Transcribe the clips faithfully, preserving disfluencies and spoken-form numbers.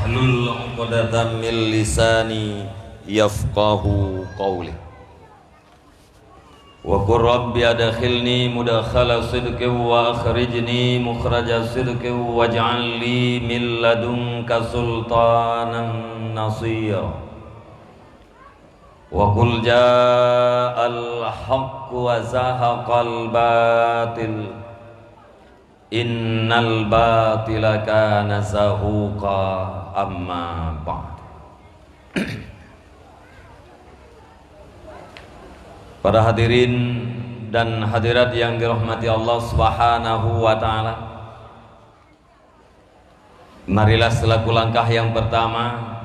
Wahlul 'uqdatam min lisani yafqahu qawli. Wa qur rabbi adkhilni mudkhala sidqin wa akhrijni mukhraja sidqin waj'al li min ladunka sultanan nasira. Wa qul ja'al haqqu wa zahaqal batil. Innal batila kana zahuqa. Amma ba'd. Para hadirin dan hadirat yang dirahmati Allah Subhanahu wa taala, marilah selaku langkah yang pertama,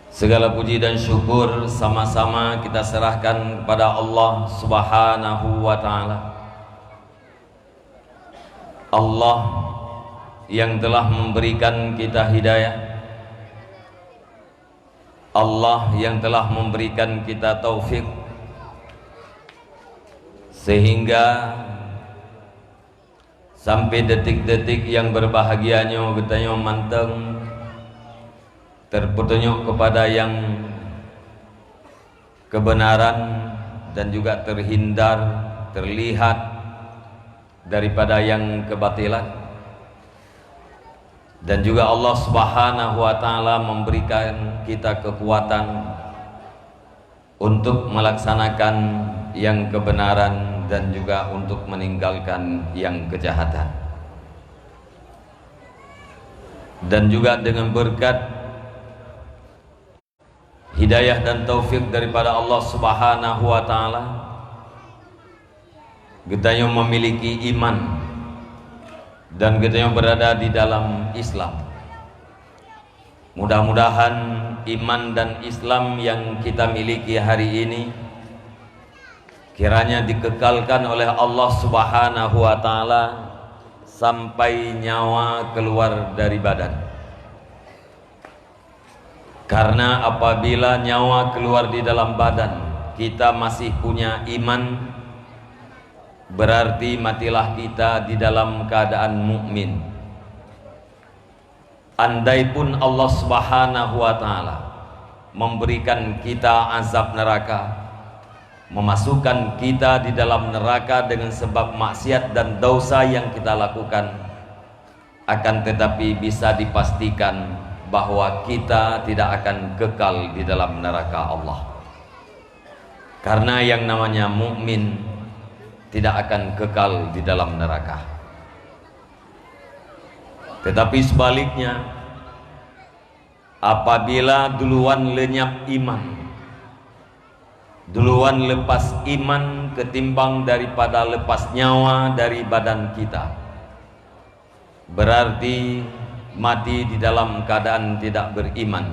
segala puji dan syukur sama-sama kita serahkan kepada Allah Subhanahu wa taala. Allah yang telah memberikan kita hidayah, Allah yang telah memberikan kita taufik, sehingga sampai detik-detik yang berbahagia nyoe geutanyoe mantong terpetunjuk kepada yang kebenaran dan juga terhindar, terlihat daripada yang kebatilan. Dan juga Allah Subhanahu wa taala memberikan kita kekuatan untuk melaksanakan yang kebenaran dan juga untuk meninggalkan yang kejahatan. Dan juga dengan berkat hidayah dan taufik daripada Allah Subhanahu wa taala, geutanyoe memiliki iman dan geutanyoe berada di dalam Islam. Mudah-mudahan iman dan Islam yang kita miliki hari ini kiranya dikekalkan oleh Allah Subhanahu wa taala sampai nyawa keluar dari badan. Karena apabila nyawa keluar di dalam badan, kita masih punya iman, berarti matilah kita di dalam keadaan mukmin. Andaipun Allah Subhanahu wa taala memberikan kita azab neraka, memasukkan kita di dalam neraka dengan sebab maksiat dan dosa yang kita lakukan, akan tetapi bisa dipastikan bahwa kita tidak akan kekal di dalam neraka Allah. Karena yang namanya mukmin tidak akan kekal di dalam neraka. Tetapi sebaliknya, apabila duluan lenyap iman, duluan lepas iman ketimbang daripada lepas nyawa dari badan kita, berarti mati di dalam keadaan tidak beriman.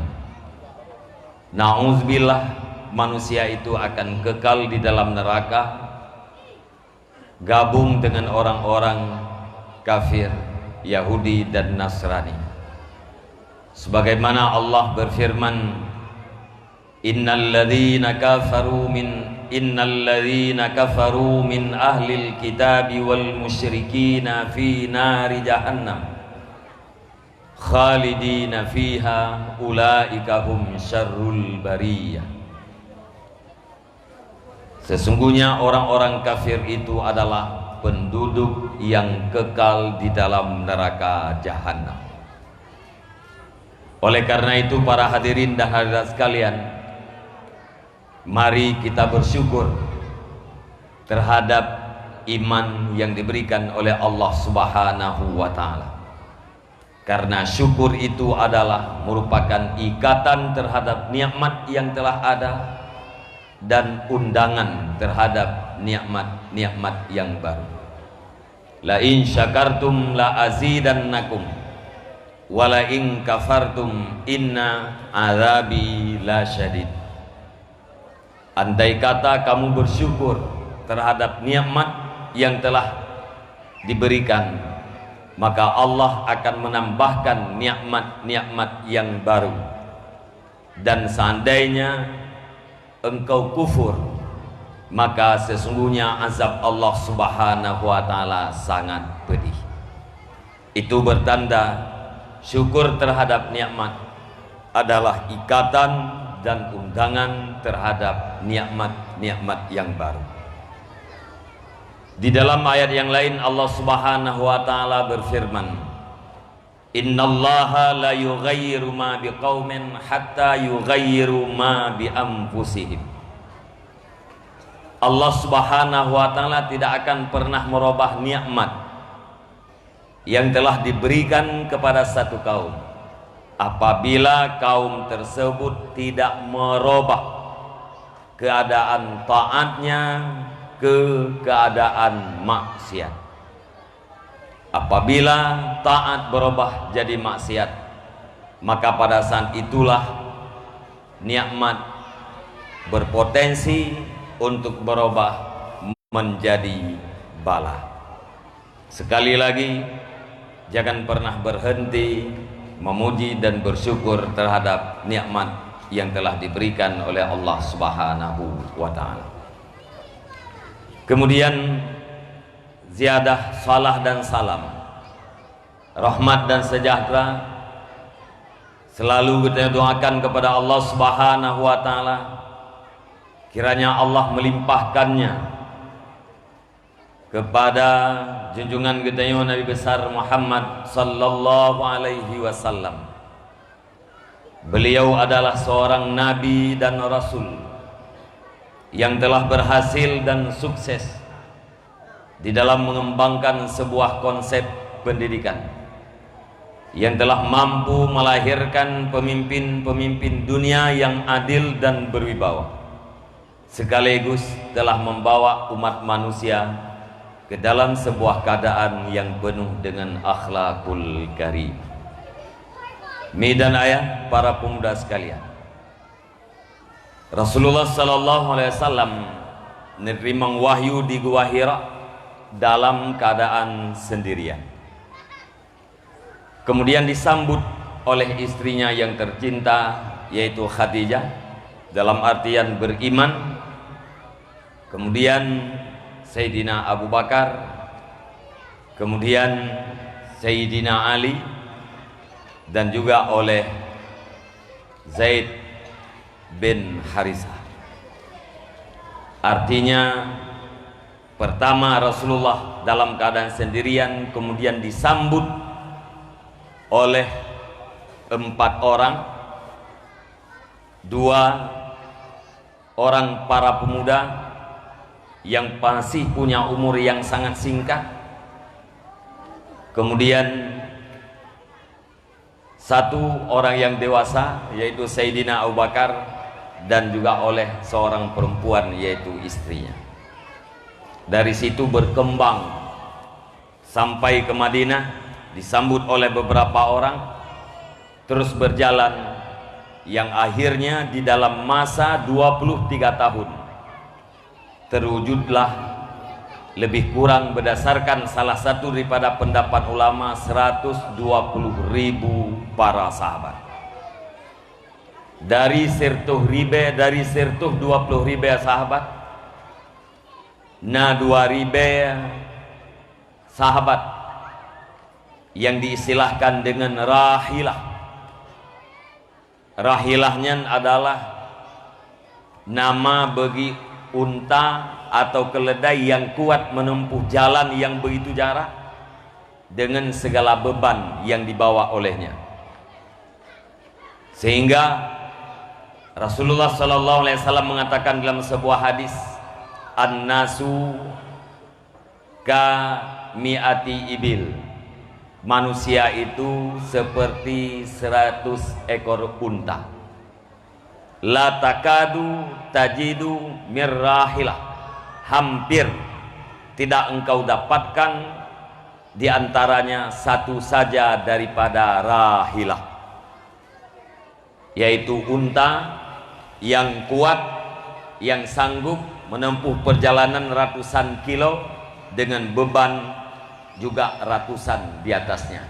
Nauzubillah, manusia itu akan kekal di dalam neraka, gabung dengan orang-orang kafir, Yahudi dan Nasrani. Sebagaimana Allah berfirman, "Innal ladzina kafaru min, innal ladzina kafaru min ahlil kitabi wal musyrikina fi nari jahannam khalidina fiha ulaika hum syarrul bariyah." Sesungguhnya orang-orang kafir itu adalah penduduk yang kekal di dalam neraka jahanam. Oleh karena itu, para hadirin dan hadirat sekalian, mari kita bersyukur terhadap iman yang diberikan oleh Allah Subhanahu wa taala. Karena syukur itu adalah merupakan ikatan terhadap nikmat yang telah ada dan undangan terhadap nikmat-nikmat yang baru. "La in syakartum la azidannakum, wa la in kafartum inna azabi lasyadid." Andai kata kamu bersyukur terhadap nikmat yang telah diberikan, maka Allah akan menambahkan nikmat-nikmat yang baru. Dan seandainya engkau kufur, maka sesungguhnya azab Allah Subhanahu wa taala sangat pedih. Itu bertanda Syukur terhadap nikmat adalah ikatan dan undangan terhadap nikmat-nikmat yang baru. Di dalam ayat yang lain, Allah Subhanahu wa Ta'ala berfirman, "Innallaha la yughayyiru ma biqaumin hatta yughayyiru ma bi anfusihim." Allah Subhanahu wa Ta'ala tidak akan pernah merubah nikmat yang telah diberikan kepada satu kaum, apabila kaum tersebut tidak merubah keadaan taatnya ke keadaan maksiat. Apabila taat berubah jadi maksiat, maka pada saat itulah nikmat berpotensi untuk berubah menjadi bala. Sekali lagi, jangan pernah berhenti memuji dan bersyukur terhadap nikmat yang telah diberikan oleh Allah Subhanahu wa Ta'ala. Kemudian, ziyadah salah dan salam, rahmat dan sejahtera selalu kita doakan kepada Allah Subhanahu wa Ta'ala. Kiranya Allah melimpahkannya kepada junjungan geutanyoe Nabi Besar Muhammad sallallahu alaihi wasallam. Beliau adalah seorang nabi dan rasul yang telah berhasil dan sukses di dalam mengembangkan sebuah konsep pendidikan yang telah mampu melahirkan pemimpin-pemimpin dunia yang adil dan berwibawa, sekaligus telah membawa umat manusia ke dalam sebuah keadaan yang penuh dengan akhlakul karim. Mi dan ayah, para pemuda sekalian, Rasulullah sallallahu alaihi wasallam menerima wahyu di Gua Hira dalam keadaan sendirian. Kemudian disambut oleh istrinya yang tercinta, yaitu Khadijah, dalam artian beriman. Kemudian Sayyidina Abu Bakar, kemudian Sayyidina Ali, dan juga oleh Zaid bin Harisah. Artinya, pertama Rasulullah dalam keadaan sendirian, kemudian disambut oleh empat orang, dua orang para pemuda yang masih punya umur yang sangat singkat, kemudian satu orang yang dewasa, yaitu Sayyidina Abu Bakar, dan juga oleh seorang perempuan, yaitu istrinya. Dari situ berkembang sampai ke Madinah, disambut oleh beberapa orang, terus berjalan, yang akhirnya di dalam masa dua puluh tiga tahun, terwujudlah lebih kurang berdasarkan salah satu daripada pendapat ulama seratus dua puluh ribu para sahabat. Dari seratus ribu, dari seratus dua puluh ribu sahabat, na dua ribu sahabat yang diistilahkan dengan rahilah. Rahilah nyan adalah nama bagi unta atau keledai yang kuat menempuh jalan yang begitu jarak dengan segala beban yang dibawa olehnya. Sehingga Rasulullah sallallahu alaihi wasallam mengatakan dalam sebuah hadis, "An-nasu ka mi'ati ibil." Manusia itu seperti seratus ekor unta. "La takadu tajidu mir rahilah." Hampir tidak engkau dapatkan di antaranya satu saja daripada rahilah, yaitu unta yang kuat, yang sanggup menempuh perjalanan ratusan kilo dengan beban juga ratusan di atasnya.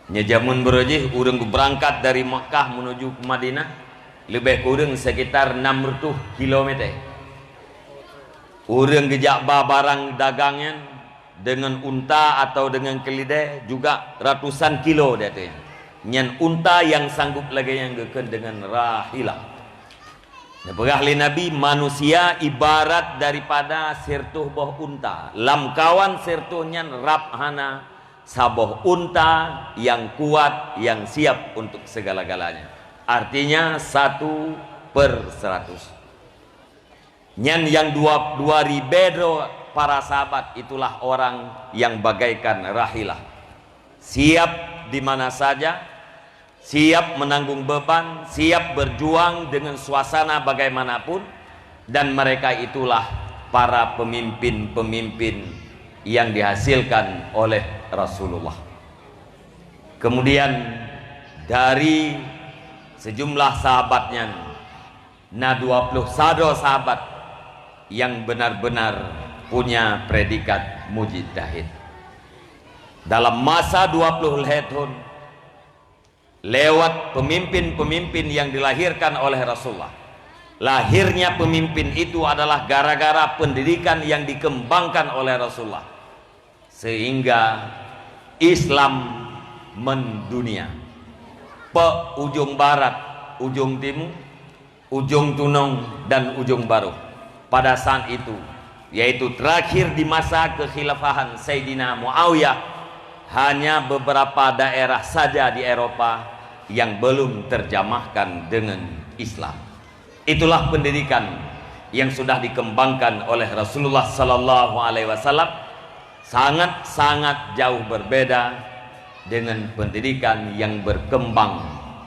Nyoe jameun beureuh jih ureuëng geubeurangkat dari Makkah menuju ke Madinah, leubeh kureueng sekitar enam ratus kilometer. Ureuëng geujak ba barang dagang nyan Deungon unta atau deungon keulidée juga ratusan kilo di ateueh nyan. Nyan unta nyang sanggup lagée nyan geukheun deungon rahilah. Neupeugah lé Nabi, manusia ibarat daripada siratoh boh unta. Lam kawan siratoh nyan rab hana saboh unta nyang kuat, nyang siap untuk segala-galanya. Artinya, satu per seratus. Nyan nyang dua, dua ribée droe para sahabat, itulah orang yang bagaikan rahilah. Siap di mana saja, siap menanggung beban, siap berjuang dengan suasana bagaimanapun, dan mereka itulah para pemimpin-pemimpin yang dihasilkan oleh Rasulullah. Kemudian, dari sejumlah sahabat nyan, na dua ploh saboh sahabat nyang benar-benar punya predikat mujtahid. Dalam masa dua ploh lhée thon, lewat pemimpin-pemimpin yang dilahirkan oleh Rasulullah, lahirnya pemimpin itu adalah gara-gara pendidikan yang dikembangkan oleh Rasulullah. Sehingga Islam mendunia. Pe ujong barat, ujong timu, ujong tunong, dan ujong baroh. Pada saat itu, yaitu terakhir di masa kekhilafahan Sayyidina Muawiyah, hanya beberapa daerah saja di Eropa yang belum terjamahkan dengan Islam. Itulah pendidikan yang sudah dikembangkan oleh Rasulullah sallallahu alaihi wasallam, sangat-sangat jauh berbeda dengan pendidikan yang berkembang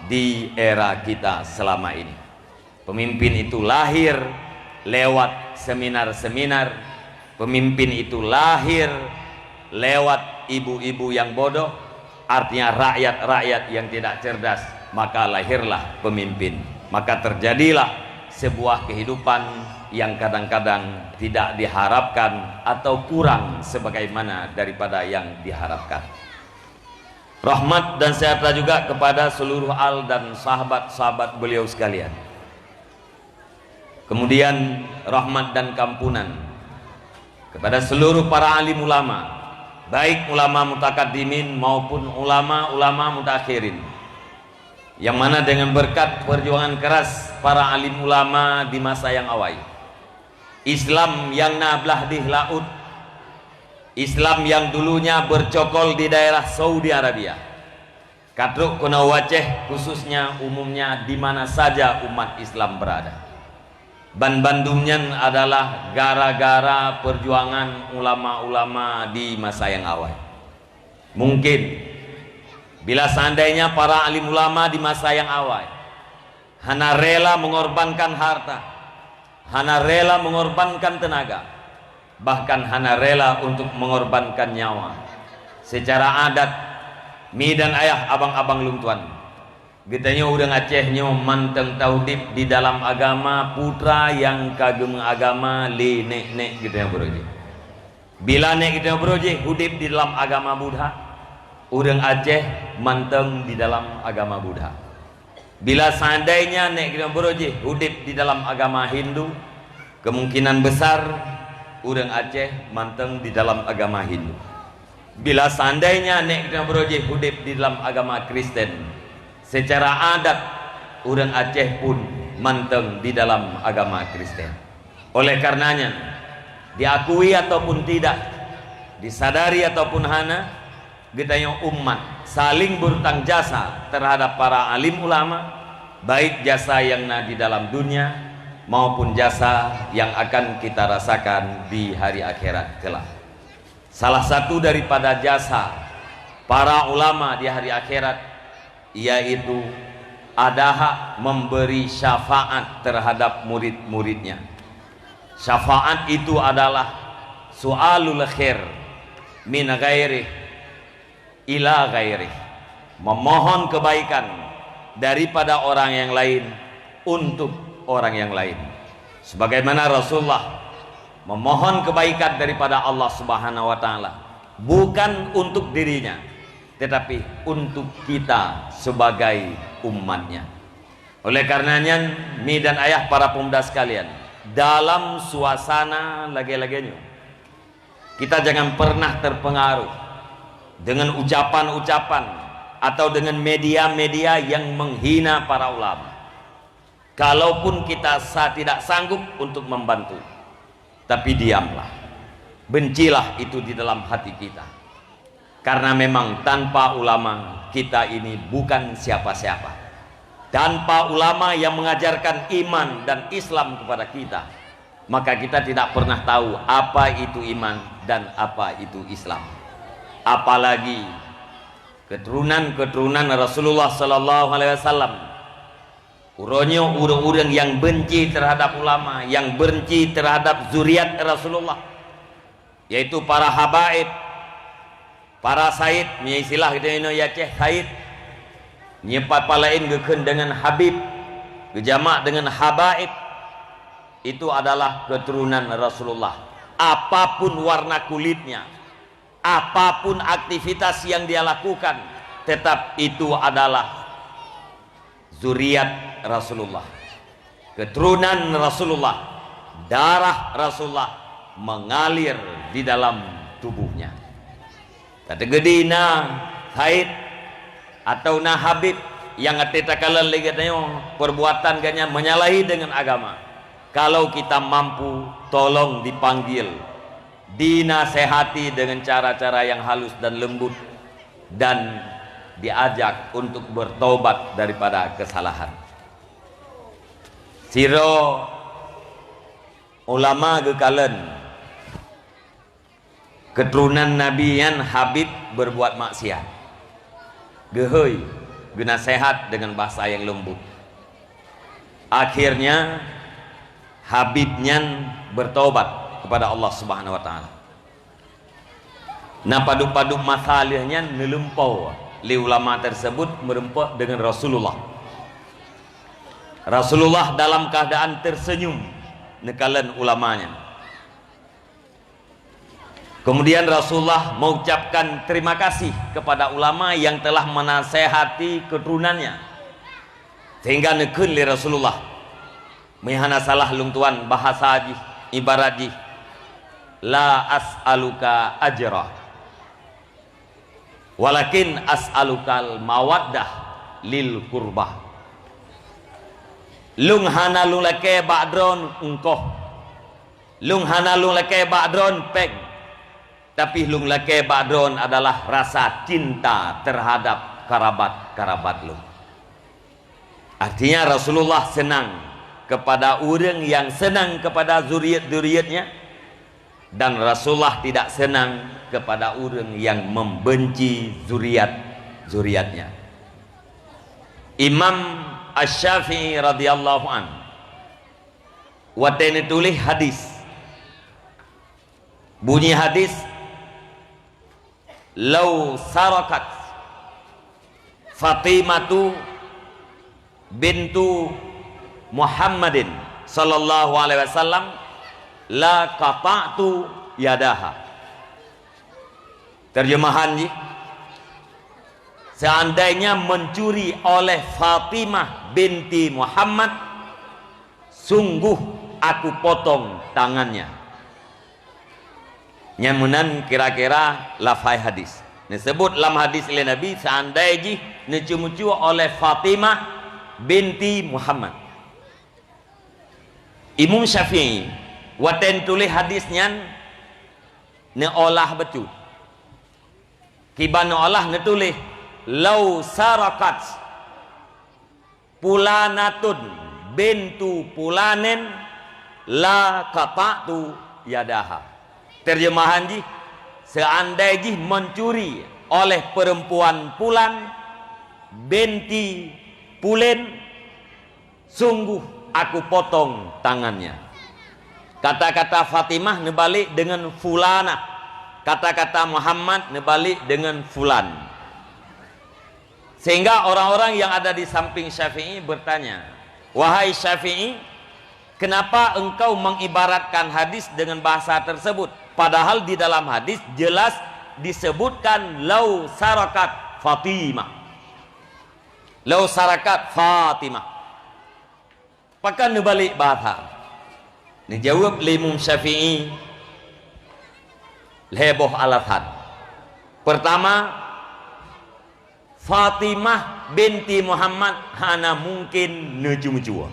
di era kita selama ini. Pemimpin itu lahir lewat seminar-seminar, pemimpin itu lahir lewat ibu-ibu yang bodoh, artinya rakyat-rakyat yang tidak cerdas, maka lahirlah pemimpin. Maka terjadilah sebuah kehidupan yang kadang-kadang tidak diharapkan atau kurang sebagaimana daripada yang diharapkan. Rahmat dan sejahtera juga kepada seluruh al dan sahabat-sahabat beliau sekalian. Kemudian, rahmat dan kampunan kepada seluruh para alim ulama, baik ulama mutakaddimin maupun ulama-ulama mutaakhirin, yang mana dengan berkat perjuangan keras para alim ulama di masa yang awai, Islam yang na blah dih laôt, Islam yang dulunya bercokol di daerah Saudi Arabia, ka trok keunoe u Aceh, khususnya umumnya di mana saja umat Islam berada. Banbandum nyan adalah gara-gara perjuangan ulama-ulama di masa yang awai. Mungkin, bila seandainya para alim ulama di masa yang awai hana rela mengorbankan harta, hana rela mengorbankan tenaga, bahkan hana rela untuk mengorbankan nyawa. Secara adat, mi dan ayah, abang-abang lôn tuan, geutanyoe ureuëng Aceh nyoe mantong taudeb di dalam agama putra nyang ka geumeuagama lé nék-nék geutanyoe baroe jih. Bila nék geutanyoe baroe jih udeb di dalam agama Buddha, ureuëng Aceh mantong di dalam agama Buddha. Bila seandainya nék geutanyoe baroe jih udeb di dalam agama Hindu, kemungkinan besar ureuëng Aceh mantong di dalam agama Hindu. Bila seandainya nék geutanyoe baroe jih udeb di dalam agama Kristen, secara adat ureuëng Aceh pun mantong di dalam agama Kristen. Oleh karenanya, diakui ataupun tidak, disadari ataupun hana, geutanyoe umat saling berutang jasa terhadap para alim ulama, baik jasa yang na di dalam dunia maupun jasa yang akan kita rasakan di hari akhirat kelak. Salah satu daripada jasa para ulama di hari akhirat, yaitu ada hak memberi syafaat terhadap murid-muridnya. Syafaat itu adalah su'alul khair min ghairih ila ghairih, memohon kebaikan daripada orang yang lain untuk orang yang lain. Sebagaimana Rasulullah memohon kebaikan daripada Allah Subhanahu wa Ta'ala, bukan untuk dirinya, tetapi untuk kita sebagai umatnya. Oleh karenanya, mi dan ayah, para pemuda sekalian, dalam suasana lagée-lagée nyoe, Kita jangan pernah terpengaruh dengan ucapan-ucapan atau dengan media-media yang menghina para ulama. Kalaupun kita sa-, tidak sanggup untuk membantu, tapi diamlah. Bencilah itu di dalam hati kita. Karena memang tanpa ulama, kita ini bukan siapa-siapa. Tanpa ulama yang mengajarkan iman dan Islam kepada kita, maka kita tidak pernah tahu apa itu iman dan apa itu Islam. Apalagi keturunan-keturunan Rasulullah sallallahu alaihi wasallam. Uroe nyoe ureuëng-ureuëng nyang benci terhadap ulama, nyang benci terhadap zuriat Rasulullah, yaitu para habaib, para said, meunyoe istilah geutanyoe di Aceh, said, nyepat palaén geukheun deungon habib, geujamak deungon habaib, itu adalah keturunan Rasulullah. Apapun warna kulitnya, apapun aktivitas yang dia lakukan, tetap itu adalah zuriat Rasulullah, keturunan Rasulullah, darah Rasulullah mengalir di dalam tubuhnya. Tateugedi na said atau na habib nyang até takalon lé geutanyoe, perbuatan geuhnyan menyalahi dengan agama. Kalau kita mampu, tolong dipanggil, dinasehati dengan cara-cara yang halus dan lembut, dan diajak untuk bertobat daripada kesalahan. Sidroe ulama geukalon keturunan Nabi nyan habib berbuat maksiat. Geuhôi, geunasehat dengan bahasa yang lembut. Akhirnya, habib nyan bertobat kepada Allah Subhanahu wa Taala. Na padub-padub masa lheueh nyan neulumpoe lé ulama tersebut meureumpok deungon Rasulullah. Rasulullah dalam keadaan tersenyum neukalon ulama nyan. Kemudian Rasulullah mengucapkan terima kasih kepada ulama yang telah menasehati keturunannya, sehingga neukheun lé Rasulullah, meunyo hana salah lôn tuan bahasa jih, ibarat jih, "La as'aluka ajra, walakin as'alukal mawaddah lil qurbah." Lôn hana lôn lakée bak droen ungkoh. Lôn hana lôn lakée bak droen péng, tapi lôn lakée bak droen adalah rasa cinta terhadap karabat-karabat lôn. Artinya, Rasulullah senang kepada ureuëng yang senang kepada zuriat-zuriatnya, dan Rasulullah tidak senang kepada ureuëng yang membenci zuriat-zuriatnya. Imam Asy-Syafi'i radhiyallahu anhu, watée neutuléh hadis, bunyi hadis, "Lau sarakat Fatimatu bintu Muhammadin sallallahu alaihi wasallam, la qata'tu yadaha." Terjemahan jih, "Seandainya mencuri oleh Fatimah binti Muhammad, sungguh aku potong tangannya." Nyan meunan kira-kira lafai hadis. Neuseubut lam hadis lé Nabi, seandai jih neuceumucue oleh Fatimah binti Muhammad. Imam Syafi'i, watée neutuléh hadis nyan, neuolah bacut. Kiban neuolah neutuléh, "Lau sarakat fulanatun bintu fulanin la qata'tu yadaha." Terjemahan jih, "Seandai jih mencuri oleh perempuan pulan binti pulen, sungguh aku potong tangannya." Kata-kata Fatimah neubalek deungon fulana. Kata-kata Muhammad neubalek deungon fulan. Sehingga orang-orang yang ada di samping Syafi'i bertanya, "Wahai Syafi'i, kenapa engkau mengibaratkan hadis dengan bahasa tersebut? Padahal di dalam hadis jelas disebutkan lau sarakat Fatimah." Lau sarakat Fatimah. Pakon neubalek bahasa? Neujaweueb lé Imam Syafi'i, lhée boh alasan. Pertama, Fatimah binti Muhammad hana mungkin neucue-cue.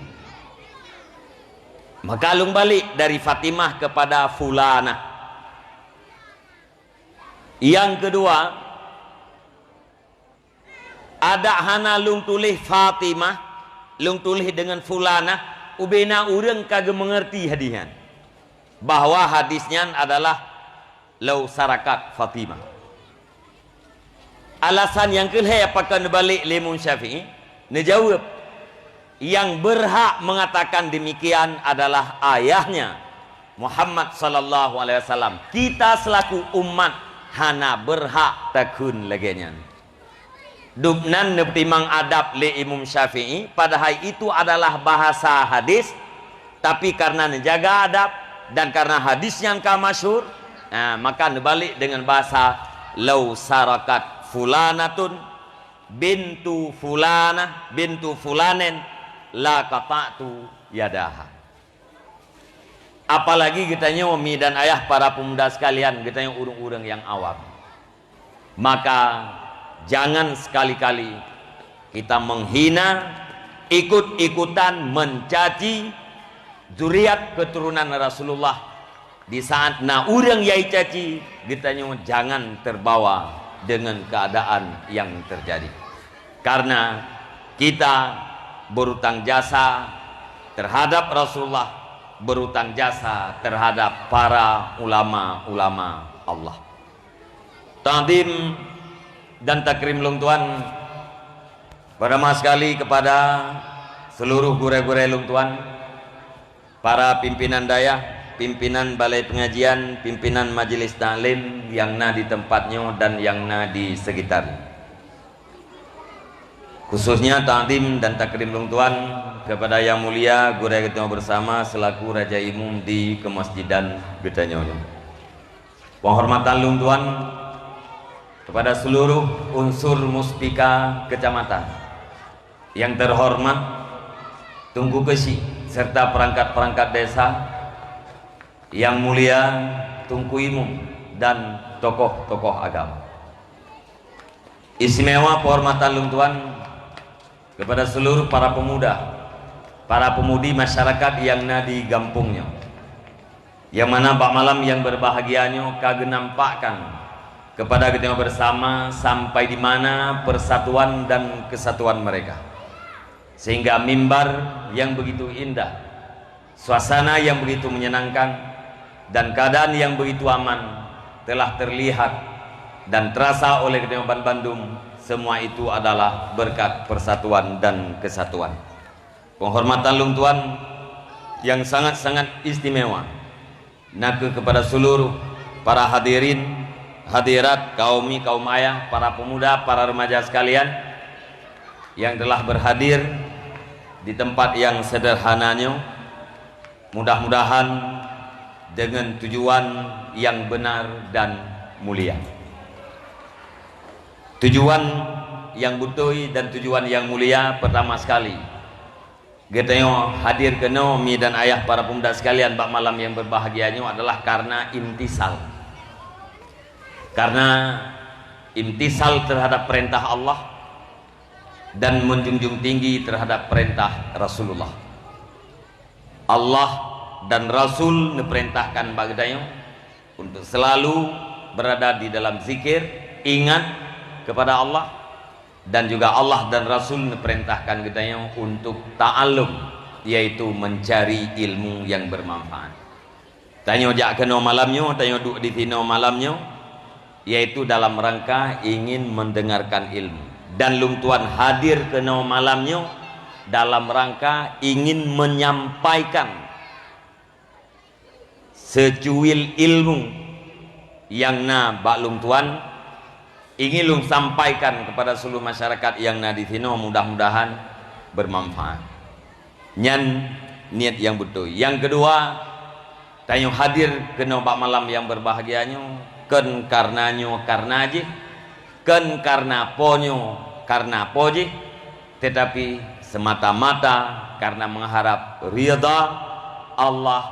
Maka lôn balek dari Fatimah kepada fulanah. Nyang keudua, adak hana lôn tuléh Fatimah, lôn tuléh deungon fulanah, ubena ureuëng ka geumeungeurti hadis nyan, bahwa hadis nyan adalah lau sarakat Fatimah. Alasan nyang keu lhée pakon neubalek lé Imam Syafi'i, neujaweueb, yang berhak mengatakan demikian adalah ayahnya, Muhammad sallallahu alaihi wasallam. Kita selaku umat hana berhak takheun lagée nyan. Dubnan neupeutimang adab lé Imam Syafi'i, padahai itu adalah bahasa hadis, tapi karena neujaga adab dan karena hadis nyang ka masyhur, nah, maka neubalek deungon bahasa, "Lau sarakat fulanatun bintu fulanah bintu fulanin la qata'tu yadaha." Apalagi geutanyoe mi dan ayah para pemuda sekalian, geutanyoe ureuëng-ureuëng nyang awam. Maka jangan sekali-kali kita menghina, ikut-ikutan mencaci zuriat keturunan Rasulullah. Di saat na ureuëng nyang caci, geutanyoe jangan terbawa dengan keadaan yang terjadi. Karena kita berutang jasa terhadap Rasulullah, berutang jasa terhadap para ulama-ulama Allah. Takdim dan takrim lôn tuan, pertama sekali kepada seluruh gurée-gurée lôn tuan, para pimpinan dayah, pimpinan balai pengajian, pimpinan majelis taklim nyang na di tempat nyoe dan nyang na di sekitar. Khususnya takdim dan takrim lôn tuan kepada Yang Mulia Gurée geutanyoe bersama selaku Raja Imum di Kemasjidan geutanyoe nyoe. Penghormatan lôn tuan kepada seluruh unsur muspika kecamatan. Yang terhormat Teungku Keuchik serta perangkat-perangkat desa, Yang Mulia Teungku Imum dan tokoh-tokoh agama. Istimewa penghormatan lôn tuan kepada seluruh para pemuda, para pemudi masyarakat nyang na di gampông nyoe. Nyang mana bak malam nyang berbahagia nyoe ka geunampakkan kepada geutanyoe bersama sampai di mana persatuan dan kesatuan mereka. Sehingga mimbar yang begitu indah, suasana yang begitu menyenangkan, dan keadaan yang begitu aman telah terlihat dan terasa oleh geutanyoe banbandum. Semua itu adalah berkat persatuan dan kesatuan. Penghormatan lôn tuan yang sangat-sangat istimewa, nakeuh kepada seluruh para hadirin, hadirat, kaum mi, kaum ayah, para pemuda, para remaja sekalian yang telah berhadir di tempat yang sederhana nyoe. Mudah-mudahan dengan tujuan yang benar dan mulia. Tujuan yang beutôi dan tujuan yang mulia, pertama sekali, geutanyoe hadir keunoe, mi dan ayah para pemuda sekalian, bak malam yang berbahagia nyoe adalah karena imtisal. Karena imtisal terhadap perintah Allah dan menjunjung tinggi terhadap perintah Rasulullah. Allah dan Rasul neuperintahkan bak geutanyoe untuk selalu berada di dalam zikir, ingat kepada Allah, dan juga Allah dan Rasul neuperintahkan geutanyoe untuk ta'allum, yaitu mencari ilmu yang bermanfaat. Tanyoe jak keunoe malam nyoe, tanyoe duek di sinoe malam nyoe, yaitu dalam rangka ingin mendengarkan ilmu. Dan lôn tuan hadir keunoe malam nyoe dalam rangka ingin menyampaikan secuil ilmu nyang na bak lôn tuan, ingin lôn sampaikan kepada seluruh masyarakat nyang na di sinoe, mudah-mudahan bermanfaat. Nyan niet nyang beutôi. Nyang keudua, tanyoe hadir keunoe bak malam nyang berbahagia nyoe, kon karena nyoe karena jih, kon karena po nyoe karena po jih, tetapi semata-mata karena mengharap ridha Allah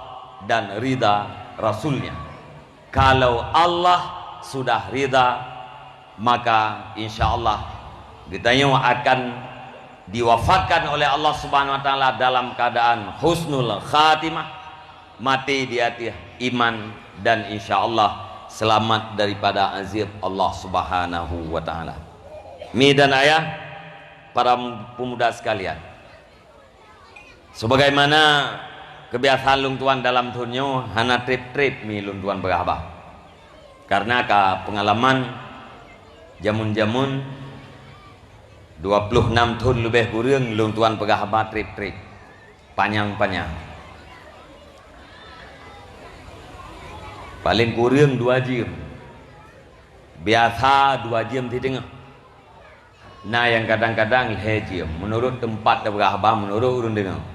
dan ridha Rasul-Nya. Kalau Allah sudah ridha, maka insya Allah geutanyoe akan diwafatkan oleh Allah Subhanahu wa Taala dalam keadaan husnul khatimah, mati di atas iman, dan insya Allah selamat daripada azab Allah Subhanahu wa Taala. Mi dan ayah, para pemuda sekalian, sebagaimana kebiasaan lôn tuan dalam thôn nyoe, hana treb-treb mi lôn tuan peugah haba. Karena ka pengalaman jameun-jameun dua puluh enam thôn leubeh kureueng lôn tuan peugah haba treb-treb, panyang-panyang. Paleng kureueng dua jeuem. Biasa dua jeuem sideungoh. Na nyang kadang-kadang lhèe jeuem, meunurot teumpat tapeugah haba, meunurot ureueng deungoe.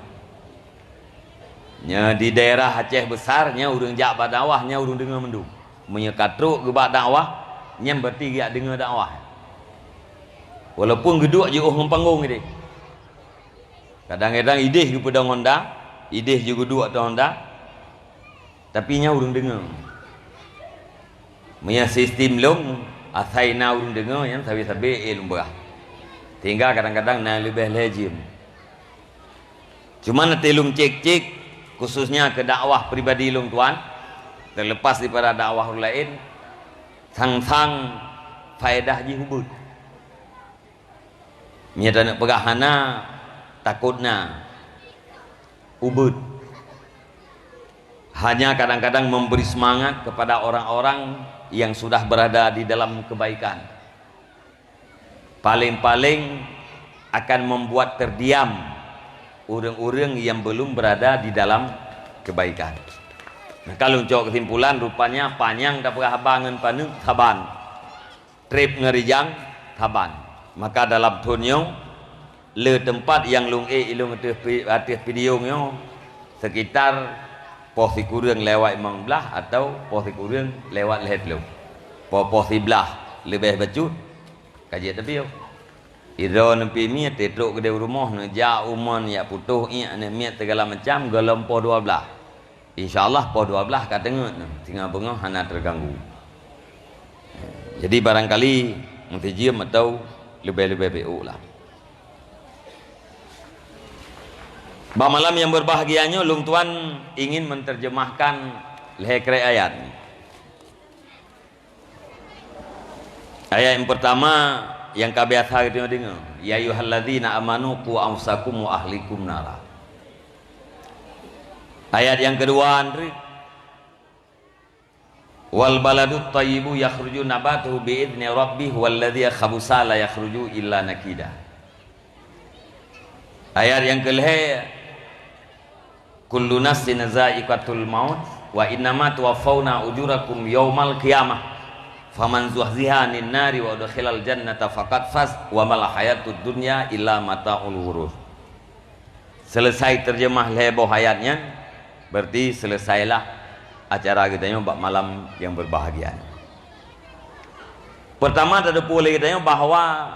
Nyoe di daerah Aceh Besar, nyoe ureueng jak bak dakwah, nyoe ureueng deungoe mandum. Meunyoe ka trok geuh bak dakwah, nyan berarti geujak deungoe dakwah. Walaupun geuduek jiôh ngon panggong idéh. Kadang-kadang idéh geupeudong honda, idéh jeuet geuduek ateueh honda, tapi nyan ureueng deungoe. Meunyoe sistem lôn, asai na ureueng deungoe, nyan sabé-sabé ék lôn peugah. Sehingga kadang-kadang na leubeh lhèe jeuem. Cuma até lôn cék-cék, khususnya keu dakwah pribadi lôn tuan, terlepas daripada dakwah ureueng laén, sang-sang faedah jih ubit. Meunyoe taneuk peugah hana, takot na ubit. Hanya kadang-kadang memberi semangat kepada orang-orang yang sudah berada di dalam kebaikan. Paling-paling akan membuat terdiam ureueng-ureueng yang belum berada di dalam kebaikan. Nah, kalau cok kesimpulan, rupanya panyang tapeugah haba ngon paneuk saban. Treb ngon rijang saban. Maka dalam thôn nyoe, le teumpat nyang lôn ék ilôn ateueh pi-, ateueh video nyoe, sekitar poh sikureueng lewat limong blaih atau poh sikureueng lewat lhèe ploh. Poh-poh siblaih leubeh bacut, ka jeuet tapiôh. Idroe neupi miet, trok keudéh u rumoh, neujak umon, jak putôh iék, aneuk miet, segala macam, gohlom poh dua blaih. Insya Allah poh dua blaih ka teungeut nyoe, singoh beungoh hana terganggu. Jadi barangkali meusijeuem atau leubeh-leubeh beuôk lah. Bak malam yang berbahagia nyoe, lôn tuan ingin menterjemahkan lhèe krek ayat. Ayat yang pertama yang ka biasa geutanyoe deungoe, "Ya ayyuhalladzina amanu qu anfusakum wa ahlikum nara." Ayat yang kedua, Andri, "Wal baladut thayyibu yakhruju nabatuhu bi idzni rabbih, wal ladzi khabusa la yakhruju illa nakida." Ayat yang kelhèe, "Kullu nafsin za'iqatul maut, wa innama tuwaffauna ujurakum yaumal qiyamah, faman zuhziha 'anin nari wa udkhilal jannata faqad faz, wa mal hayatud dunya illa mata'ul ghurur." Selesai terjemah lhèe boh ayat nyan, berarti selesailah acara geutanyoe bak malam yang berbahagia nyoe. Pertama, tateupeue lé geutanyoe bahwa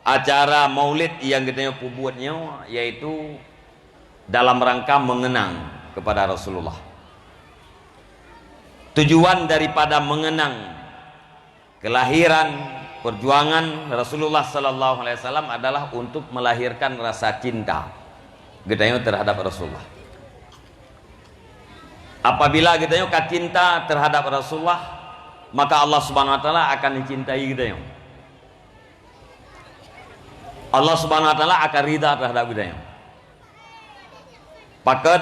acara maulid nyang geutanyoe peubuet nyoe, yaitu dalam rangka mengenang kepada Rasulullah. Tujuan daripada mengenang kelahiran, perjuangan Rasulullah sallallahu alaihi wasallam adalah untuk melahirkan rasa cinta geutanyoe terhadap Rasulullah. Apabila geutanyoe ka cinta terhadap Rasulullah, maka Allah Subhanahu wa Taala akan mencintai geutanyoe. Allah Subhanahu wa Taala akan ridha terhadap geutanyoe. Pakon?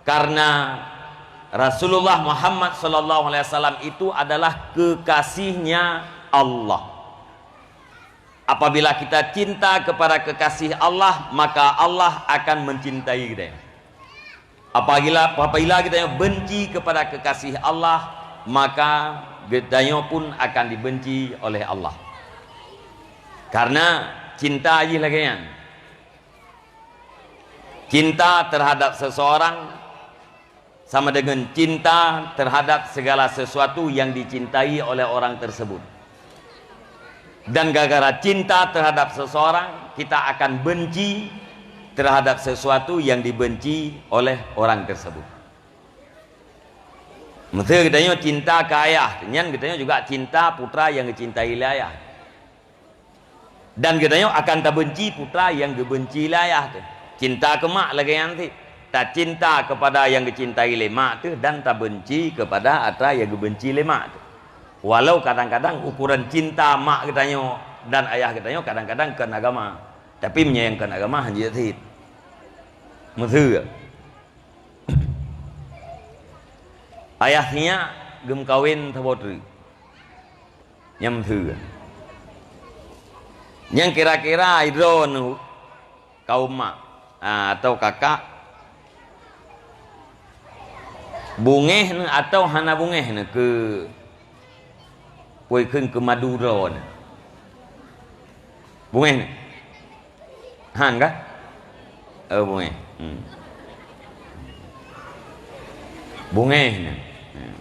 Karena Rasulullah Muhammad sallallahu alaihi wasallam itu adalah kekasihnya Allah. Apabila kita cinta kepada kekasih Allah, maka Allah akan mencintai kita. Apabila, apabila kita benci kepada kekasih Allah, maka geutanyoe pun akan dibenci oleh Allah. Karena cinta jih lagèe nyan. Cinta terhadap seseorang sama dengan cinta terhadap segala sesuatu yang dicintai oleh orang tersebut. Dan gara-gara cinta terhadap seseorang, kita akan benci terhadap sesuatu yang dibenci oleh orang tersebut. Meuseu geutanyoe cinta keu ayah, nyan geutanyoe juga cinta putra nyang geucintai lé ayah. Dan geutanyoe akan tabenci putra nyang geubenci lé ayah teuh. Cinta keu mak lagée nyan cit. Tacinta keupada nyang geucintai lé mak teuh dan tabenci keupada atra nyang geubenci lé mak teuh. Walau kadang-kadang ukuran cinta mak geutanyoe dan ayah geutanyoe kadang-kadang kon agama. Tapi meunyoe nyang kon agama, hanjeuet cit. Meuseu. Ayah sinyak geumeukawen saboh treuk. Nyan meuseu. Nyang kira-kira droeneuh kaum mak, ah, atau kakak, bungéh neuh atau hana bungéh neuh keu, peue kheun, keu madu droeneuh? Bungéh neuh? Han kah? Oh, bungéh. Hmm. Bungéh neuh. Hmm.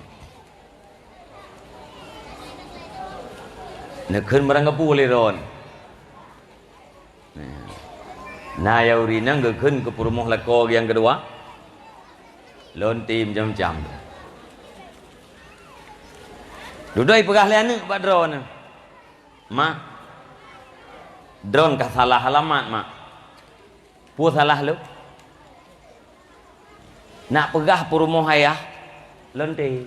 Neukheun barang gapu lé droen. Nah, na nyang ureueng inong geukheun keu peurumoh lakoe nyang keudua, lonte macam-macam. Dudoe peugah lé aneuëk bak droeneuh, "Mak, droen ka salah alamat, Mak." "Peue salah lôn?" "Nak peugah peurumoh ayah lonte.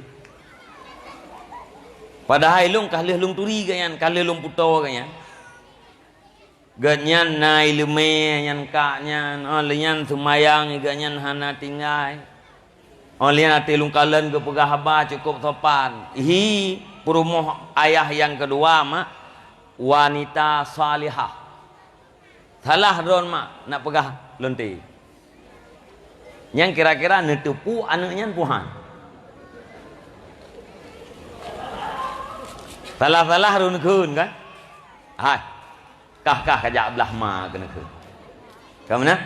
Padahai lôn ka lheueh lôn turi geuhnyan, ka lheueh lôn putôh geuhnyan. Geuhnyan na iéleumé nyan kak nyan, oh, lheueh nyan seumayang geuhnyan hana tinggai. Oh, lheueh nyan até lôn kalon geupeugah haba cukôp sopan. Hi, peurumoh ayah nyang keudua, Mak, wanita salihah." "Salah droen, Mak, nak peugah lonte." Nyang kira-kira neuteupeue aneuëk nyan peue han. Salah-salah droen kheun kan? Hai. Kah-kah kajak blah ma keuneukheun. Ka meunan?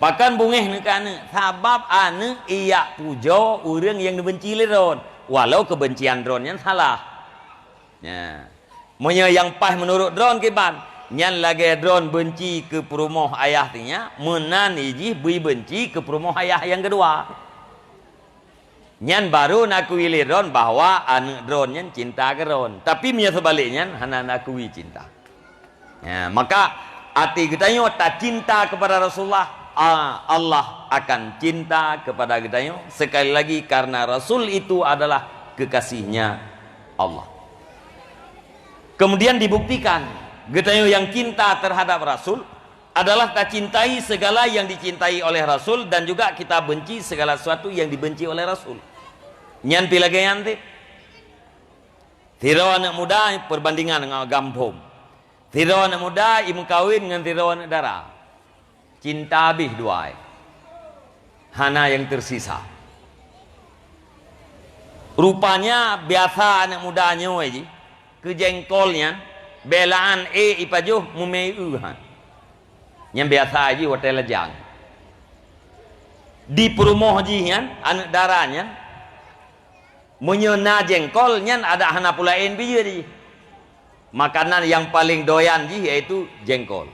Pakon bungéh neuh keu aneuëk? Sabab aneuëk ijak pujoe ureuëng nyang neubenci lé droen, walau keubencian droen nyan salah. Nya. Meunyoe nyang paih meunurot droen kiban, nyan lagée droen benci keu peurumoh ayah sinyak, meunan jih bri benci keu peurumoh ayah nyang keudua. Nyan barô neukui lé droen bahwa aneuëk droen nyan cinta keu droen. Tapi meunyoe seubalek nyan, hana neukui cinta. Ya, maka até geutanyoe tacinta kepada Rasulullah, a-, Allah akan cinta kepada geutanyoe. Sekali lagi, karena Rasul itu adalah kekasihnya Allah. Kemudian dibuktikan, geutanyoe nyang cinta terhadap Rasul adalah tacintai segala yang dicintai oleh Rasul dan juga kita benci segala sesuatu yang dibenci oleh Rasul. Nyan pi lagée nyan cit. Sidroe aneuëk muda perbandingan ngon agam phom. Sidroe aneuëk muda imeukawen ngon sidroe aneuëk dara. Cinta habéh dua. Hana nyang teusisa. Rupanya biasa aneuëk muda nyoe jih, keu jengkol nyan, beulaan ék ipajoh mumé eu han. Nyan biasa jih watée lajang. Di peurumoh jih nyan, aneuëk dara nyan, meunyoe na jengkol nyan adak hana peulaén bijeuet jih. Makanan nyang paleng doyan jih yaitu jengkol.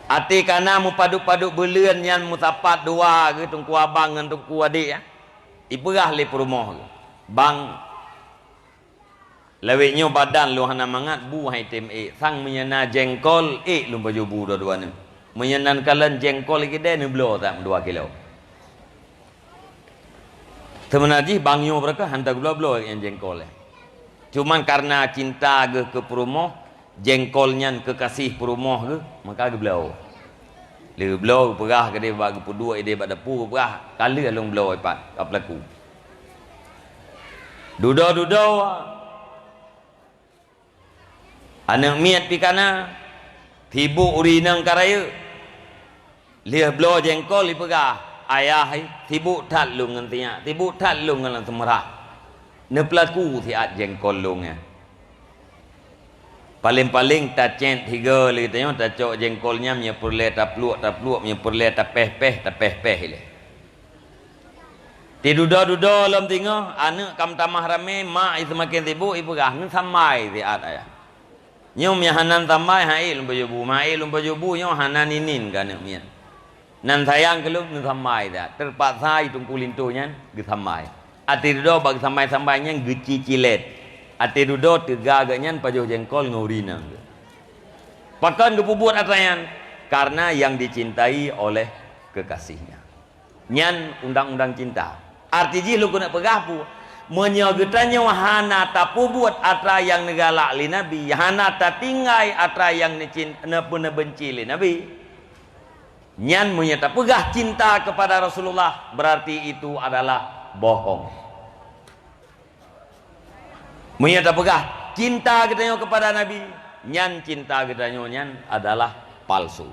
Até kana meupadub-padub beuleuen nyan meusapat dua geuh teungku abang ngon teungku adék, ya. Ipeugah lé peurumoh geuh, "Bang, lawét nyoe badan lôn hana mangat, bu han item ék. Sang meunyoe na jengkol, ék lôn pajoh bu dua-dua neuh. Meunyoe nan kalon jengkol keudeh neubloe that dua kilo." Seubeuna jih bang nyoe beureukat han tageubloe-bloe nyang jengkol, eh. Cuman kareuna cinta geuh keu peurumoh, jengkol nyan keukaséh peurumoh geuh, maka geubloe. Lheueh geubloe, geupeugah keudeh bak geupeuduek ideh bak dapu, geupeugah, "Ka lheueh lôn bloe ipat, ka peulaku." Dudoe-dudoe, aneuëk miet pi kana, sibuk ureuëng inong ka rayeuk. Lheueh bloe jengkol ipeugah, "Ayah, sibuk that lôn ngon sinyak, sibuk that lôn ngon lam seumeurah. Neupeulaku siat jengkol lôn nyan." Paleng-paleng tacét sigoe lé geutanyoe tacok jengkol nyan meunyoe peureulée tapluek-tapluek, meunyoe peureulée tapéh-péh, tapéh-péh ilée. Tidudoe-dudoe lom teungoh, aneuëk ka meutamah ramé, mak jih seumaken sibuk, ipeugah, "Neusambai siat ayah. Nyoe meunyoe hana neusambai, han ék lôn pajoh bu, han ék lôn pajoh bu, nyoe hana ninin keu aneuëk miet." Nan sayang keu lôn neusambai that. Teupaksa i Teungku Linto nyan geusambai. Até dudoe bak geusambai-sambai nyan geucicilét. Até dudoe teuga geuh nyan pajoh jengkol ngon uri nanggroe. Pakon geupeubuet atra nyan? Karena yang dicintai oleh kekasihnya. Nyan undang-undang cinta. Arti jih lôn keuneuk peugah peue? Meunyoe geutanyoe hana tapeubuet atra nyang neugalak lé Nabi, hana tatinggai atra nyang neucin-, neupeu-, neubeunci lé Nabi, nyan meunyoe tapeugah cinta kepada Rasulullah, berarti itu adalah bohong. Meunyoe tapeugah cinta geutanyoe kepada Nabi, nyan cinta geutanyoe nyan adalah palsu.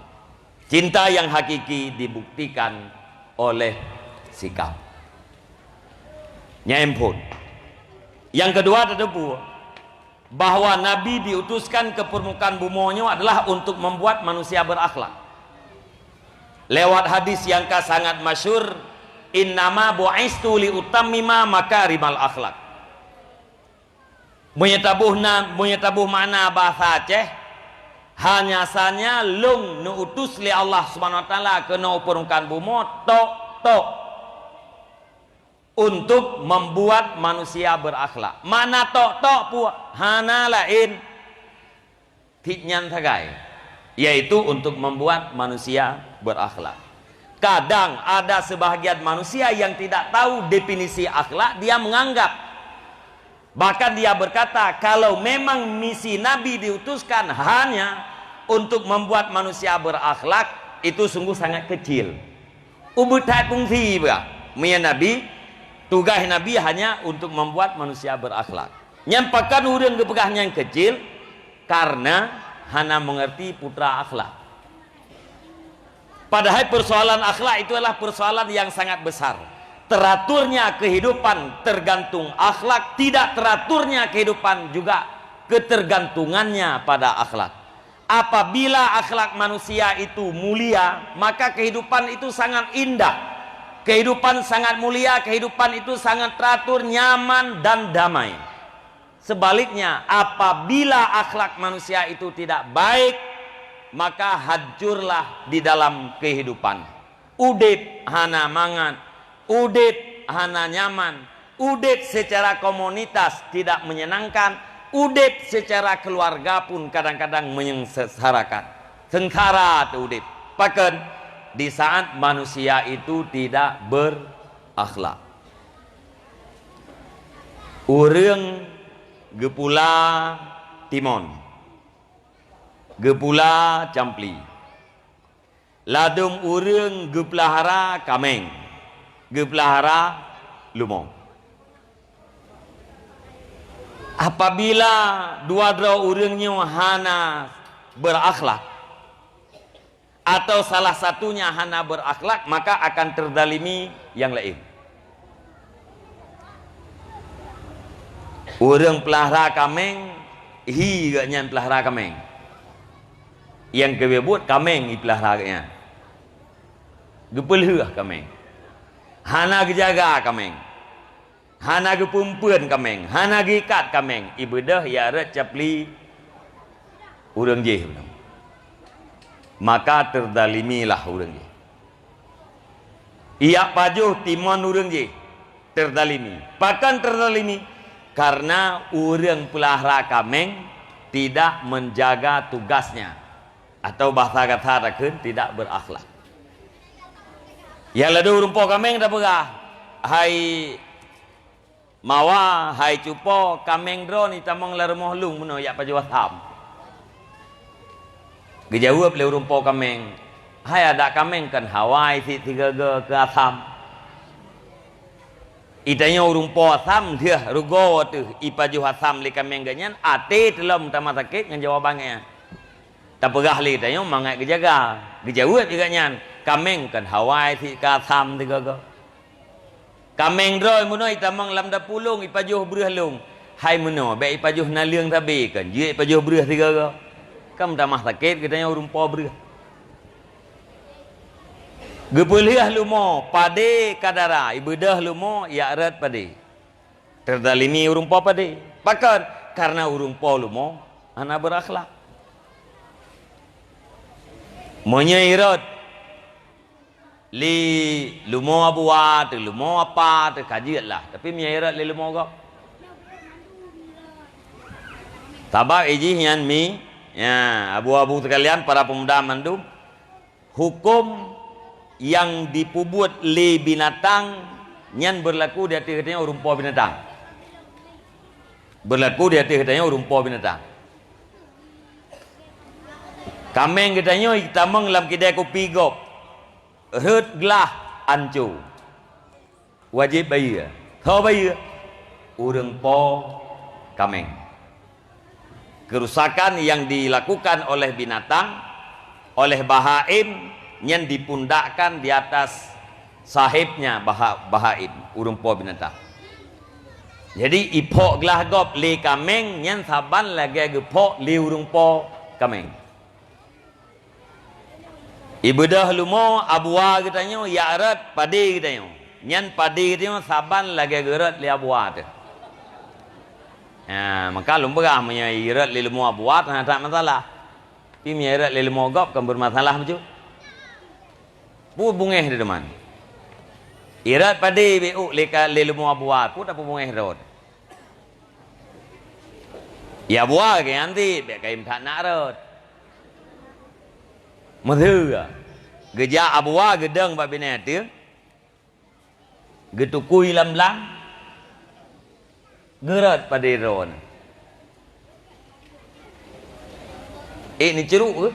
Cinta yang hakiki dibuktikan oleh sikap. Nyan phon. Nyang keudua, tateupeue bahwa Nabi diutuskan ke permukaan bumoe nyoe adalah untuk membuat manusia berakhlak. Lewat hadis nyang ka sangat masyhur, "Innama bu'istu li utammima makarimal akhlak." Meunyoe taboh na, meunyoe taboh makna bahasa Aceh, hanya sanya lôn neuutus lé Allah Subhanahu wa Taala keunoe u permukaan bumoe tok-tok untuk membuat manusia berakhlak. Makna tok-tok peue? Hana laén. Cit nyan sagai, yaitu untuk membuat manusia berakhlak. Kadang ada sebahagian manusia yang tidak tahu definisi akhlak, dia menganggap, bahkan dia berkata, kalau memang misi Nabi diutuskan hanya untuk membuat manusia berakhlak, itu sungguh sangat kecil. Ubit that fungsi bah. Meunyoe Nabi, tugaih Nabi hanya untuk membuat manusia berakhlak. Nyan pakon ureuëng geupeugah nyan kecil, karena hana mengerti putra akhlak. Padahal persoalan akhlak itu adalah persoalan yang sangat besar. Teraturnya kehidupan tergantung akhlak, tidak teraturnya kehidupan juga ketergantungannya pada akhlak. Apabila akhlak manusia itu mulia, maka kehidupan itu sangat indah. Kehidupan sangat mulia, kehidupan itu sangat teratur, nyaman, dan damai. Sebaliknya, apabila akhlak manusia itu tidak baik, maka hancurlah di dalam kehidupan. Udeb hana mangat, udeb hana nyaman, udeb secara komunitas tidak menyenangkan, udeb secara keluarga pun kadang-kadang menyengsarakan. Sengsara teu udeb. Pakon? Di saat manusia itu tidak berakhlak. Ureuëng geupula timon, geupula campli. Ladôm ureuëng geupeulahara kaméng, geupeulahara lumoe. Apabila dua droe ureuëng nyoe hana berakhlak, atau salah satunya hana berakhlak, maka akan terzalimi nyang laén. Ureuëng peulahara kaméng, hi geuhnyan peulahara kaméng. Nyang keubiet buet kaméng ipeulahara geuhnyan. Geupeulheueh kaméng. Hana geujaga kaméng. Hana geupeumpeuen kaméng, hana geuikat kaméng, ibeudôh jak rot campli ureuëng jéh. Maka teuzalimilah ureuëng jéh. Jak pajoh timon ureuëng jéh, teuzalimi. Pakon teuzalimi? Karena ureuëng peulahara kaméng tidak menjaga tugasnya. Atau bahasa gata takheun tidak berakhlak. Nyang ladôm ureuëng po kaméng tapeugah, "Hai Mawa, hai Cupo, kaméng droeneuh tamong lam rumoh lôn meunoe jak pajoh asam." Geujaweueb lé ureuëng po kaméng, "Hai adak kaméng, kon hawa i sit sigoe-goe keu asam." Itanyoe ureuëng po asam lheueh rugoe teuh ipajoh asam lé kaméng geuhnyan, até teulom tamah sakét ngon jawaban geuhnyan. Tapeugah lé tanyoe mangat geujaga. Geujaweueb juga nyan, "Kaméng kon hawa i sit keu asam sigoe-goe. Kaméng droe meunoe itamong lam dapu lôn ipajoh breueh lôn. Hai meunoe bék ipajoh naleueng sabe, kon jeuet ipajoh breueh sigoe-goe." Kan tamah sakét geutanyoe ureuëng po breueh. Geupeulheueh lumoe padé ka dara, ibeudôh lumoe jak rot padé. Teuzalimi ureuëng po padé. Pakon? Karena ureuëng po lumoe hana berakhlak. Meunyoe irot Lé leumo abuwa teuh, leumo apa teuh, ka jeuet lah. Tapi meunyo irot lé leumo gob. Sabab ijih nyan mi, ya, abu-abu sekalian, para pemuda mandum, huköm nyang jipeubuet lé binatang nyan beurlaku di ateueh geutanyoe ureuëng po binatang. Beurlaku di ateueh geutanyoe ureuëng po binatang. Kaméng geutanyoe jitamong lam kidai kupi gob, rhot glah, anco. Wajéb bayeue. Soe bayeue? Ureuëng po kaméng. Kerusakan yang dilakukan oleh binatang, oleh bahaim, nyan dipundakkan di atas sahibnya baha-, bahaim, ureuëng po binatang. Jadi, iphok glah gob lé kaméng, nyan saban lagée geuphok lé ureuëng po kaméng. Ibeudôh leumo abuwa geutanyoe, jak rot padé geutanyoe. Nyan padé geutanyoe saban lagée geurot lé abuwa teuh. Ha, maka lôn peugah, meunyoe irot lé leumo abuwa, hana that masalah. Tapi meunyoe irot lé leumo gob, kan beureumasalah bacut. Peue beungéh di teuma? Irot padé bék lé ka, lé leumo abuwa, peue tapeubeungéh rot? Ya, abuwa geuh nyan cit, bék kayém that na rot. Meuheueh, geujak abuwa geudong bak binéh ateueh, geutukui lam blang, geurot padé droeneuh. Ék neucuruk keuh?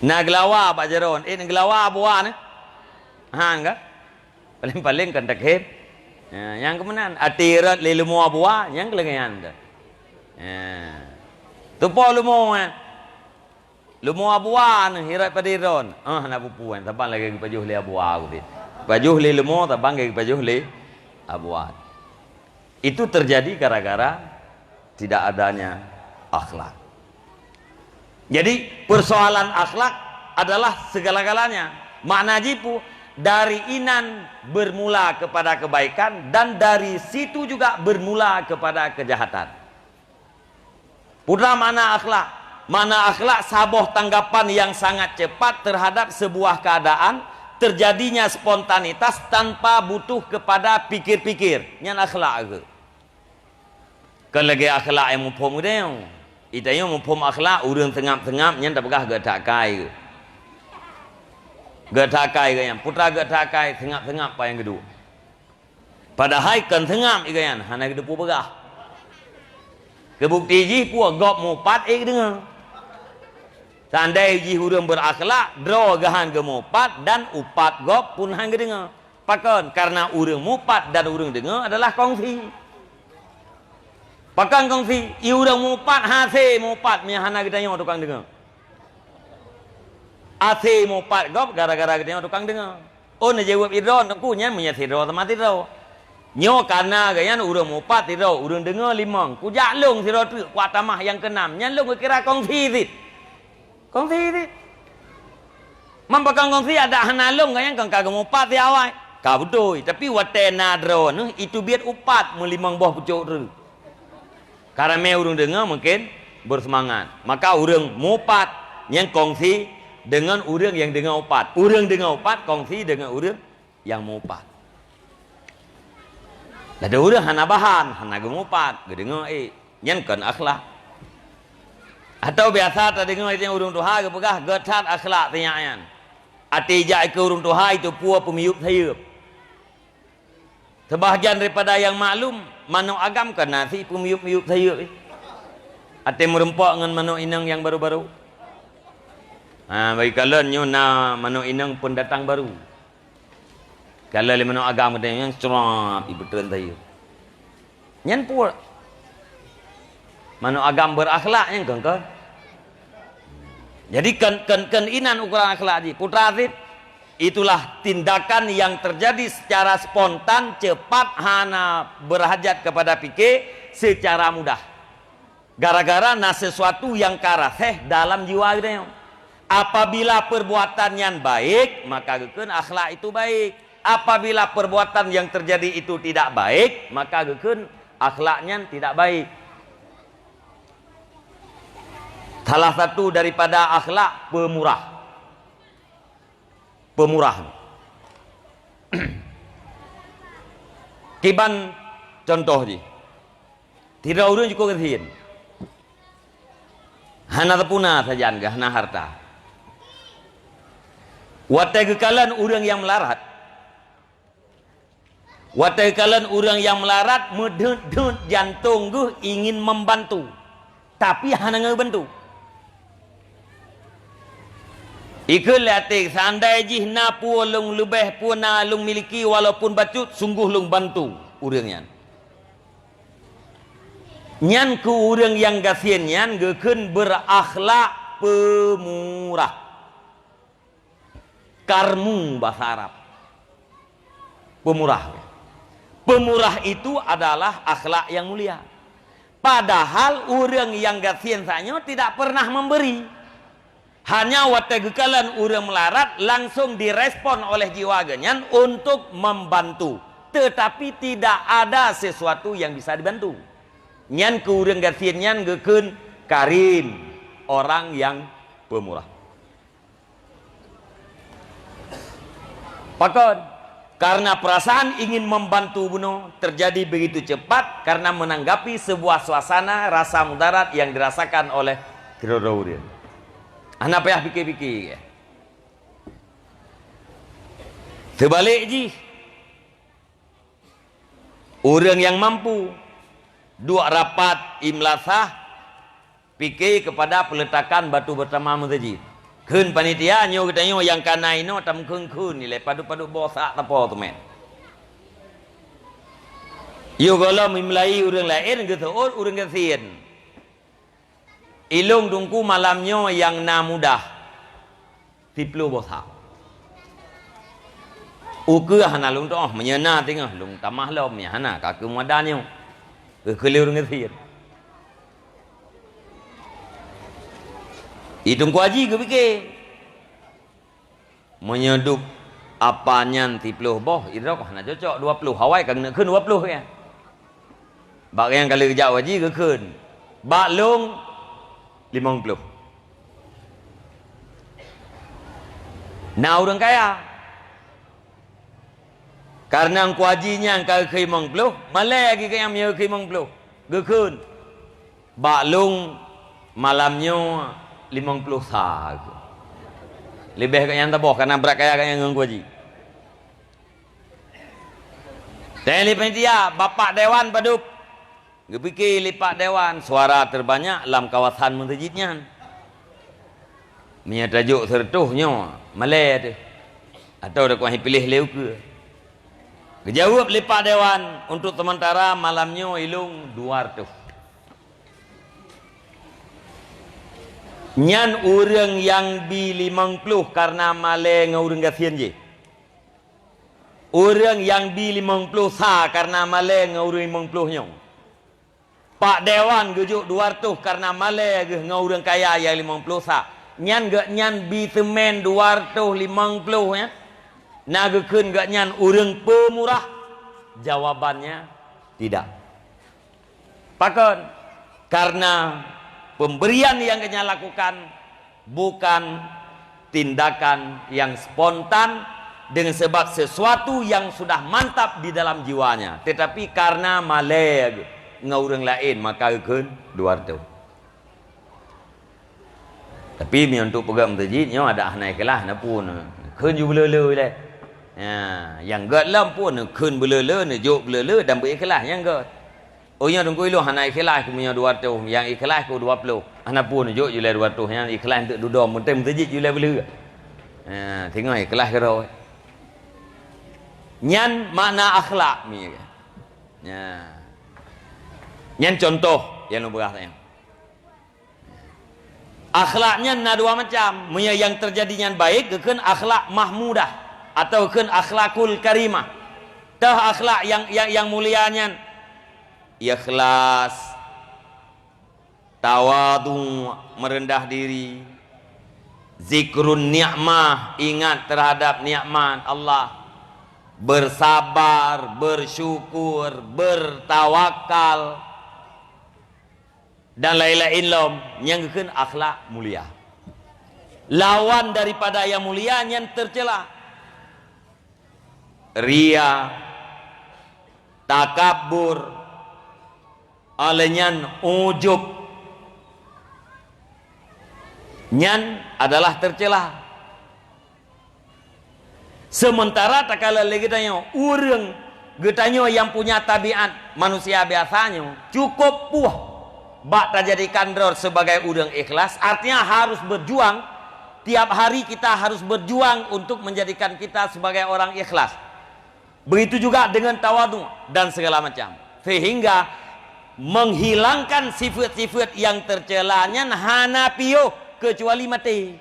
Na geulawa bak jaroe, ék neugeulawa abuwa nyan? Han ka? Paléng-paléng kan takhem. Ya, nyang keumeunan, até rot lé leumo abuwa, nyang keuleungehan ka. Ya. Tupo leumo, eh. Leumo abuwa nyan, irot padé droeneuh. Ah, hana peue-peue, saban lagée geupajoh lé abuwa, aku teuh. Pajoh lé leumo, saban lagée geupajoh lé abuwa. Itu terjadi gara-gara tidak adanya akhlak. Jadi, persoalan akhlak adalah segala-galanya. Makna jih peue, dari inan bermula kepada kebaikan dan dari situ juga bermula kepada kejahatan. Peue makna akhlak? Makna akhlak saboh tanggapan yang sangat cepat terhadap sebuah keadaan, terjadinya spontanitas tanpa butuh kepada pikir-pikir. Nyan akhlak keuh. Kon lagée akhlak nyang muphom geutanyoe. Geutanyoe muphom akhlak, ureuëng seungab-seungab nyan tapeugah geutak akai. Geutak akai geuh nyan, peue geutak akai, seungab-seungab paih nyang geuduek. Padahai kon seungab geuh nyan, hana geuteupeue peugah. Keu bukeuti jih peue, gob mupat ék geudeungoe. Seandai jih ureuëng beurakhlak, droe geuh han geumupat dan upat gob pun han geudeungoe. Pakon? Karena ureuëng mupat dan ureuëng deungoe adalah kongsi. Pakon kongsi? I ureuëng mupat hase mupat meunyo hana geutanyoe tukang deungoe. Hase mupat gob gara-gara geutanyoe tukang deungoe. Oh, neujaweueb i droe, teungku, nyan meunyo sidroe teuma sidroe. Nyoe kana geuh nyan ureuëng mupat sidroe, ureuëng deungoe limong. Kujak lôn sidroe treuk, kuat tamah nyang keunam. Nyan lôn geukira kongsi cit. Kongsi cit. Man pakon kongsi, adak hana lôn geuh nyan kon ka geumupat si awai. Ka beutôi, tapi watée na droeneuh, itu biet upat meulimong boh pucok treuk. Karamé ureuëng deungoe mungken beuseumangat. Maka ureuëng mupat nyang kongsi deungon ureuëng nyang deungoe upat. Ureuëng deungoe upat kongsi deungon ureuëng nyang mupat. Ladôm ureuëng hana bahan, hana geumupat, geudeungoe ék. Nyan kon akhlak. Atawa biasa tadeungoe ureuëng tuha geupeugah, "Gét that akhlak si nyak nyan." Até jak keu ureuëng tuha, itu peue peumiyueb sayeuep. Sebahagian daripada nyang maklum, manok agam kon na si peumiyueb-miyueb sayeuep. Até meurumpok ngon manok inong nyang baru-baru. Ha, bagi kalon nyoe na manok inong pendatang baru. Kalau lé manok agam geutanyoe nyan crat, ipeutreun sayeuep. Nyan peue? Manok agam beurakhlak nyan kon, kon. Jadi kon, kon, kon inan ukuran akhlak jih. Peue treuk cit, itulah tindakan yang terjadi secara spontan, cepat, hana berhajat kepada pikir, secara mudah. Gara-gara na sesuatu nyang ka raseh dalam jiwa geutanyoe. Apabila perbuatan nyan baik, maka geukheun akhlak itu baik. Apabila perbuatan yang terjadi itu tidak baik, maka geukheun akhlak nyan tidak baik. Salah satu daripada akhlak, pemurah. peumurah. Kiban contoh jih. Sidroe ureuëng jikeu gasien. Hana teupuna sajan geuh, hana harta. Watée geukalon ureuëng nyang meularat, watée geukalon ureuëng nyang meularat, meudeuet-deuet jantong geuh ingin membantu, tapi hana geubantu. Ikheun lé até, seandai jih na peue lôn leubeh, peue na lôn miliki, walaupun bacut, sungguh lôn bantu ureuëng nyan. Nyan keu ureuëng nyang gasien nyan geukheun beurakhlak peumurah. Karmu bahasa Arab. Peumurah. Peumurah itu adalah akhlak yang mulia. Padahal ureuëng nyang gasien sanyoe tidak pernah memberi. Hanya watée geukalon ureuëng meularat, langsung direspon oleh jiwa geuh nyan untuk membantu, tetapi tidak ada sesuatu yang bisa dibantu. Nyan keu ureuëng gasien nyan geukheun karim, orang yang peumurah. Pakon? Karena perasaan ingin membantu bunoe terjadi begitu cepat karena menanggapi sebuah suasana rasa mudarat yang dirasakan oleh keudroe-droe ureuëng. Hana payah pike-pike. Teubalek jih, ureuëng nyang mampu duek rapat i meulasah, pike keupada peuletakan batu beutama meuseujid. Kheun panitia, nyoe geutanyoe nyang kana inoe tameukeun-keun ilée padub-padub boh sak tapo teumé. Yoh gohlom i meulayi ureuëng laén geuseuôt ureuëng gasien. Ilôn teungku malam nyoe nyang na mudah. Siploh boh sak. Ukeue hana lôn toh, meunyoe na teungoh lôn tamah lom, meunyoe hana ka keuh muadan nyoe. Keu keuliru ngeusir. Itungku haji geupike. Meunyoe dup apa nyan siploh boh, idroe hana cocok dua ploh. Awai ka geuneuk kheun dua ploh ya. Bak nyang ka lheueh geujak haji geukheun, bak lôn limong ploh. Na ureuëng kaya. Kareuna Teungku Haji nyan ka geukheun limong ploh, malée lagée nyang meunyoe geukheun limong ploh. Geukheun, bak lôn malam nyoe limong ploh sa. Leubeh gobnyan saboh, kareuna brat kaya gobnyan ngon Teungku Haji. Teuh lé panitia, bapak dewan padub. Geupike lé pak dewan, suara terbanyak lam kawasan meuseujid nyan. Meunyoe tajok seureutôh nyoe, malée teuh. Atawa takuah piléh lé ukeue. Geujaweueb lé pak dewan, untuk sementara malam nyoe ilôn dua reutôh. Nyan ureuëng nyang bi limong ploh kareuna malée ngon ureuëng gasien jih. Ureuëng nyang bi limong ploh sa kareuna malée ngon ureuëng limong ploh nyoe. Pak dewan geujok dua reutôh kareuna malée geuh ngon ureuëng kaya nyang limong ploh sa. Nyan gobnyan bi seumén dua reutôh limong ploh nyan. Na geukheun gobnyan ureuëng peumurah? Jawabannya, tidak. Pakon? Karena pemberian yang gobnyan lakukan bukan tindakan yang spontan dengan sebab sesuatu yang sudah mantap di dalam jiwanya, tetapi karena malée ngon ureuëng laén, maka geukheun dua reutôh. Tapi meunyoe untuk peugah meuseujid nyoe adak hana ikhlaih, na pun kheun ju beuleu-leu ilée. Ya, nyang gét lom pun kheun beuleu-leu, neujok beuleu-leu dan beu ikhlaih nyang gét. Oh nyoe Teungku ilôn hana ikhlaih keu meunyoe dua reutôh, nyang ikhlaih keu dua ploh. Hana pun jok ju lé dua reutôh, nyang ikhlaih untuk dudoe, meunteng meuseujid ju lé beuleu. Ha, singoh ikhlaih keudroe. Nyan makna akhlak mi. Ya. Nyan contoh nyang lôn peugah tadi. Akhlak nyan na dua macam. Meunyoe nyang teujadi nyan baik, geukheun akhlak mahmudah atau geukheun akhlakul karimah. Teuh akhlak nyang, nyang, nyang mulia nyan ikhlas, tawadu, meureundah diri, zikrun nikmah, ingat terhadap nikmat Allah, bersabar, bersyukur, bertawakal. Dan laén-laén lom nyang geukheun akhlak mulia. Lawan daripada nyang mulia nyan teucela. Ria, takabur, alèh nyan ujub. Nyan adalah tercela. Sementara takalon lé geutanyoe, ureuëng geutanyoe nyang punya tabiat manusia biasa nyoe, cukup puih bak tajadikan droe sebagai ureuëng ikhlas, artinya harus berjuang. Tiap hari kita harus berjuang untuk menjadikan kita sebagai orang ikhlas. Begitu juga dengan tawadhu dan segala macam. Sehingga menghilangkan sifat-sifat yang tercela nyan hana piôh kecuali maté.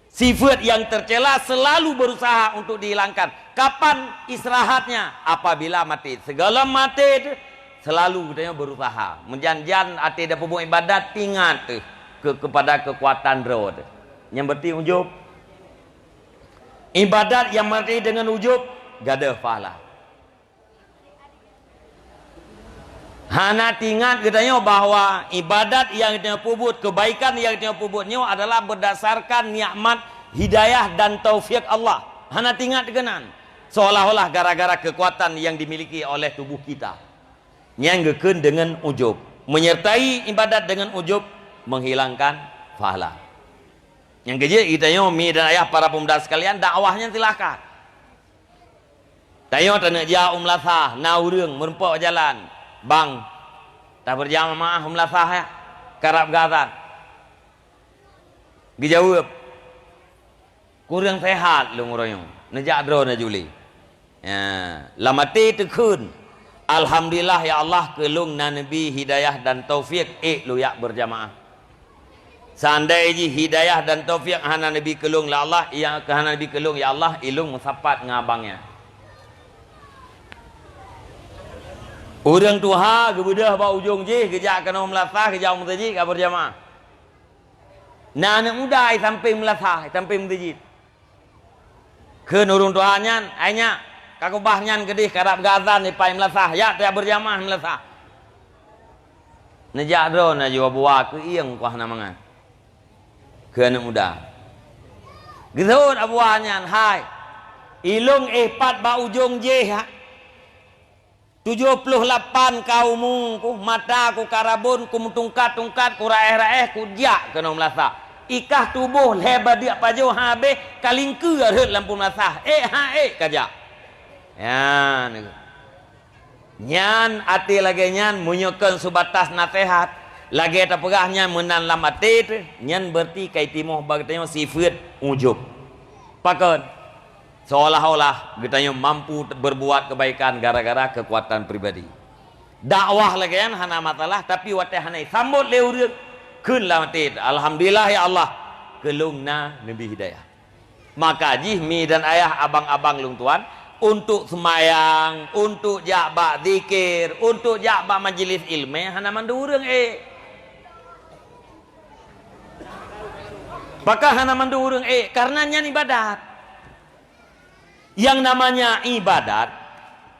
Sifat yang tercela selalu berusaha untuk dihilangkan. Kapan istirahatnya? Apabila maté. Segala maté tu selalu geutanyoe berusaha. Meujan-jan até tapeubuet ibadat, ingat teuh ke, kepada kekuatan droe teuh. Nyang berarti ujub. Ibadat yang mati dengan ujub, gadoh pahala. Hana teuingat geutanyoe bahwa ibadat nyang geutanyoe peubuet, kebaikan nyang geutanyoe peubuet nyoe adalah berdasarkan nikmat hidayah dan taufik Allah. Hana teuingat keunan. Seolah-olah gara-gara kekuatan yang dimiliki oleh tubuh kita. Nyang geukheun dengan ujub. Menyertai ibadat dengan ujub menghilangkan pahala. Nyang keujeuet geutanyoe, mi dan ayah, para pemuda sekalian, dakwah nyan silahkan. Tanyoe taneuk jak u meulasah, na ureuëng meurumpok jalan, "Bang, tabeurjamaah u meulasah ya, karab geuazan." Geujaweueb, "Kureueng sehat lôn uroe nyoe, neujak droe neujak lé." Ya, lam até teukheun, "Alhamdulillah ya Allah, keu lôn na neubi hidayah dan taufik ék lôn jak beurjamaah. Seandai jih hidayah dan taufik hana neubi keu lôn lé Allah, ya, hana neubi keu lôn ya Allah, ilôn meusapat ngon abang nyan." Ureuëng tuha geubeudôh bak ujong jih, geujak keunoe meulasah, geujak u meuseujid, ka beurjamaah. Na aneuëk muda jisampéng meulasah, jisampéng meuseujid. Kheun ureuëng tuha nyan, "Hai nyak, ka keubah nyan keudeh, karab geuazan, jipai meulasah, jak tajak beurjamaah meulasah." Neujak droe neujak Abu Wa keu ieng kuah na mangat. Keu aneuëk muda. Geuseuôt Abu Wa nyan, "Hai, ilôn éh pat bak ujong jih, ha. Tujoh ploh lapan ka umu ku, mata ku ka rabon, ku meutungkat-tungkat, ku raéh-raéh, ku jak keunoe meulasah. Ikah tuboh lhée badeuk pajoh habéh, ka lingkeue rhot lam peuet meulasah. Ék ha ék ka jak." Nyan. Nyan até lagée nyan, meunyoe kon seubatas naseuhat, lagée tapeugah nyan meunan lam até teuh, nyan beurarti ka jitimoh bak geutanyoe sifeuet ujub. Pakon? Seolah-olah geutanyoe mampu berbuat kebaikan gara-gara kekuatan pribadi. Dakwah lagée nyan hana masalah, tapi watée hana jisambot lé ureuëng, kheun lam até, "Alhamdulillah ya Allah, keu lôn na neubi hidayah." Maka jih mi dan ayah, abang-abang lôn tuan, untuk seumayang, untuk jak bak zikir, untuk jak bak majlis ilmu, hana mandum ureuëng ék. Pakon hana mandum ureuëng ék? Karena nyan ibadat. Yang namanya ibadat,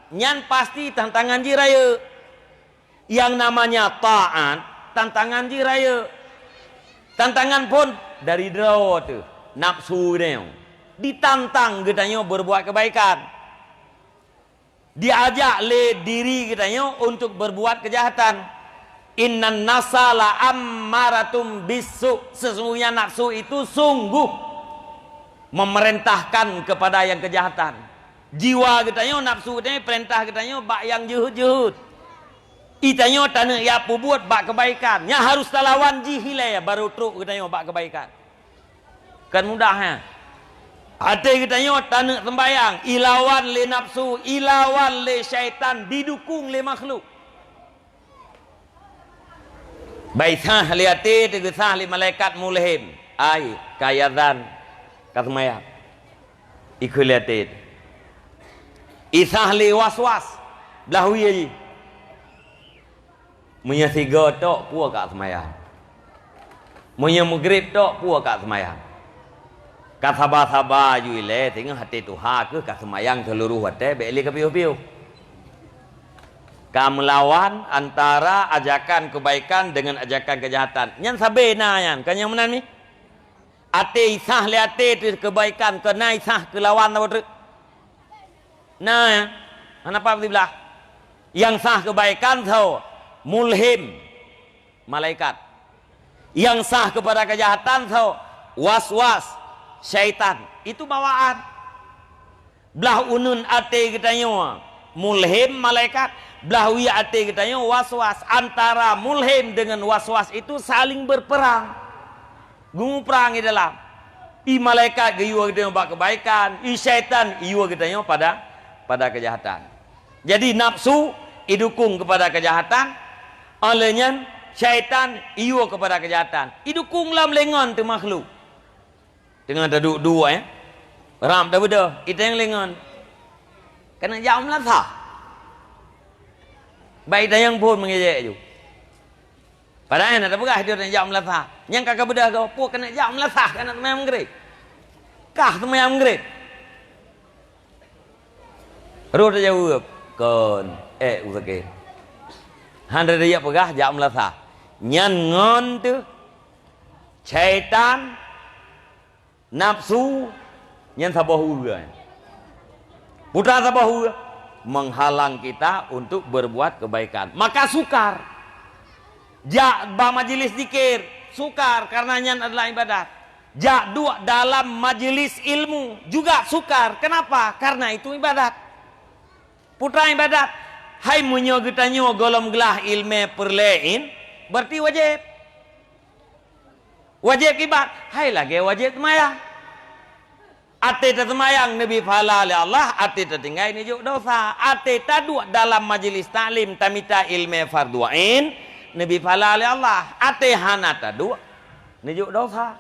nyan pasti tantangan jih rayeuk. Yang namanya taat, tantangan jih rayeuk. Tantangan phon dari droe teuh, nafsu geutanyoe. Ditantang geutanyoe berbuat kebaikan. Diajak lé diri geutanyoe untuk berbuat kejahatan. "Innan nafsa la ammaratum bissu." Sesungguhnya nafsu itu sungguh memerintahkan kepada yang kejahatan. Jiwa geutanyoe, nafsu geutanyoe, perintah geutanyoe bak nyang jeuhet-jeuhet. Geutanyoe taneuk jak peubuet bak kebaikan. Nyang harus talawan jih ilée baru trok geutanyoe bak kebaikan. Kan mudah, ha? Até geutanyoe taneuk sembayang, ilawan lé nafsu, ilawan lé syaitan, didukung lé makhluk. Bak isah lé até teuh, geusah lé malaikat mulhém, "Ai, ka azan, ka seumayang." Ikheun lé até teuh. Isah lé was-was, blah wie jih. Meunyoe sigoe tok, peue ka seumayang. Meunyoe meugreb tok, peue ka seumayang. Ka saba-saba ju ilée, singoh até tuha kheueh ka seumayang seuluroh watée, bék lé ka piôh-piôh. Ka meulawan antara ajakan keubaikan deungon ajakan keujahatan. Nyan sabe na nyan, kon nyang meunan mi? Até isah lé até teuh keubaikan, kon na isah keulawan saboh treuk. Nah, hana pat beutiblah. Nyang sah keubaikan soe? Mulhim, malaikat. Nyang sah keupada keujahatan soe? Waswas, syaitan. Itu bawaan. Blah uneuen até geutanyoe mulhim, malaikat. Blah wie até geutanyoe waswas. Antara mulhim dengan waswas itu saling berperang. Geumuprang di dalam. I malaikat geuyue geutanyoe bak keubaikan, i syaitan iyue geutanyoe pada, pada keujahatan. Jadi, nafsu idukung keupada keujahatan, óh lheueh nyan syaitan iyue keupada keujahatan. Idukung lom lé ngon teuh makhluk. Teungoh taduek-duek, eh. Rab tabeudôh, itanyong lé ngon. Keuneuk jak u meulasah. Bak itanyong phon meungejek ju. Padahai na tapeugah, "Dia nak jak meulasah." Nyang ka kabeudôh goe, "Peue keuneuk jak meulasah, keuneuk seumayang Maghrib." Kah seumayang Maghrib. Roh tajaweueb, "Kon, ék u sakét." Han tajak peugah, "Jak meulasah." Nyan ngon teuh syaitan, nafsu, nyan saboh ureuëng. Putra saboh ureuëng menghalang kita untuk berbuat kebaikan. Maka sukar. Jak bak majelis zikir, sukar, karena nyan adalah ibadat. Jak duek dalam majelis ilmu, juga sukar. Kenapa? Karena itu ibadat. Putra ibadat. Hai meunyoe geutanyoe gohlom glah iéleumé peureulée, berarti wajéb. Wajéb kiban, hai lagée wajéb seumayang. Até taseumayang neubri pahala lé Allah, até tatinggai neujok dosa. Até taduek dalam majelis taklim tamita iéleumé fardhu ain, neubri pahala lé Allah. Até hana taduek, neujok dosa.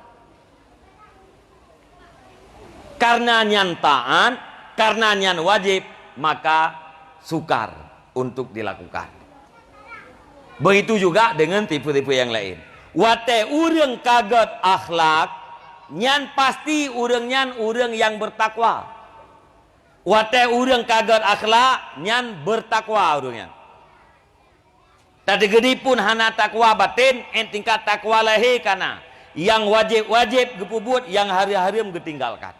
Karena nyan taát, karena nyan wajéb, maka sukar untuk dilakukan. Begitu juga dengan tipe-tipe yang lain. Watée ureuëng ka gét akhlak, nyan pasti ureuëng nyan ureuëng nyang bertakwa. Watée ureuëng ka gét akhlak, nyan bertakwa ureuëng nyan. Tadeugedi pun hana takwa baten, eh, tingkat takwa lahé kana. Nyang wajéb-wajéb geupeubuet, nyang hareuem-hareuem geutinggalkan.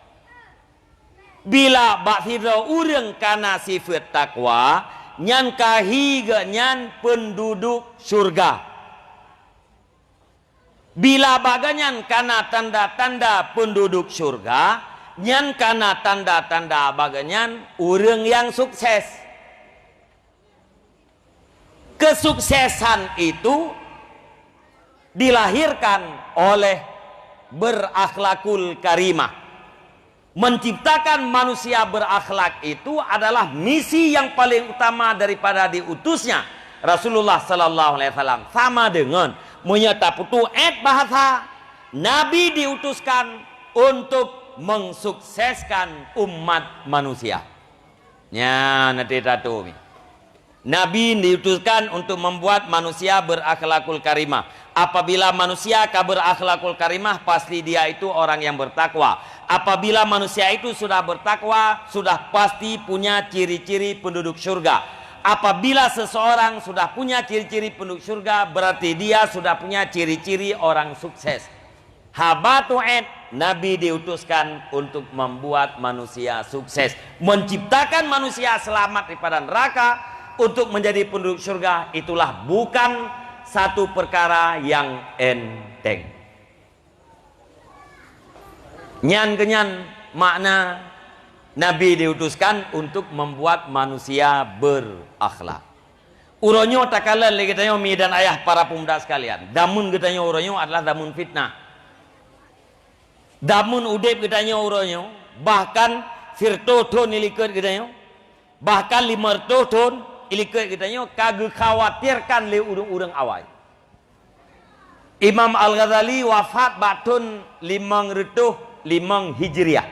Bila bak sidroe ureuëng kana sifeuet takwa, nyan ka hi geuh nyan peunduduek syeuruga. Bila bak geuh nyan kana tanda-tanda peunduduek syeuruga, nyan kana tanda-tanda bak geuh nyan ureuëng nyang sukses. Kesuksesan itu dilahirkan oleh berakhlakul karimah. Menciptakan manusia berakhlak itu adalah misi yang paling utama daripada diutusnya Rasulullah sallallahu alaihi wasallam. Sama dengan meunyoe tapeutuet bahasa, Nabi diutuskan untuk mensukseskan umat manusia. Nyan, na teuh tato mi. Nabi diutuskan untuk membuat manusia berakhlakul karimah. Apabila manusia ka berakhlakul karimah, pasti dia itu orang yang bertakwa. Apabila manusia itu sudah bertakwa, sudah pasti punya ciri-ciri penduduk syurga. Apabila seseorang sudah punya ciri-ciri penduduk syurga, berarti dia sudah punya ciri-ciri orang sukses. Haba tuet, Nabi diutuskan untuk membuat manusia sukses, menciptakan manusia selamat daripada neraka, untuk menjadi penduduk syurga, itulah bukan satu perkara yang enteng. Nyan keuh nyan makna Nabi diutuskan untuk membuat manusia berakhlak. Uroe nyoe takalon lé geutanyoe, mi dan ayah, para pemuda sekalian. Zaman geutanyoe uroe nyoe adalah zaman fitnah. Zaman udeb geutanyoe uroe nyoe, bahkan sireutoh thon ilikot geutanyoe, bahkan limong reutôh thon ilikot geutanyoe ka geukhawatirkan lé ureuëng-ureuëng awai. Imam Al-Ghazali wafat bak thon limong reutôh limong Hijriah.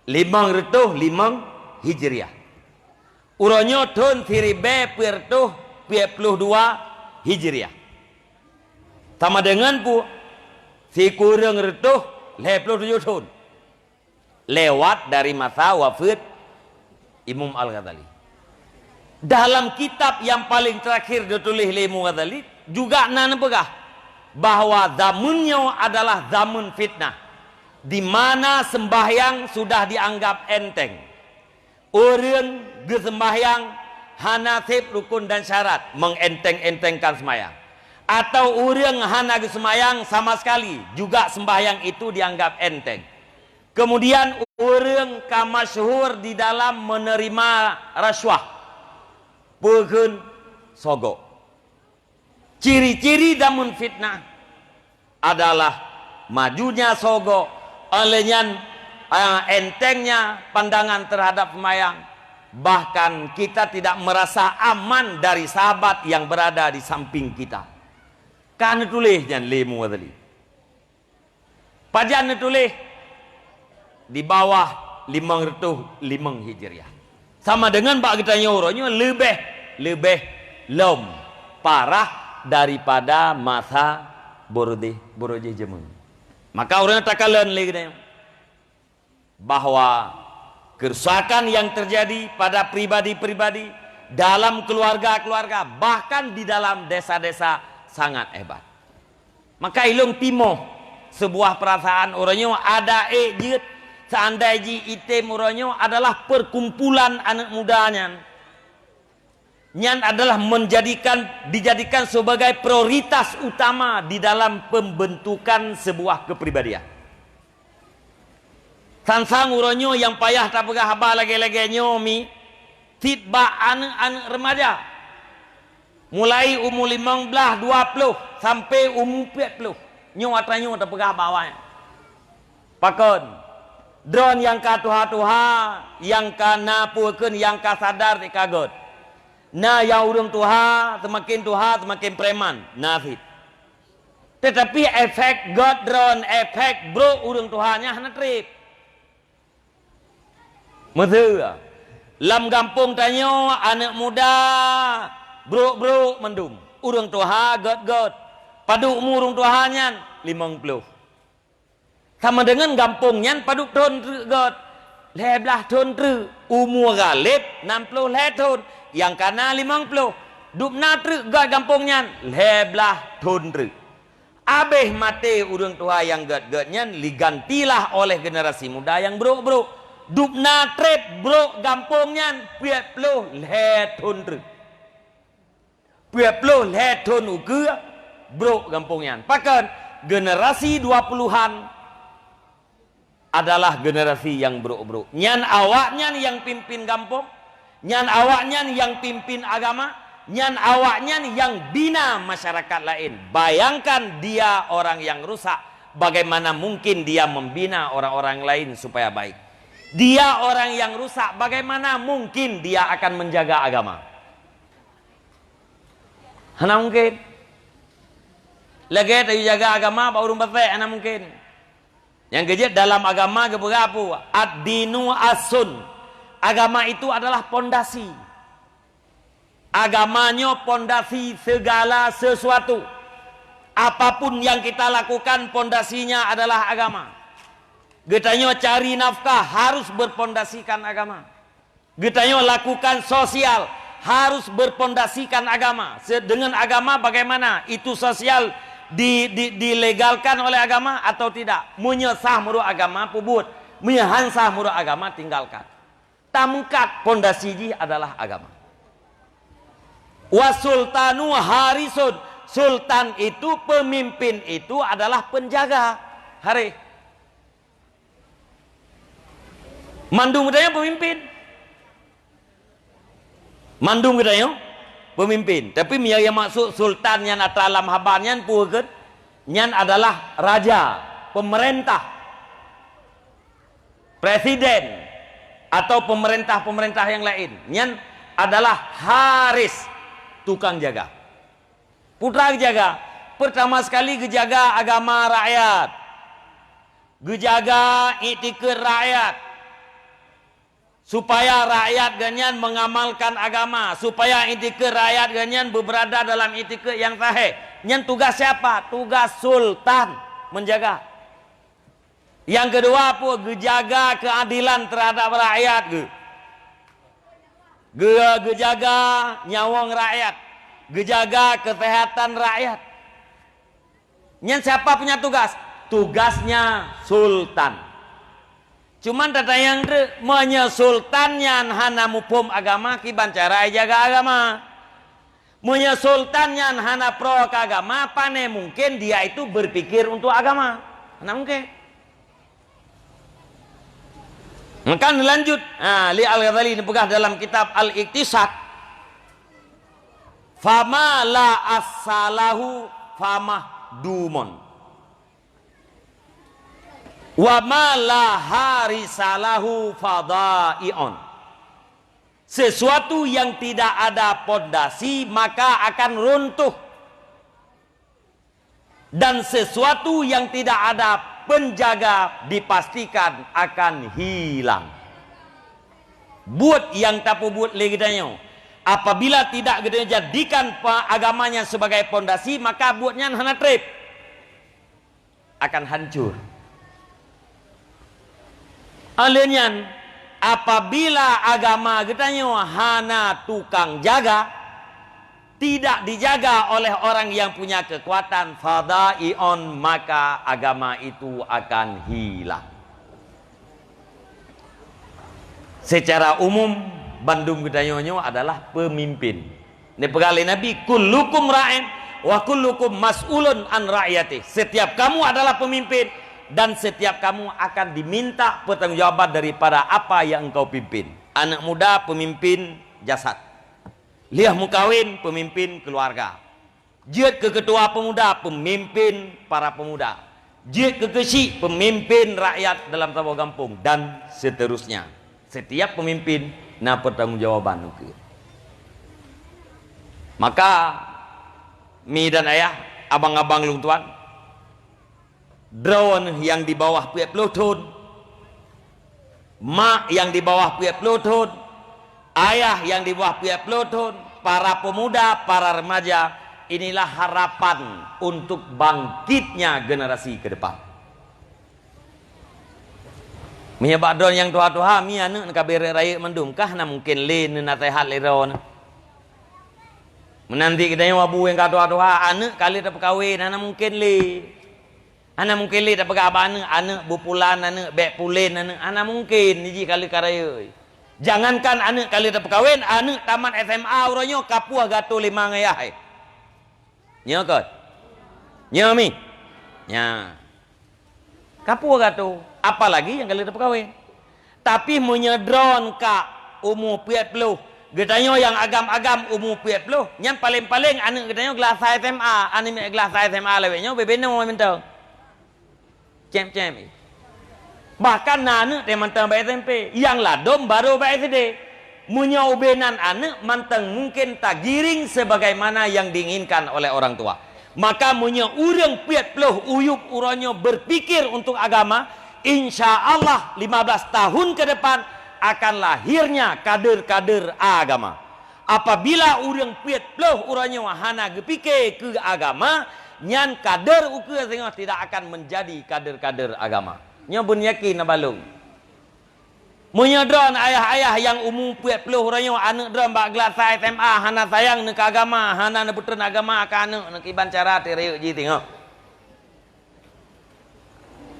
Limong reutôh limong Hijriah. Uroe nyoe thon siribée peuet reutôh peuet ploh dua Hijriah. Sama deungon peue? Sikureueng reutôh lhée ploh tujoh thon lewat dari masa wafeuet Imam Al-Ghazali. Dalam kitab nyang paleng terakhir geutuléh lé Imam Ghazali juga na neupeugah bahwa zaman nyoe adalah zaman fitnah, di mana sembahyang sudah dianggap enteng. Ureuëng geuseumbahyang hana sép rukun dan syarat, mengenteng-entengkan sembahyang. Atau ureuëng hana geuseumbahyang sama sekali, juga sembahyang itu dianggap enteng. Kemudian ureuëng ka masyhur di dalam menerima rasuah, peue kheun, sogok. Ciri-ciri damun fitnah adalah majunya sogok, oleh nyan, ah, entengnya pandangan terhadap sembahyang. Bahkan kita tidak merasa aman dari sahabat yang berada di samping kita. Ka neutuléh nyan lé Mughazali. Pajan neutuléh? Di bawah limong reutôh limong Hijriah. Sama deungon bak geutanyoe uroe nyoe leubeh, leubeh lom parah daripada masa Buroje, Buroje jameun. Maka ureuëng takalon lé geutanyoe bahwa kerusakan yang terjadi pada pribadi-pribadi, dalam keluarga-keluarga, bahkan di dalam desa-desa sangat hebat. Maka ilong timoh sebuah perasaan uroe nyoe ada ék jeuet seandai jih item uroe nyoe adalah perkumpulan aneuk muda nyan. Nyan adalah menjadikan, dijadikan sebagai prioritas utama di dalam pembentukan sebuah kepribadian. Sang-sang uroe nyoe nyang payah tapeugah haba lagée-lagée nyoe mi, cit bak aneuk-aneuk remaja. Mulai umu limong blaih, dua ploh, sampai umu peuet ploh. Nyoe atra nyoe tapeugah bak awaknyan. Pakon? Droe nyang ka tuha-tuha, nyang ka na peue kheun, nyang ka sadar di ka gét. Na nyang ureuëng tuha, seumaken tuha, seumaken preman. Na cit. Teutapi efek gét droe, efek brok ureuëng tuha nyan hana treb. Meuseu, lam gampông tanyoe aneuk muda brok-brok mandum, ureuëng tuha gét-gét. Padub umu ureuëng tuha nyan? Limong ploh. Sama deungon gampông nyan padub thon treuk gét? Lhée blaih thon treuk. Umu Ghalib nam ploh lhée thon, nyang ka na limong ploh. Dub na treuk gét gampông nyan? Lhée blaih thon treuk. Abéh maté ureuëng tuha nyang gét-gét nyan, digantilah oleh generasi muda nyang brok-brok. Dub na treb brok gampông nyan peuet ploh lhée thon treuk. Peuet ploh lhée thon ukeue brok gampông nyan. Pakon? Generasi dua puluhan adalah generasi nyang brok-brok. Nyan awaknyan nyang pimpin gampông, nyan awaknyan nyang pimpin agama, nyan awaknyan nyang bina masyarakat laén. Bayangkan dia orang yang rusak, bagaimana mungkin dia membina orang-orang lain supaya baik? Dia orang yang rusak, bagaimana mungkin dia akan menjaga agama? Hana mungkin. Lagée tayue jaga agama bak ureuëng basék, hana mungkin. Nyang keujeuet dalam agama geupeugah peue? Ad-dinu asun. Agama itu adalah pondasi. Agama nyoe pondasi segala sesuatu. Apapun yang kita lakukan, pondasinya adalah agama. Geutanyoe cari nafkah harus berpondasikan agama. Geutanyoe lakukan sosial harus berpondasikan agama. Se-, dengan agama bagaimana? Itu sosial di, di, dilegalkan oleh agama atau tidak? Meunyoe sah meurok agama, peubuet. Meunyoe han sah meurok agama, tinggalkan. Tameukat pondasi jih adalah agama. Wa sultanu harisun. Sultan itu, pemimpin itu adalah penjaga. Hareh. Mandum geutanyoe pemimpin. Mandum geutanyoe pemimpin. Tapi meunyoe nyang maksud sultan nyan atra lam haba nyan peue kheun? Nyan adalah raja, pemerintah, presiden, atau pemerintah-pemerintah nyang laén. Nyan adalah haris, tukang jaga. Peue atra geujaga? Pertama sekali geujaga agama rakyat. Geujaga iktikeuet rakyat, supaya rakyat geuhnyan mengamalkan agama, supaya iktikeuet rakyat geuhnyan beurada dalam iktikeuet nyang sahih. Nyan tugas siapa? Tugas sultan menjaga. Nyang keudua peue? Geujaga keuadilan terhadap rakyat geuh. Geu-, geujaga nyawöng rakyat, geujaga keuseuhatan rakyat. Nyan siapa punya tugas? Tugasnya sultan. Cuman tatanyong treuk, meunyoe sultan nyan hana muphom agama, kiban cara jaga agama? Meunyoe sultan nyan hana pro keu agama, pane mungkin dia itu berpikir untuk agama? Hana mungkin. Maka lanjut, ha, li Al-Ghazali neupeugah dalam kitab Al-Iqtisad, "Fama la assalahu famahdumun, wa ma la harisalahu fadai'un." Sesuatu yang tidak ada pondasi, maka akan runtuh. Dan sesuatu yang tidak ada penjaga dipastikan akan hilang. Buet nyang tapeubuet lé geutanyoe, apabila tidak geutanyoe jadikan pa-, agamanya sebagai pondasi, maka buet nyan hana treb, akan hancur. Oleh nyan, apabila agama geutanyoe hana tukang jaga, tidak dijaga oleh orang yang punya kekuatan, fadai'un, maka agama itu akan hilang. Secara umum, bandum geutanyoe nyoe adalah peumimpin. Neupeugah lé Nabi, "Kullukum ra'in wa kullukum mas'ulun an ra'iyatih." Setiap kamu adalah pemimpin dan setiap kamu akan diminta pertanggungjawaban daripada apa yang engkau pimpin. Aneuk muda pemimpin jasad. Lheueh meukawen pemimpin keluarga. Jeuet keu ketua pemuda pemimpin para pemuda. Jeuet keu keuchik pemimpin rakyat dalam saboh gampông dan seterusnya. Setiap pemimpin na pertanggungjawaban ukeue. Maka, mi dan ayah, abang-abang lôn tuan, droeneuh nyang di bawah peuet ploh thon, mak nyang di bawah peuet ploh thon, ayah nyang di bawah peuet ploh thon, para pemuda, para remaja, inilah harapan untuk bangkitnya generasi ke depan. Meunyoe bak droeneuh nyang tuha-tuha, mi aneuk neuka beuet rayeuk mandum, ka hana mungken lé neunaseuhat lé droeneuh. Meunan cit geutanyoe abu nyang ka tuha-tuha, aneuk ka lheueh tapeukawen, hana mungken lé. Hana mungken lé tapeugah bak aneuk, "Aneuk beupulan aneuk, bèk pulen aneuk." Hana mungken, jih ka lheueh ka rayeuk. Jangankan aneuk ka lheueh tapeukawen, aneuk tamat S M A uroe nyoe ka poh gato lé ma ngon yah, eh. Nyo kon? Nyo mi? Nya. Ka poh gato, apalagi nyang ka lheueh tapeukawen. Tapi meunyoe droeneuh ka umu peuet ploh, geutanyoe nyang agam-agam umu peuet ploh, nyan paleng-paleng aneuk geutanyoe glah sa S M A, aneuk miet glah sa S M A lawét nyoe bebe noe mantong. Cem-cem. Bahkan na aneuk teuh mantong bak S M P, nyang ladom barô bak S D. Meunyoe ubé nan aneuk mantong mungken tagiring sebagaimana yang diinginkan oleh orang tua. Maka meunyoe ureuëng peuet ploh uyueb uroe nyoe berpikir untuk agama, insya Allah lima belas tahun ke depan akan lahirnya kader-kader agama. Apabila ureuëng peuet ploh uroe nyoe hana geupike keu agama, nyan kader ukeue singoh tidak akan menjadi kader-kader agama. Nyoe beunyakin na balong. Meunyoe droeneuh ayah-ayah nyang umu peuet ploh uroe nyoe aneuk droeneuh bak glah sa S M A hana sayang neuh keu agama, hana neupeutrön agama keu aneuk neuh, kiban cara teurayek jih singoh.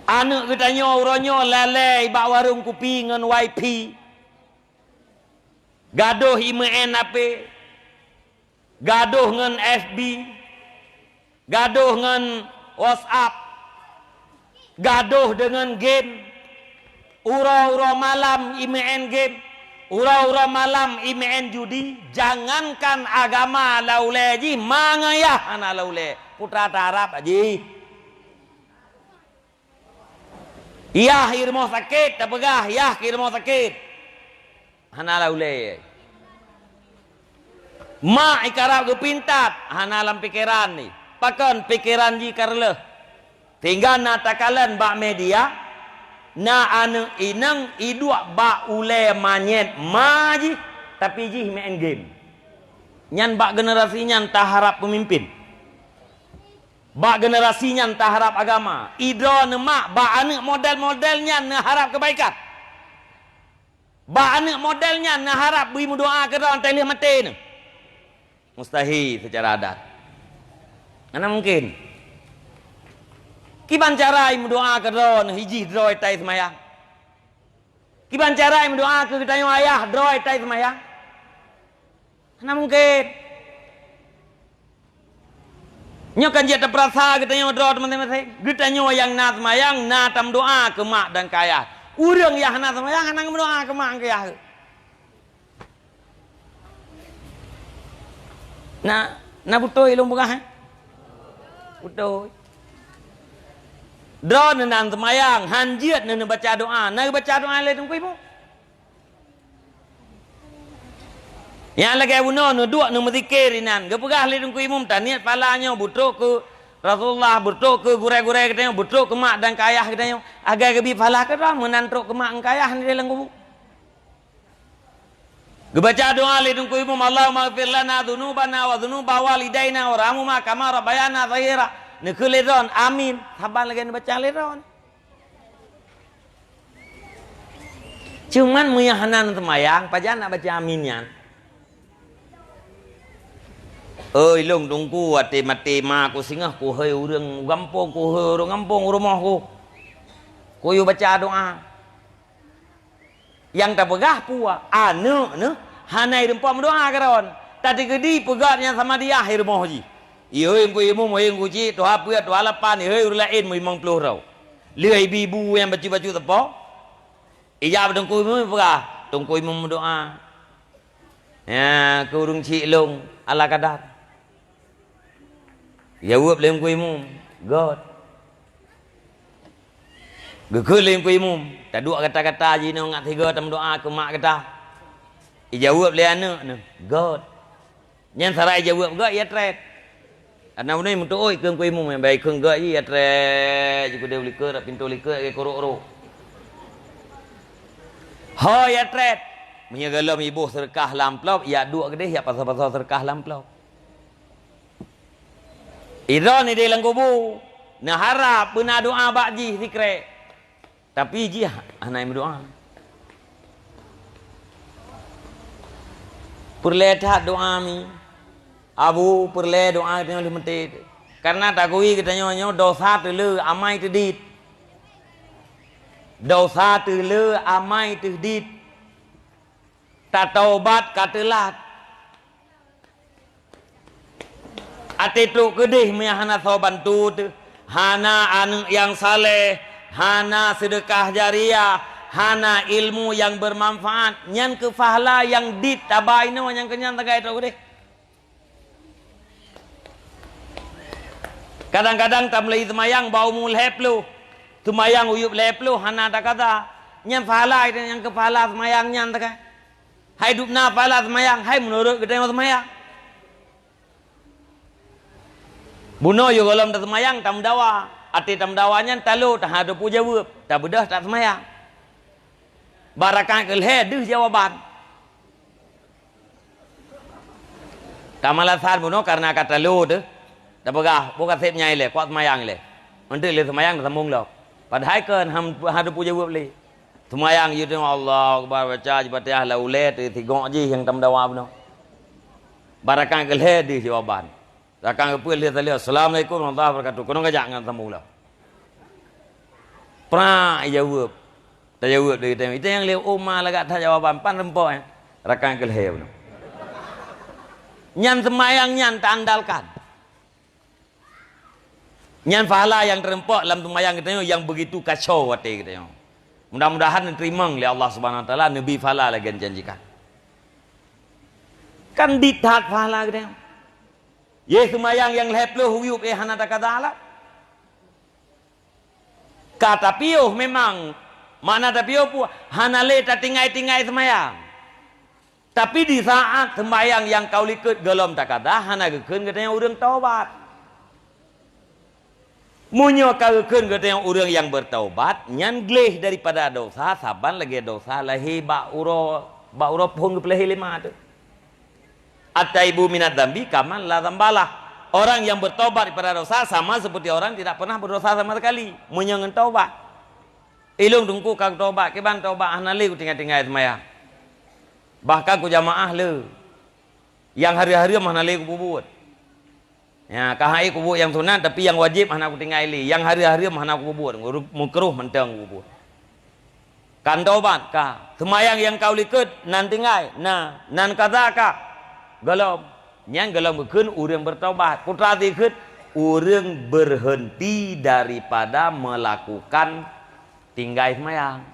Aneuk geutanyoe uroe nyoe lalée bak warong kupi ngon wifi. Gadoh imeu'en H P, gadoh ngon F B, gadoh ngon WhatsApp, gadoh deungon game. Uroe-uroe malam imeu'en game, uroe-uroe malam imeu'en judi. Jangankan agama laulée jih, ma ngon yah hana laulée. Putra tarap jih. Yah i rumoh sakét, tapeugah, yah i rumoh sakét. Hana laulée. Mak ikarab geupintat, hana lam pikeran jih. Pakon pikeran jih ka reuloh. Sehingga na takalon bak media, na aneuk inong iduek bak ulée manyét ma jih, tapi jih main game. Nyan bak generasi nyan taharab peumimpin. Bak generasi nyan taharab agama. Idroe neumak bak aneuk model-model nyan neuharab keubaikan. Bak aneuk model nyan neuharab bri meudoa keudroe teuh lheueh maté neuh. Mustahil secara adat. Hana mungkin. Kiban cara imeudoa keudroe neuh ijih droe tai seumayang. Kiban cara meudoa keu geutanyoe ayah droe tai seumayang? Hana mungken. Nyoe kan jeuet tapeurasa geutanyoe droe teuma maséng-maséng. Geutanyoe nyang na seumayang, na tameudoa keu mak dan keu ayah. Ureuëng nyang hana seumayang, hana meudoa keu mak keu ayah. Na, na beutôi lôn peugah, eh? Beutôi. Droeneuh nan seumayang, han jeuet neuh neubaca doa. Na geubaca doa lé Teungku Imum. Nyang lagée bunoe neuduek neumeuzikir inan. Geupeugah lé Teungku Imum, taniet pahala nyoe beutrok keu Rasulullah, beutrok keu gurée-gurée geutanyoe, beutrok keu mak dan keu ayah geutanyoe. Agai geubi pahala keudroe meunan trok keu mak dan keu ayah di dalam kubu. Geubaca doa lé Teungku Imum, "Allahumma ighfir lana dzunubana wa dzunuba walidaina warhamhuma kama rabbayana shaghira." Neukheun lé droen, "Amin." Saban lagée neubaca lé droen. Cuman meunyo hana seumayang, pajan nak baca amin nyan? Oi, lôn Teungku, até maté ma ku singoh, ku hôi ureuëng gampông, ku hôi ureuëng gampông u rumoh ku. Ku yue baca doa. Nyang tapeugah peue? Aneuëk neuh hana jideungoe meudoa keudroe. Tadi keudi peugah nyang sama dia hai rumoh jih. Ihôi Teungku Imum, ihôi Teungku Chik, tuha peuet, tuha lapan, ihôi ureuëng laén meulimong ploh droe. Lheueh ibi-ibu nyang bacut-bacut teupô. Ijak bak Teungku Imum peugah, "Teungku Imum meudoa, ya, keu ureuëng chik lôn, ala kadar." Jaweueb lé Teungku Imum, "Göt." Geukheun lé Teungku Imum, "Taduek gata-gata jinoe ngat sigoe tameudoa keu mak gata." Ijaweueb lé aneuëk neuh, "Göt." Nyan sira ijaweueb göt, ya treb. Aneuk muda meutuôt keu Teungku Imum, nyang bai kheun göt jih, ya treb, jikudeh likot, pintoe likot, lagée kurok-rok. Ho, ya treb. Meunyoe gohlom iboh seudeukah lam amplop, ya duek keudeh, ya pasoe-pasoe seudeukah lam amplop. Idroe nideh lam kubu, neuharab beuna doa bak jih sikrek. Tapi jih hana meudoa. Peureulée that doa mi. Abu peureulée doa geutanyoe lheueh meuté. Karena takui geutanyoe nyoe dosa teuleu amai teudit. Dosa teuleu amai teudit. Tataubat ka teulat. Até trok keudeh meunyo hana soe bantu teuh, hana aneuëk nyang saleh, hana seudeukah jariah, hana ilmu nyang beumanfaat, nyan keuh pahala nyang dit taba inoe nyang keunyan sagai trok keudeh. Kadang-kadang tameulai seumayang bak umu lhée ploh, seumayang uyueb lhée ploh hana takada, nyan pahala nyang keuh pahala seumayang nyan sagai. Hai dubna pahala seumayang, hai meunurot geutanyoe seumayang. Bunoe yoh gohlom taseumayang tameudawa. Até tameudawa nyan talo taha teupeu jaweueb, tabeudôh taseumayang. Bak rakaat keulhée deuh jawaban. Tamalasan bunoe kareuna ka talo teuh. Tapeugah, "Boh ka seb nyan ilée, kuat seumayang ilée." Eunteuk lé seumayang tasambong lom. Padahai kon han, han teupeu jaweueb lé. Seumayang jih teungoh Allahu Akbar, baca jih Fatihah lam ulée teuh sigok jih nyang tameudawa bunoe. Bak rakaat keulhée deuh jawaban. Rakaat keupeuet lhée taleuek, "Assalamualaikum warahmatullahi wabarakatuh." Keunoe kajak ngon sambong lom. Prak ijaweueb. Tajaweueb lé geutanyoe. Ita nyang lé oma lagak that jawaban pan reumpok, eh. Rakaat keulhée bunoe. Nyan seumayang nyan taandalkan. Nyan pahala nyang teurumpok lam seumayang geutanyoe nyang beugitu kacau watée geutanyoe. Mudah-mudahan neuteurimong lé Allah Subhanahu Wa Taala, neubi pahala lagée janjikan. Kan dit that pahala geutanyoe. Yeh seumayang nyang lhée ploh uyueb éh hana takada lah. Ka tapiôh memang, makna tapiôh peue? Hana lé tatinggai-tinggai seumayang. Tapi di saat seumayang nyang ka u likot gohlom takada, hana geukheun geutanyoe ureuëng taubat. Meunyoe ka geukheun geutanyoe ureuëng nyang beutaubat, nyan gleh daripada dosa saban lagée dosa lahé bak uroe, bak uroe phon geupeulahé lé ma teuh. At-taibu minadz dzambi kaman la dzambalah. Orang yang bertobat daripada dosa sama seperti orang tidak pernah berdosa sama sekali. Meunyoe ngon taubat. Ilôn teungku ka kutobat, kiban tobat hana lé kutinggai-tinggai seumayang. Bahkan kujamaah le. Nyang hareuem-hareuem hana lé kupeubuet. Ya, ka hai kubuet nyang sunat, tapi nyang wajéb hana kutinggai lé. Nyang hareuem-hareuem hana kupeubuet, meukrôh mantong kupeubuet. Kan taubat ka. Seumayang nyang ka u likot nan tinggai. Na, nan kaza ka. Gohlom. Nyan gohlom geukheun ureuëng beutaubat. Peue teuma geukheun ureuëng berhenti daripada melakukan tinggai seumayang.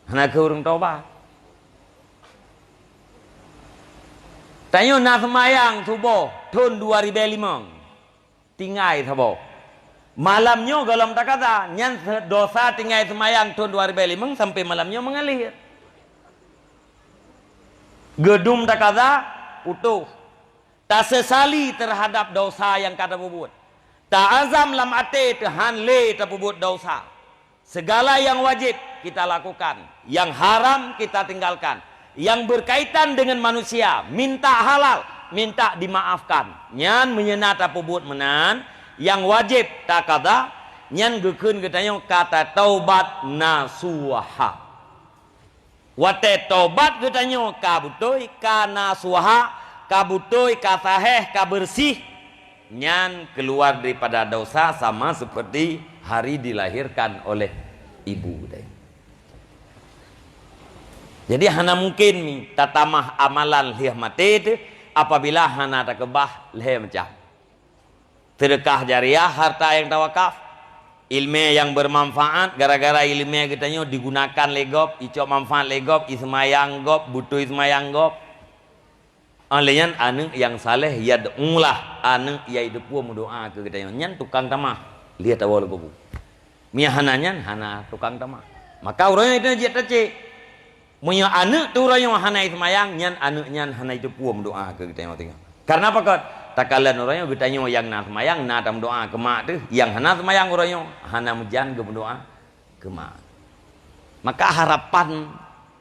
Hana keu ureuëng taubat. Tanyoe na seumayang suboh thon dua ribèe limong. Tinggai saboh. Malam nyoe gohlom takaza, nyan se-, dosa tinggai seumayang thon dua ribèe limong sampai malam nyoe meungalir. Geudum takaza, putôh. Tasesali terhadap dosa nyang ka tapeubuet. Taazam lam até teuhan lé tapeubuet dosa. Segala yang wajib kita lakukan, yang haram kita tinggalkan. Yang berkaitan dengan manusia, minta halal, minta dimaafkan. Nyan meunyoe na tapeubuet meunan, yang wajib takaza, nyan geukheun geutanyoe ka tataubat nasuha. Watèe taubat geutanyoe ka beutôi, ka nasuha, ka beutôi, ka sahèh, ka beureuséh, nyan keluar daripada dosa sama seperti hari dilahirkan oleh ibu geutanyoe. Jadi hana mungkin mi tatamah amalan lheueh maté teuh apabila hana takeubah lhèe macam. Sedekah jariah, harta nyang tawakaf, ileumèe nyang bermanfaat, gara-gara ileumèe geutanyoe digunakan lé gob, icok manfaat lé gob, iseumayang gob, beutôi seumayang gob. Óh lheueh nyan aneuëk nyang saleh yad'ulah, aneuëk nyang jiteupeue meudoá keu geutanyoe, nyan tukang tamah, lheueh tawoe lam kubu. Meunyo hana nyan, hana tukang tamah. Maka uroe nyoe jeuet tacék. Meunyo aneuëk teuh uroe nyoe hana jiseumayang, nyan aneuëk nyan hana jiteupeue meudoá keu geutanyoe singoh. Kareuna pakon? Takalon uroe nyoe geutanyoe nyang na seumayang na tameudoá keu mak teuh, nyang hana seumayang uroe nyoe hana meujan geumeudoá keu mak. Maka harapan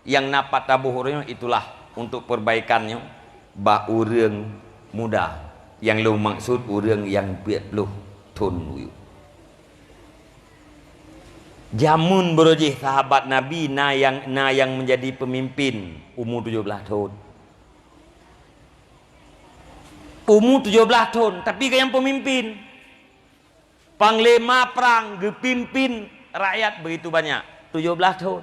nyang na pat taboh uroe nyoe itulah untuk perbaikan nyoe bak ureuëng muda, nyang lôn maksud ureuëng nyang peuet ploh thon u yup. Jameun beurojih sahabat Nabi na nyang, na nyang menjadi pemimpin umu tujoh blaih thon. Umu tujoh blaih thon, tapi ka nyang pemimpin. Panglima prang geupimpin rakyat begitu banyak, tujoh blaih thon.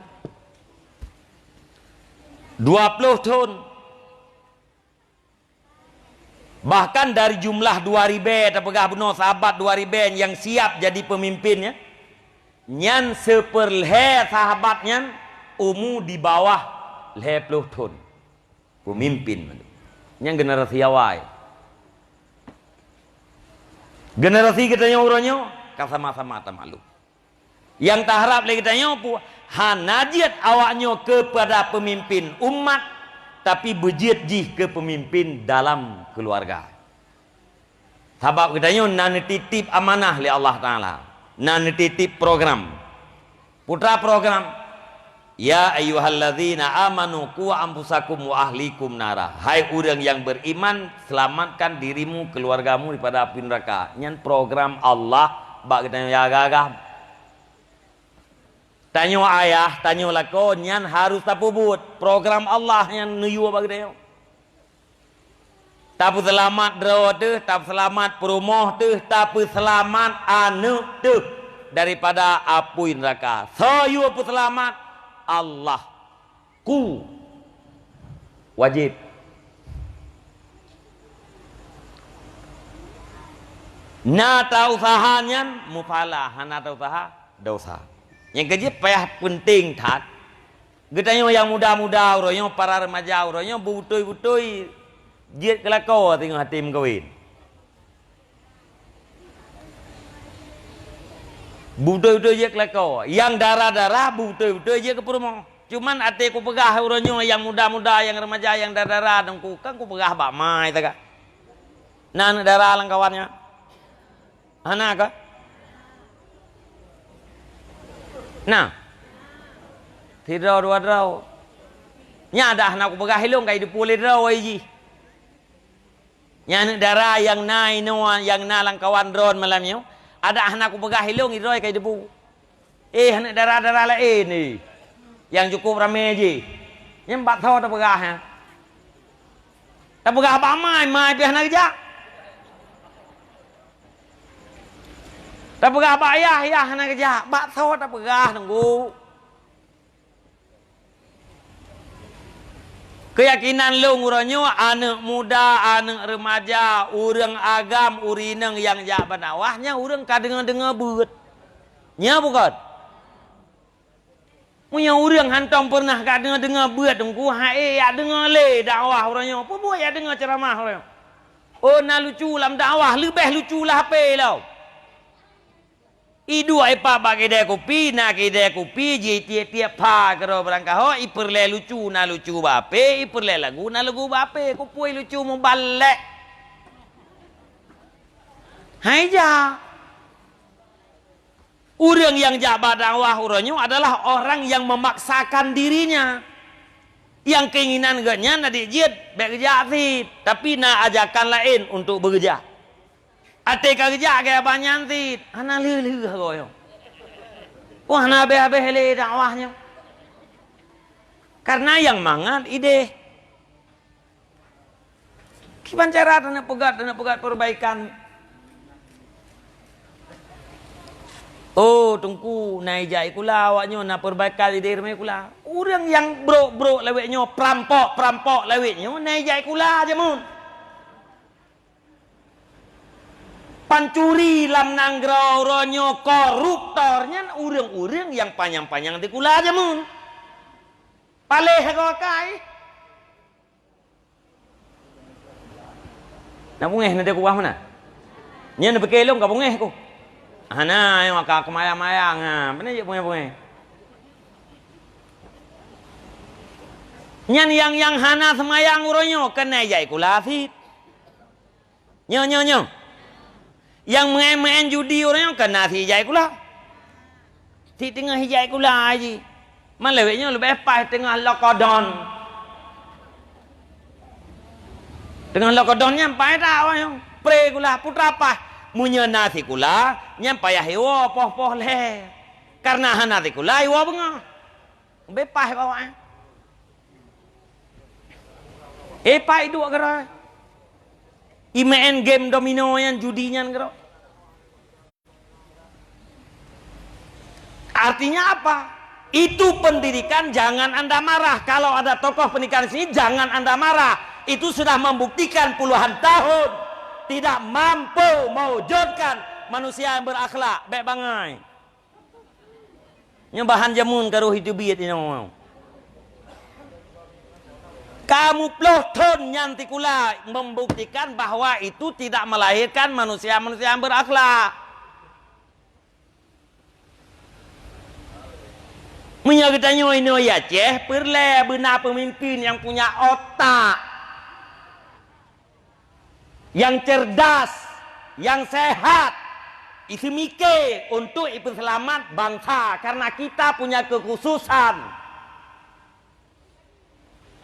Dua ploh thon. Bahkan dari jumlah dua ribèe, tapeugah bunoe sahabat dua ribèe nyang siap jadi pemimpin nyan, nyan seupeurlhèe sahabat nyan umu di bawah lhèe ploh thon. Pemimpin mandum. Nyan generasi awai. Generasi geutanyoe uroe nyoe ka sama-sama tamaklum. Nyang taharab lé geutanyoe pih hana jeuet awaknyoe keupada peumimpin umat, tapi beujeuet jih keu peumimpin dalam keuluwarga. Sabab geutanyoe na neutitip amanah lé Allah Taala, na neutitip program. Peue teuma program, "Ya ayyuhallazina amanu qu anfusakum wa ahlikum nara." Hai ureuëng nyang beriman, selamatkan dirimu, keluargamu daripada api neraka. Nyan program Allah bak geutanyoe nyang agam-agam. Tanyoe ayah, tanyoe lakoe, nyan harôh tapeubuet. Program Allah nyan neuyue bak geutanyoe. Tapeuseulamat droe teuh, tapeuseulamat peurumoh teuh, tapeuseulamat aneuëk teuh daripada apui neuraka. Soe yue peuseulamat? Allah. Qu. Wajéb. Na tauseuha nyan muphala, hana tauseuha dosa. Nyang keujeuet payah peunteng that, geutanyoe nyang muda-muda uroe nyoe, para remaja uroe nyoe, beutôi-beutôi jeuet keu lakoe singoh até meukawen. Beutôi-beutôi jeuet keu lakoe. Nyang dara-dara beutôi-beutôi jeuet keu peurumoh. Cuman até kupeugah uroe nyoe nyang muda-muda, nyang remaja, nyang dara-dara, dan ku, kan kupeugah bak mai taga. Na aneuëk dara lam kawan nyan? Hana ka? Na. Sidroe dua droe. Nyan adak hana kupeugah ilong ka ideupu lé droe jih. Nyan aneuëk dara nyang na inoe, nyang na lam kawan droe malam nyoe. Adak hana kupeugah ilong droe ka ideupu. Eh, aneuëk dara-dara laén, eh. Nyang cukup ramé jih. Nyan bak soe tapeugah, ha? Tapeugah bak mai, mai pih hana geujak. Tapeugah bak yah, yah hana geujak. Bak soe tapeugah, Teungku? Keuyakinan lôn uroe nyoe, aneuëk muda, aneuëk remaja, ureuëng agam, ureuëng inong nyang jak bak dakwah, nyan ureuëng ka deungoe-deungoe beuet. Nya bukon? Meunyoe ureuëng hántom peureunah ka deungoe-deungoe beuet Teungku, hai jak deungoe lé dakwah uroe nyoe, peue buet jak deungoe ceuramah uroe nyoe? Oh, na lucu lam dakwah, leubeh lucu lam H P lom. Iduek ipak bak keudè kupi, na keudè kupi, jitiep-tiep pha keudroe barangkaho, ipeureulée lucu na lucu bak H P, ipeureulée lagu na lagu bak H P, kupeue lucu mubalek. Hai jak. Ureuëng nyang jak bak dakwah uroe nyoe adalah orang yang memaksakan dirinya. Nyang keinginan geuhnyan adik jeuet bék geujak cit, tapi na ajakan laén untuk beugeujak. Até ka geujak keu abah nyan cit, hana lheueh-lheueh goe nyoe. Wah, hana habéh-habéh lé dakwah nyoe. Karena nyang mangat idéh. Kiban cara taneuk peugah, taneuk peugah perbaikan. Oh, Teungku, na ijak sikula awak nyoe, na perbaikan idéh ramé sikula. Ureuëng nyang brok-brok lawét nyoe, perampok-perampok lawét nyoe, na ijak sikula jameun. Pancuri lam nanggroe uroe nyoe, koruptor nyan ureuëng-ureuëng nyang panyang-panyang sikula jameun. Paléh goe kai. Na beungéh na di kubah meunan? Nyan na pike lôn ka beungéh ku. Hana, ayo ka kumayang-mayang, ha, pane jeuet beungéh-beungéh. Nyan nyang, nyang hana seumayang uroe nyoe keuneuk jak sikula cit. Nyoe, nyoe, nyoe. Nyang meu'en-meu'en judi ureuëng nyoe ka na sit ijak sikula. Sit teungoh ijak sikula jih. Man lawét nyoe leubeh paih teungoh lokodon. Teungoh lokodon nyan paih that awak nyoe. Pre sikula, putra paih. Meunyoe na sikula, nyan payah iwoe poh-poh lhée. Kareuna hana sikula, iwoe beungoh. Leubeh paih bak awak nyan. Eh, paih duek keudroe. Imeu'en game domino nyan, judi nyan keudroe. Artinya apa? Itu pendidikan, jangan Anda marah. Kalau ada tokoh pendidikan di sini, jangan Anda marah. Itu sudah membuktikan puluhan tahun tidak mampu mewujudkan manusia yang berakhlak. Bék bangai. Nyoe bahan jameun ka roh itu biet inoe. Kamu ploh thon nyan sikula membuktikan bahwa itu tidak melahirkan manusia-manusia yang berakhlak. Meunyoe geutanyoe inoe i Aceh, peureulée beuna peumimpin nyang punya otak, nyang cerdas, nyang sehat, iseumike untuk ipeuseulamat bansa, karena kita punya kekhususan.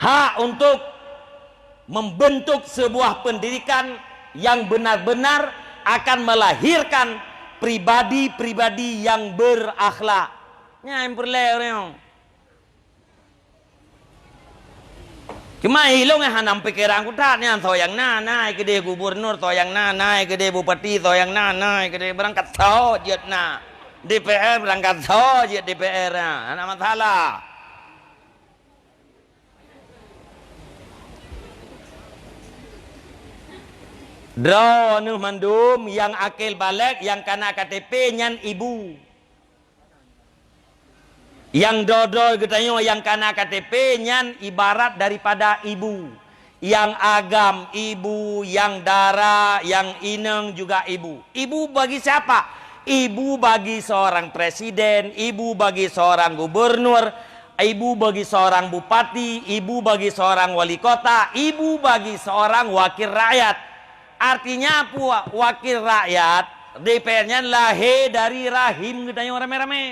Hak untuk membentuk sebuah pendidikan yang benar-benar akan melahirkan pribadi-pribadi yang berakhlak. Nyan peureulée ureuëng. Cuma ilong hana pikiran kutat nyan, soe nyang na, na keudeh gubernur, soe nyang na, na keudeh bupati, soe nyang na, na keudeh beurangkat soe jeuet na. D P R beurangkat soe jeuet D P R, ha, hana masalah. Droeneuh mandum nyang akhé balek nyang kana K T P nyan ibu. Nyang droe-droe geutanyoe nyang kana K T P nyan ibarat daripada ibu. Nyang agam ibu, nyang dara, nyang inong juga ibu. Ibu bagi siapa? Ibu bagi seorang presiden, ibu bagi seorang gubernur, ibu bagi seorang bupati, ibu bagi seorang wali kota, ibu bagi seorang wakil rakyat. Artinya apa? Wakil rakyat, D P R nyan lahé dari rahim geutanyoe ramé-ramé.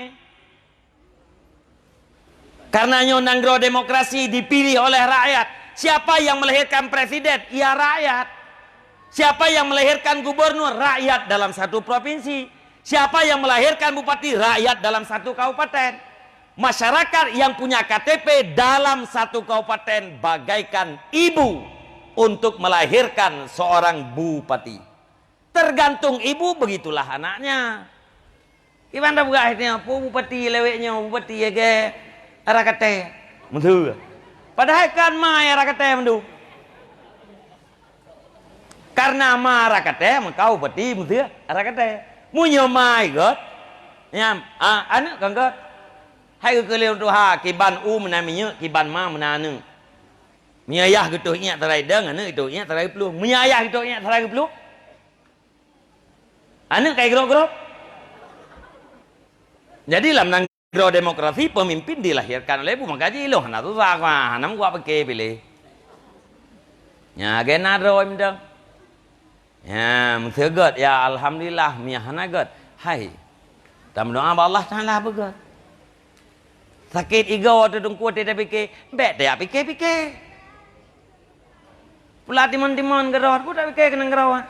Karena nyoe nanggroe demokrasi dipilih oleh rakyat. Siapa yang melahirkan presiden? Ya, rakyat. Siapa yang melahirkan gubernur? Rakyat dalam satu provinsi. Siapa yang melahirkan bupati? Rakyat dalam satu kabupaten. Masyarakat yang punya K T P dalam satu kabupaten bagaikan ibu untuk melahirkan seorang bupati. Tergantung ibu, begitulah anaknya. Kiban tapeugah nyoe, peue bupati lawét nyoe, bupati lagée arah katée. Beutôi. Padahai kan ma nyang rakaté mandum. Karena ma rakaté, maka upati meusti rakaté. Meunyoe ma göt, nyan, a, aneuk kan göt. Hai geukheun lé ureueng tuha, kiban u meunan minyeuk, kiban ma meunan aneuk. Meunyoe ayah geutoh iék tarai deueng, aneuk geutoh iék tarai plueng. Meunyoe ayah geutoh iék tarai plueng, aneuk kai grok-grok. Jadi lam nanggroe demokrasi, pemimpin dilahirkan oleh ibu. Maka jih ilong hana susah, hana meuguak pike piléh. Nya, gen na droe mantong. Ya, meuseugot, ya alhamdulillah, meunyo hana göt. Hai. Tameudoa bak Allah Taala beugöt. Sakét igoe teuh teungku, watèe tapike, bèk tajak pike-pike. Pula timon-timon keudroe, peue tapike keunan keudroe.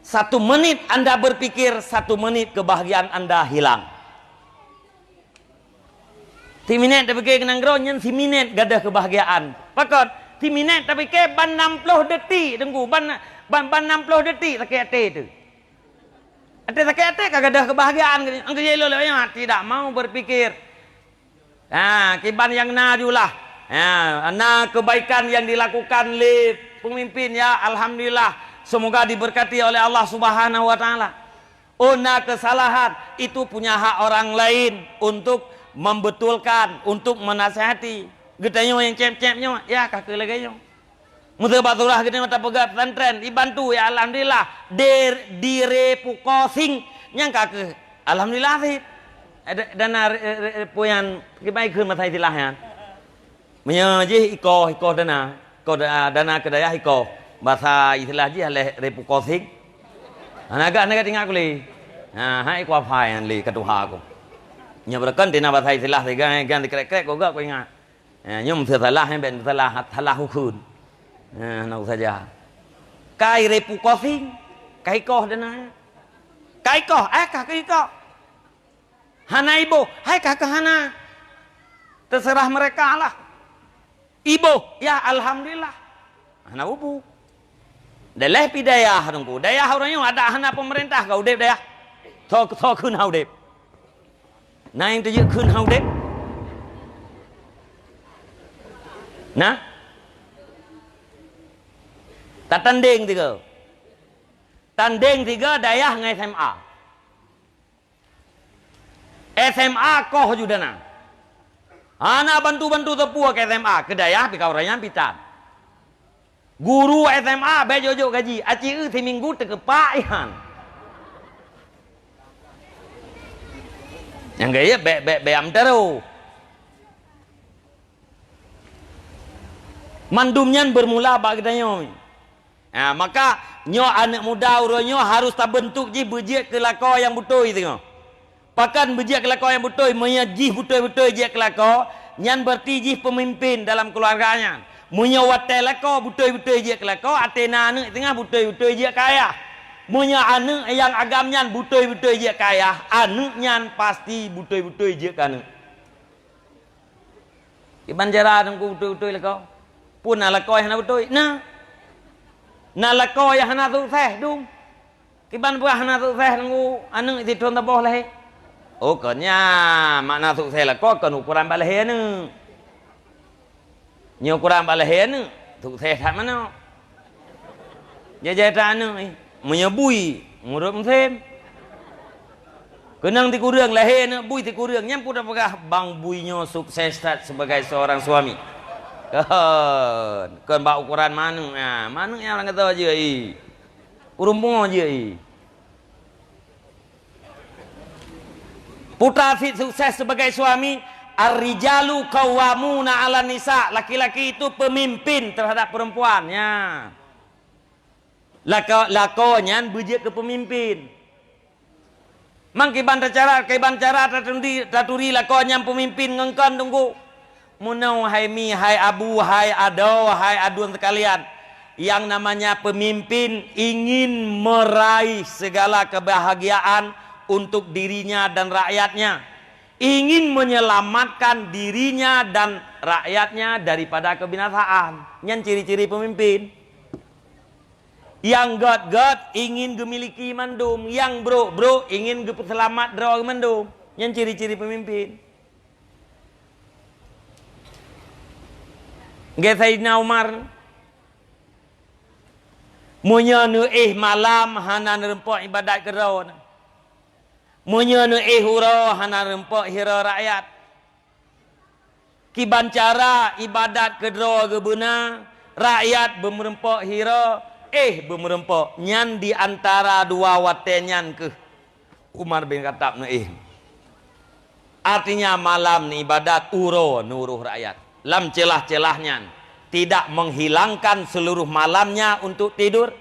Satu menit Anda berpikir, satu menit kebahagiaan Anda hilang. Siminét tapike keunan keudroe, nyan siminét gadôh kebahagiaan. Pakon? Siminét tapike ban nam ploh detik, teungku, ban, ban, ban nam ploh detik sakét até teuh. Até sakét até ka gadôh kebahagiaan, angkeu jih lôn lôn nyan tidak mau berpikir. Ha, kiban nyang na julah. Ha, na kebaikan yang dilakukan lé pemimpin, ya, alhamdulillah. Semoga diberkati oleh Allah Subhanahu wa Taala. Oh, na kesalahan, itu punya hak orang lain untuk membetulkan, untuk menasihati. Geutanyoe nyang cép-cép nyoe, ya, ka keuh lagèe nyoe. Meuseubat surah geutanyoe tapeugah pesantren, dibantu, ya alhamdulillah. Di, di Repukoxing nyang ka keuh, alhamdulillah cit. Ada dana re, re, re, puyan kiban kheun masa istilah nyan. Meunyoe jih ikoh, ikoh dana, ikoh da, dana keu dayah ikoh. Basa istilah jih lé Repukoxing. Hana gak, hana gak ingat ku lé. Ha, hai ku hafai nyan lé ka tuha ku. Nyoe beureukan tina basa istilah siga, gan dikrek-krek ku gak ku ingat. Eh, nyoe meusé salah, eh, bèk salah, salah ukeue. Eh, na saja. Kai Repukoxing, kai koh dana. Kai koh, eh, ka kai koh. Hana iboh, hai ka keuh hana. Terserah mereka lah. Iboh, ya alhamdulillah. Hana ubu. Daleh pi dayah teungku. Dayah ureueng nyoe adak hana pemerintah ka udép dayah. Tho, tho kheun ha udép. Na nyang teujeuet kheun ha udép? Na? Tatandeng tiga. Tandeng tiga dayah ngon S M A. S M A koh ju dana. Hana bantu-bantu teupue keu S M A, keu dayah pi ka ureueng nyan pitan. Guru S M A bèk jok-jok gaji, aci eu siminggu teukeupak ihan. Nyang gaya bèk, bèk, bèk am taro. Mandum nyan bermula bak geutanyoe. Ha, maka nyoe aneuk muda uroe nyoe harus tabentuk jih beujeuet keu lakoe nyang beutôi teungoh. Pakon beujeuet keu lakoe nyang beutôi? Meunyoe jih beutôi-beutôi jeuet keu lakoe, nyan berarti jih peumimpin dalam keuluwarga nyan. Meunyoe watèe lakoe beutôi-beutôi jeuet keu lakoe, até na aneuk teungoh beutôi-beutôi jeuet keu ayah. Meunyoe aneuk nyang agam nyan beutôi-beutôi jeuet keu ayah, aneuk nyan pasti beutôi-beutôi jeuet keu aneuk. Kiban cara teungku beutôi-beutôi lakoe? Peue na lakoe hana beutôi? Na. Na lakoe nyang hana sukses dum. Kiban peue hana sukses teungku, aneuk sithon saboh lahé? Oh, kon nyan makna sukses lakoe kon ukuran bak lahé aneuk. Nyoe ukuran bak lahé aneuk, sukses that manok. Jai-jai that aneuk, eh. Meunyoe bui, murot musém. Keunong sikureueng, lahé aneuk bui sikureueng. Nyan peue tapeugah, bang bui nyoe sukses that sebagai seorang suami. Kon, kon bak ukuran manok. Ha, manok nyang ureueng kata jeuet, eh. Ureueng pungo jeuet, eh. Putra sit sukses sebagai suami, "Ar-rijalu qawwamuna 'alan nisa." Laki-laki itu pemimpin terhadap perempuan. Ya. Lako-, lakoe nyan beujeuet keu pemimpin. Mang kiban cara, kiban cara taturi, taturi lakoe nyan pemimpin ngon kon teungku. Meunoe hai mi, hai abu, hai adoe, hai aduen sekalian, yang namanya pemimpin ingin meraih segala kebahagiaan untuk dirinya dan rakyatnya, ingin menyelamatkan dirinya dan rakyatnya daripada kebinasaan. Nyan ciri-ciri pemimpin. Nyang gét-gét ingin geumiliki mandum, nyang brok-brok ingin geupeuseulamat droe mandum. Nyan ciri-ciri pemimpin. Lagèe Saidina Umar, meunyoe neuéh malam hana neureumpok ibadat keudroe, meunyoe neuéh uroe hana neureumpok hireue rakyat. Kiban cara ibadat keudroe geubeuna, rakyat beumeureumpok hireue, éh beumeureumpok, nyan di antara dua watèe nyan keuh Umar bin Khattab neuéh. Artinya malam neuibadat, uroe neuuroh rakyat. Lam celah-celah nyan, tidak menghilangkan seluruh malamnya untuk tidur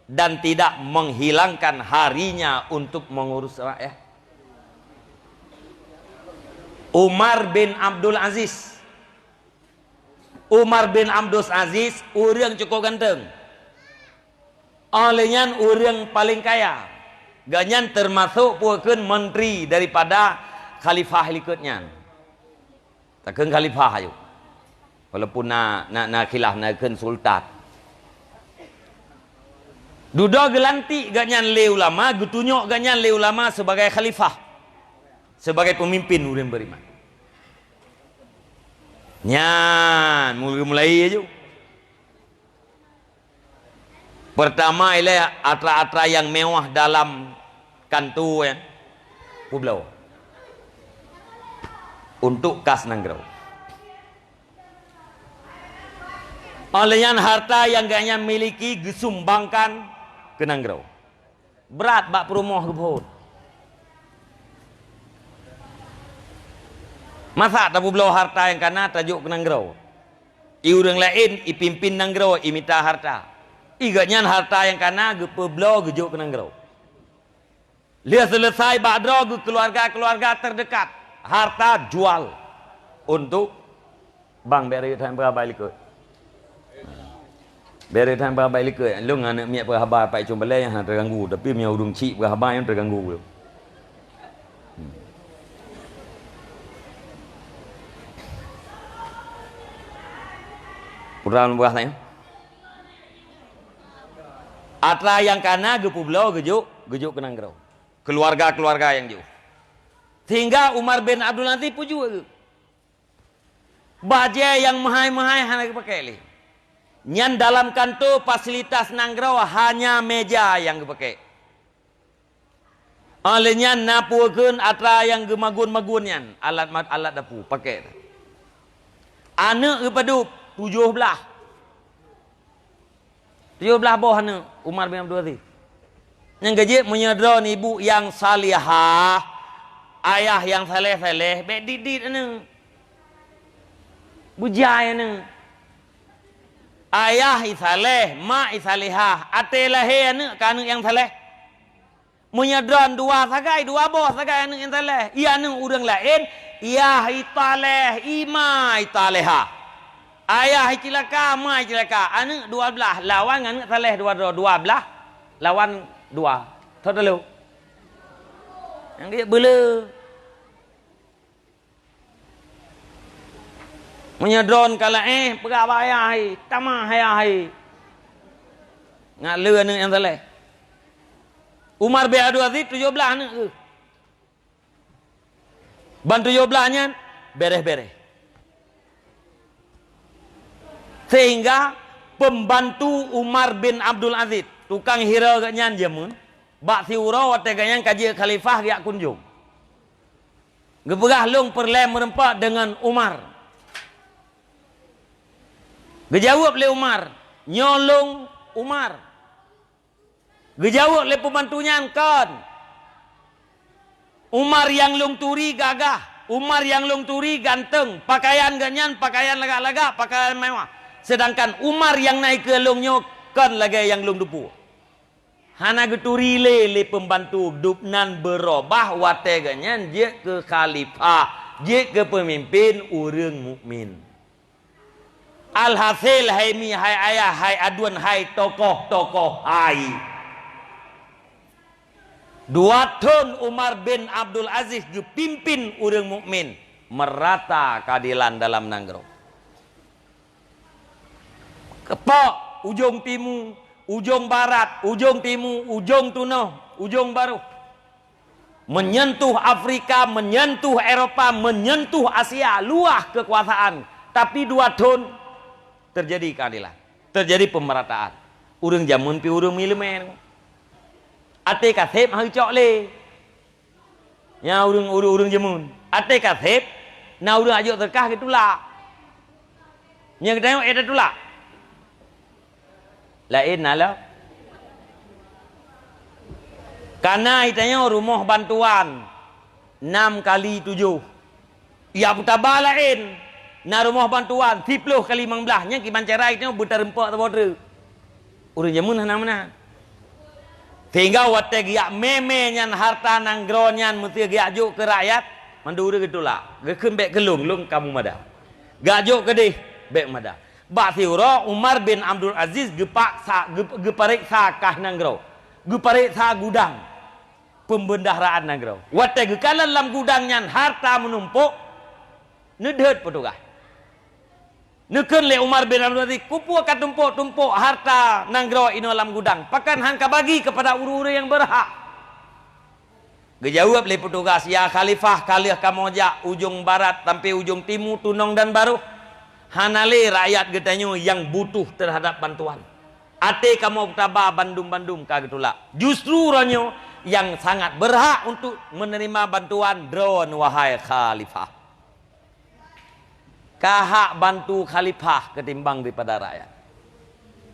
dan tidak menghilangkan harinya untuk mengurus rakyat. Umar bin Abdul Aziz. Umar bin Abdul Aziz ureueng cukup ganteng. Óh lheueh nyan ureueng paleng kaya. Gobnyan teumasok peue kheun menteri daripada khalifah likot nyan. Takheun khalifah ayue. Walaupun na, na, na khilaf na kheun sultan. Dudoe geulantik gobnyan lé ulama, geutunyok gobnyan lé ulama sebagai khalifah, sebagai pemimpin ureueng beriman. Nyan, mulai-mulai aju. Pertama ialah atra-atra nyang mewah dalam kanto nyan peubloe untuk kas nanggroe. Óh lheueh nyan harta nyang gobnyan miliki geusumbangkan keu nanggroe. Brat bak peurumoh geuphon. Masa tapeubloe harta nyang kana tajok keu nanggroe? I ureueng laén ipimpin nanggroe imita harta. I gobnyan harta nyang kana geupeubloe geujok keu nanggroe. Lheueh seuleusai bak droe geukeuluwarga-keuluwarga teudekat, harta jual untuk Bang, bèk rayeuk that peugah haba likot. Bèk rayeuk that peugah haba likot. Lôn aneuk miet peugah haba Pak Icong Balai nyang hana teuganggu, tapi meunyoe ureueng chik peugah haba nyang teuganggu. Peugah lôn peugah nyan. Atra nyang kana geupeubloe geujok, geujok keu nanggroe. Keuluwarga-keuluwarga nyang jiôh. Sehingga Umar bin Abdul Aziz peujeuet geuh. Bajèe nyang meuhai-meuhai hana geupakék lé. Nyan dalam kanto fasilitas nanggroe hanya meja nyang geupakék. Óh lheueh nyan na peue kheun atra nyang geumagun-magun nyan, alat ma-, alat dapu pakék. Aneuk geupadub tujoh blaih. Tujoh blaih boh aneuk Umar bin Abdul Aziz. Nyang keujeuet meunyoe droeneuh ibu nyang salihah, ayah nyang saleh-saleh, bèk dit-dit aneuk. Beujai aneuk. Ayah i saleh, mak i salihah, até lahé aneuk ka aneuk nyang saleh. Meunyoe droeneuh dua sagai, dua boh sagai aneuk nyang saleh, i aneuk ureueng laén, yah i taleh, i ma i talehah. Ayah i cilaka, ma i cilaka, aneuk dua blaih, lawan ngon aneuk saleh dua droe, dua blaih lawan dua. Tho teulo. Nyang geujak beuleu. Meunyoe droeneuh ka laén, peugah bak ayah hai, tamah ayah hai. Ngat le aneuk nyang saleh. Umar bin Abdul Aziz tujoh blaih aneuk geuh. Ban tujoh blaih nyan bereh-bereh. Sehingga pembantu Umar bin Abdul Aziz, tukang hira geuh nyan jameun, bak siuroe watèe geuh nyan ka jeuet khalifah geujak kunjong. Geupeugah, "Lôn peureulèe meureumpok deungon Umar." Geujaweueb lé Umar, "Nyoe lôn Umar." Geujaweueb lé pembantu nyan, "Kon. Umar nyang lôn turi gagah, Umar nyang lôn turi ganteng, pakaian geuh nyan pakaian lagak-lagak, pakaian mewah. Seudangkan Umar nyang na dikeue lôn nyoe kon lagèe nyang lôn tupue." Hana geuturi lé, lé pembantu, dubnan beurubah watèe geuh nyan jeuet keu khalifah, jeuet keu peumimpin ureueng mukmin. Alhasil, hai mi, hai ayah, hai aduen, hai tokoh-tokoh hai, dua thon Umar bin Abdul Aziz geupimpin ureueng mukmin, meurata keadilan dalam nanggroe. Keupok ujong timu, ujong barat, ujong timu, ujong tunoh, ujong baroh. Menyentuh Afrika, menyentuh Eropa, menyentuh Asia, luah kekuasaan. Tapi dua thon Teujadi keuadelan, teujadi peumerataan. Ureuëng jameun pih ureuëng meuileumèe. Até ka sép han geucok lé. Nyan ureuëng, ureuëng, ureuëng jameun. Até ka sép, na ureuëng ajok seudeukah geutulak. Nyang geutanyoe ék tatulak? Laén na lom. Kana geutanyoe rumoh bantuan nam kali tujoh. Ya peutaba laén, na rumoh bantuan siploh kali limong blaih, nyan kiban cara geutanyoe beutareumpok saboh treuk. Ureuëng jameun hana meunan. Sehingga watée geujak mé-mé nyan harta nanggroe nyan meusé geujak jok keu rakyat, mandum ureuëng geutulak. Geukheun bék keu lôn, lôn ka mumada. Geujak jok keudeh, bék mada. Bak siuroe Umar bin Abdul Aziz geupaksa, geup-, geupareksa kah nanggroe. Geupareksa gudang peumbeundaharaan nanggroe. Watée geukalon lam gudang nyan harta meunumpok, neudeuet peutugah. Neukheun lé Umar bin Abdul Aziz, "Keupeue ka tumpok-tumpok harta nanggroe inoe lam gudang? Pakon han ka bagi keupada ureuëng-ureuëng nyang beurhak?" Geujaweueb lé peutugah, "Ya Khalifah, ka lheueh kamoe jak ujong barat sampai ujong timu, tunong dan barôh. Hana lé rakyat geutanyoe nyang butuh teuhadab bantuan. Até kamoe peutaba bandum-bandum ka geutulak. Justru uroe nyoe nyang sangat beurhak untuk meuneurima bantuan droeneuh, wahai Khalifah." Ka hak bantu khalifah ketimbang daripada rakyat.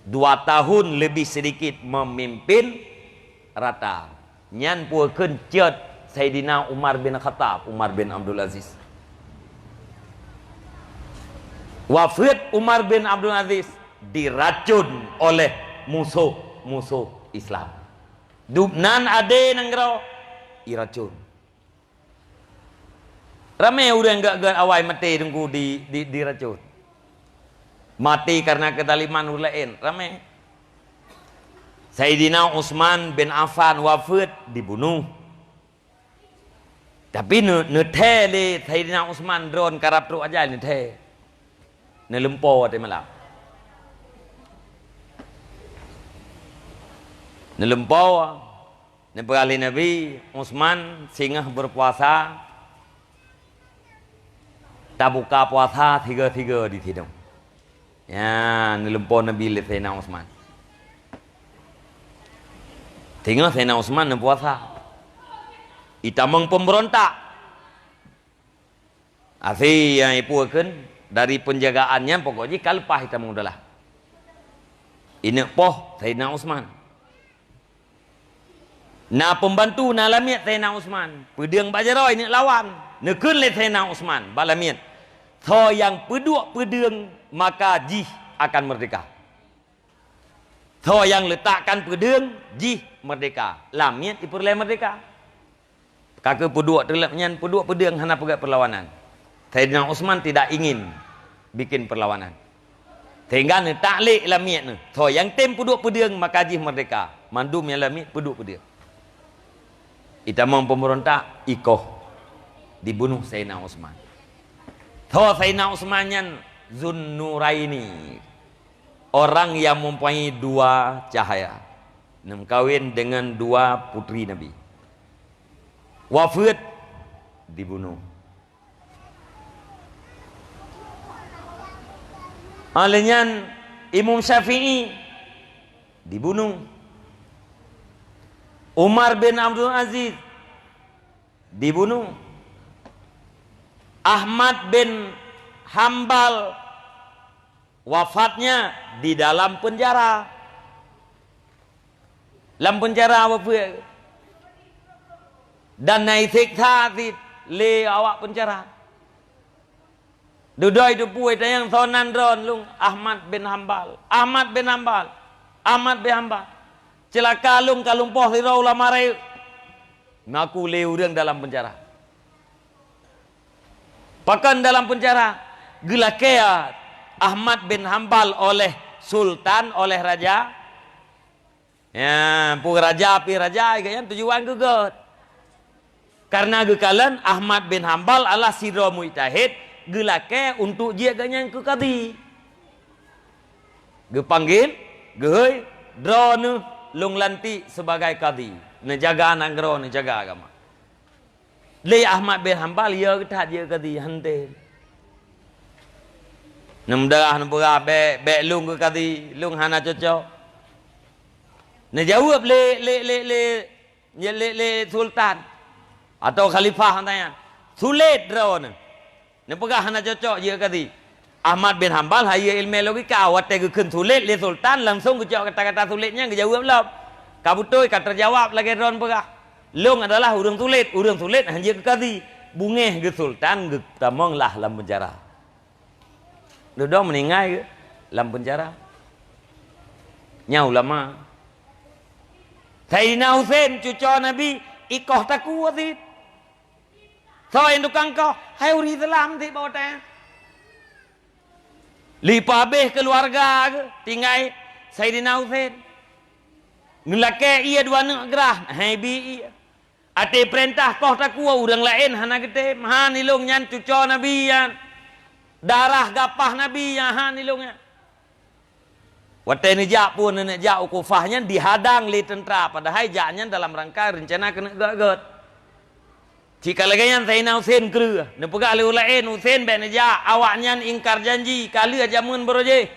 Dua tahun lebih sedikit memimpin rata. Nyan peue kheun cot Saidina Umar bin Khattab, Umar bin Abdul Aziz. Wafeuet Umar bin Abdul Aziz diracun oleh musuh-musuh Islam. Dubnan adé nanggroe iracun. Ramé ureuëng gét-gét awai maté teungku di, di, diracun. Maté karena kezaliman ureuëng laén, ramé. Saidina Utsman bin Affan wafeuet, dibunuh. Tapi neu-, neuthée lé Saidina Utsman droeneuh karab trok ajai neuthée. Neulumpoe watée malam. Neulumpoe. Neupeugah lé Nabi, "Utsman, singoh beupuasa, tabuka puasa tiga-tiga di sinoe." Nyan, neulumpoe Nabi lé Saidina Utsman. Singoh Saidina Utsman neupuasa. Itamong pemberontak. Akhé nyang ipeue kheun dari penjagaan nyan pokok jih ka leupah itamong dahlah. Ineuk poh Saidina Utsman. Na pembantu na lamiet Saidina Utsman. Peudeueng bak jaroe ineuk lawan. Neukheun lé Saidina Utsman bak lamiet, "Soe nyang peuduek peudeueng maka jih akan merdeka. Soe nyang leutakkan peudeueng jih merdeka." Lamiet ipeureulée merdeka. Ka keuh peuduek teuleuek nyan, peuduek peudeueng hana peugét perlawanan. Saidina Utsman tidak ingin bikin perlawanan. Sehingga neutak lé lamiet nyoe, "Soe nyang tem peuduek peudeueng maka jih merdeka." Mandum nyang lamiet peuduek peudeueng. Itamong pemberontak, ikoh, dibunuh Saidina Utsman. Soe Saidina Utsman nyan? Zunnuraini. Orang yang mempunyai dua cahaya. Neumeukawen dengan dua putri Nabi. Wafeuet, dibunuh. Óh lheueh nyan Imam Syafi'i dibunuh. Umar bin Abdul Aziz dibunuh. Ahmad bin Hambal wafatnya di dalam penjara. Lam penjara wafeuet. Dan na iseksa cit lé awak penjara. Dudoe teupeue tanyong soe nan droeneuh, "Lôn Ahmad bin Hambal." "Ahmad bin Hambal, Ahmad bin Hambal. Ceulaka lôn ka lumpoh sidroe ulama rayeuk." Ngaku lé ureuëng dalam penjara. Pakon dalam penjara? Geulakée Ahmad bin Hambal oleh sultan, oleh raja. Ya, peue raja pih raja, gobnyan tujuan geuh gét. Karena geukalon Ahmad bin Hambal adalah sidroe mujtahid, geulakée untuk jeuet gobnyan keu kadi. Geupanggil, geuhôi, "Droeneuh lôn lantik sebagai kadi, neujaga nanggroe, neujaga agama." Lé Ahmad bin Hambal, ya geuthat jeuet kadi, hana tem. Neumeudarah, neupeugah, "Bèk, bèk lôn keu kadhi, lôn hana cocok." Neujaweueb lé, lé, lé, lé, lé, lé sultan atau khalifah, tanya, "Sulet droeneuh." Neupeugah hana cocok jeuet kadhi. Ahmad bin Hambal hayeue ileumèe logika, watèe geukheun sulet lé sultan, langsong geucok kata-kata sulet nyan geujaweueb lom. Ka beutôi, ka teujawab lagèe droeneuh peugah. Lôn adalah ureueng sulet, ureueng sulet hana jeuet keu kadhi. Beungèh geuh sultan geutamong lah lam peunjara. Dudoe meuninggai geuh lam peunjara. Nyan ulama. Saidina Husen, cucoe Nabi, ikoh takue cit. Soe nyang tukang koh? Hai ureueng Islam cit bak watèe nyan. Lheuh peuhabéh keuluwarga geuh tinggai Saidina Husen. Geulakèe ié dua neuk grah, hai bi ié. Até peurintah koh takue, ureueng laén hana geutem. Han ilôn nyan cucoe Nabi nyan. Darah gapah Nabi nyan, han ilôn nyan. Watèe neujak phon, neujak u Kufah nyan dihadang lé teuntra, padahai jak nyan dalam rangka reuncana keuneuk gèt-gèt. Cit ka lagèe nyan Saidina Husen kreueh, neupeugah lé ureueng laén, "Husen bèk neujak, awaknyan ingkar janji, ka lheueh jameun barô jéh."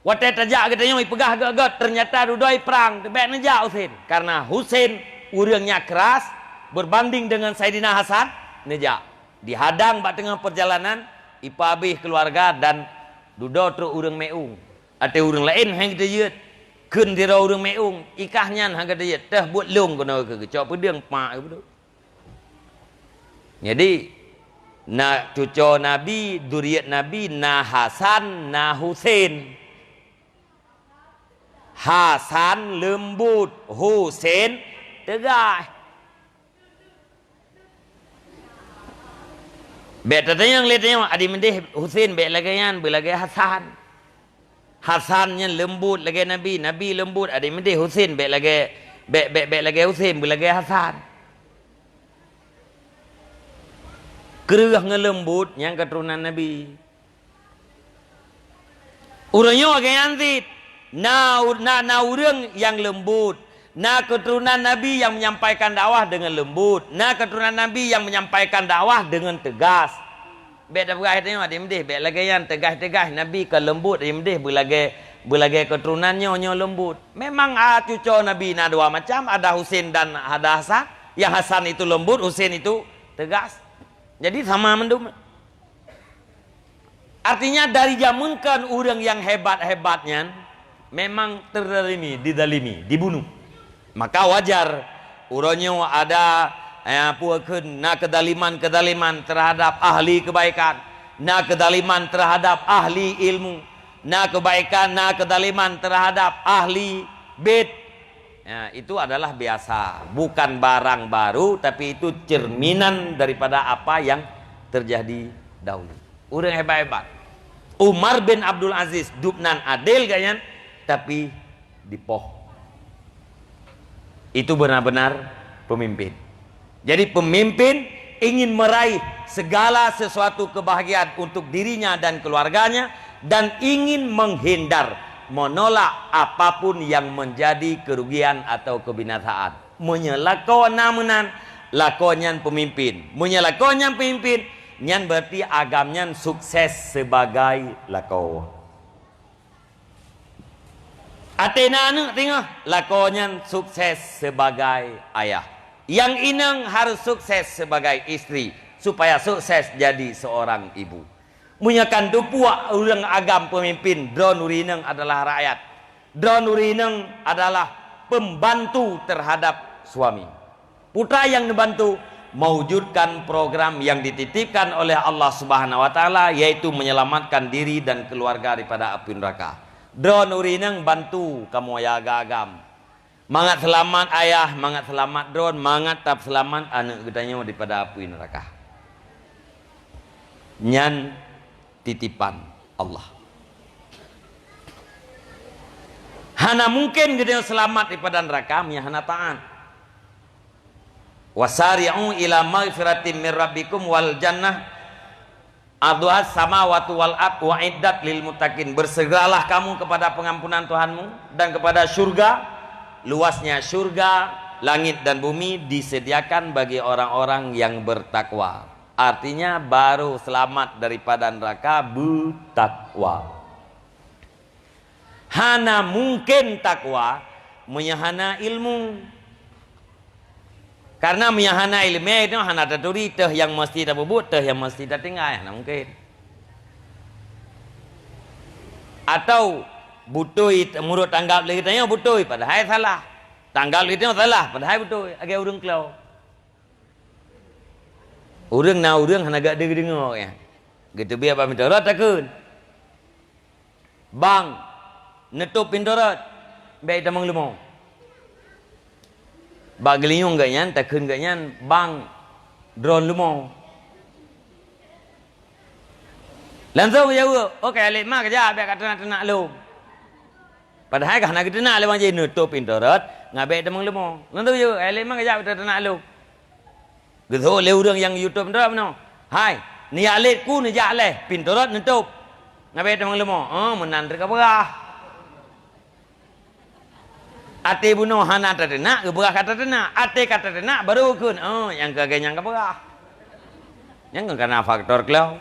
Watèe tajak geutanyoe ipeugah gèt-gèt, teunyata dudoe prang, "Bèk neujak Husen." Karena Husen ureueng nyang keuras, beubandéng deungon Saidina Hasan, neujak. Dihadang bak teungoh peurjalanan, ipeuhabéh keuluwarga dan dudoe trok ureueng meu'ueng. Até ureueng laén han geuteujeuet, kheun sidroe ureueng meu'ueng, ikah nyan han geuteujeuet, teuh buet lôn keunoe keu geucok peudeueng, mak geuh. Jadi, na cucoe Nabi, zuriat Nabi, na Hasan, na Husen. Hasan leumbot, Husen teugaih. Bèk tatanyong lé tanyoe, adak meudeh Husen bèk lagèe nyan, beulagèe Hasan. Hasan nyan leumbot lagèe Nabi, Nabi leumbot, adak meudeh Husen bèk lagèe, bèk, bèk, bèk lagèe Husen, beulagèe Hasan. Kreueh ngon leumbot nyang keuturonan Nabi. Ureueng nyoe lagèe nyan cit, na, na, na ureueng nyang leumbot, na keuturonan Nabi nyang menyampaikan dakwah deungon leumbot, na keuturonan Nabi nyang menyampaikan dakwah deungon teugas. Bèk tapeugah tanyoe, adak meudeh, bèk lagèe nyan teugas-teugas, Nabi ka leumbot, adak meudeh beulagèe, beulagèe keuturonan nyoe, nyoe leumbot. Memang, a, cucoe Nabi na dua macam, ada Husen dan ada Hasan. Yang Hasan itu lembut, Husen itu teugas. Jadi sama mandum. Artinya, dari jameun kön ureueng nyang hebat-hebat nyan memang teuzalimi, dizalimi, dibunuh. Maka wajar uroe nyoe ada, eh, peue kheun, na keuzaliman-keuzaliman terhadap ahli kebaikan, na keuzaliman terhadap ahli ilmu, na kebaikan, na keuzaliman terhadap ahli bait. Ya, itu adalah biasa, bukan barang baru, tapi itu cerminan daripada apa yang terjadi dahulu. Ureueng hebat-hebat. Umar bin Abdul Aziz, dub nan adil gobnyan, tapi dipoh. Itu benar-benar pemimpin. Jadi, pemimpin ingin meraih segala sesuatu kebahagiaan untuk dirinya dan keluarganya, dan ingin menghindar, menolak apapun yang menjadi kerugian atau kebinasaan. Meunyoe lakoe na meunan, lakoe nyan pemimpin. Meunyoe lakoe nyan pemimpin, nyan berarti agam nyan sukses sebagai lakoe. Até na aneuk teungoh, lakoe nyan sukses sebagai ayah. Nyang inong harus sukses sebagai istri, supaya sukses jadi seorang ibu. Meunyoe kan teupuak ureueng agam pemimpin, droeneuh ureueng inong adalah rakyat. Droeneuh ureueng inong adalah pembantu terhadap suami. Putra yang dibantu mewujudkan program yang dititipkan oleh Allah Subhanahu wa Taala, yaitu menyelamatkan diri dan keluarga daripada api neraka. Droeneuh ureueng inong bantu kamoe jaga agam. Mangat seulamat ayah, mangat seulamat droeneuh, mangat tab seulamat aneuk geutanyoe daripada api neraka. Nyan titipan Allah. Hana mungken geutanyoe seulamat daripada neraka meunyoe hana taat. "Wasari'u ila maghfiratin mir rabbikum wal jannah arduhas samawati wal ard uiddat lil muttaqin." Bersegeralah kamu kepada pengampunan Tuhanmu dan kepada syurga, luasnya syurga, langit dan bumi disediakan bagi orang-orang yang bertakwa. Artinya, baru selamat daripada neraka beutakwa. Hana mungken takwa meunyoe hana ilmu. Karena meunyoe hana ileumèe, nyoe hana taturi teuh nyang meusti tapeubuet, teuh nyang meusti tatinggai, hana mungken. Atau beutôi, meunurot tanggap lé geutanyoe beutôi, padahai salah. Tanggap lé geutanyoe salah, padahai beutôi. Lagèe ureueng klo. Ureueng na ureueng hana geudeungoe, ya. Geuteubiet bak pintoe rot takheun. Bang, neutôp pintoe rot, bèk tamong leumo. Bak geulinyueng geuh nyan, takheun geuh nyan, bang, droen leumo. Langsong geujaweueb, "Oke, lét ma keujak, bèk kateunak-teunak lom." Padahai ka hana geuteunak lé bang jih, neutôp pintoe rot, ngon bèk tamong leumo. Langsong geujaweueb, "Oke, lét ma keujak, bèk kateunak lom." Geuseuôt lé ureueng nyang YouTube droe meunoe, "Hai, neujak lét ku neujak lé, pintoe rot neutôp. Ngon bèk tamong leumo." Oh, meunan teuk ka peugah. Até bunoe hana tateunak, geupeugah ka tateunak. Até ka tateunak, baru kheun, "Oh, nyang keu lagèe nyan ka peugah." Nyan kon kana faktor klo.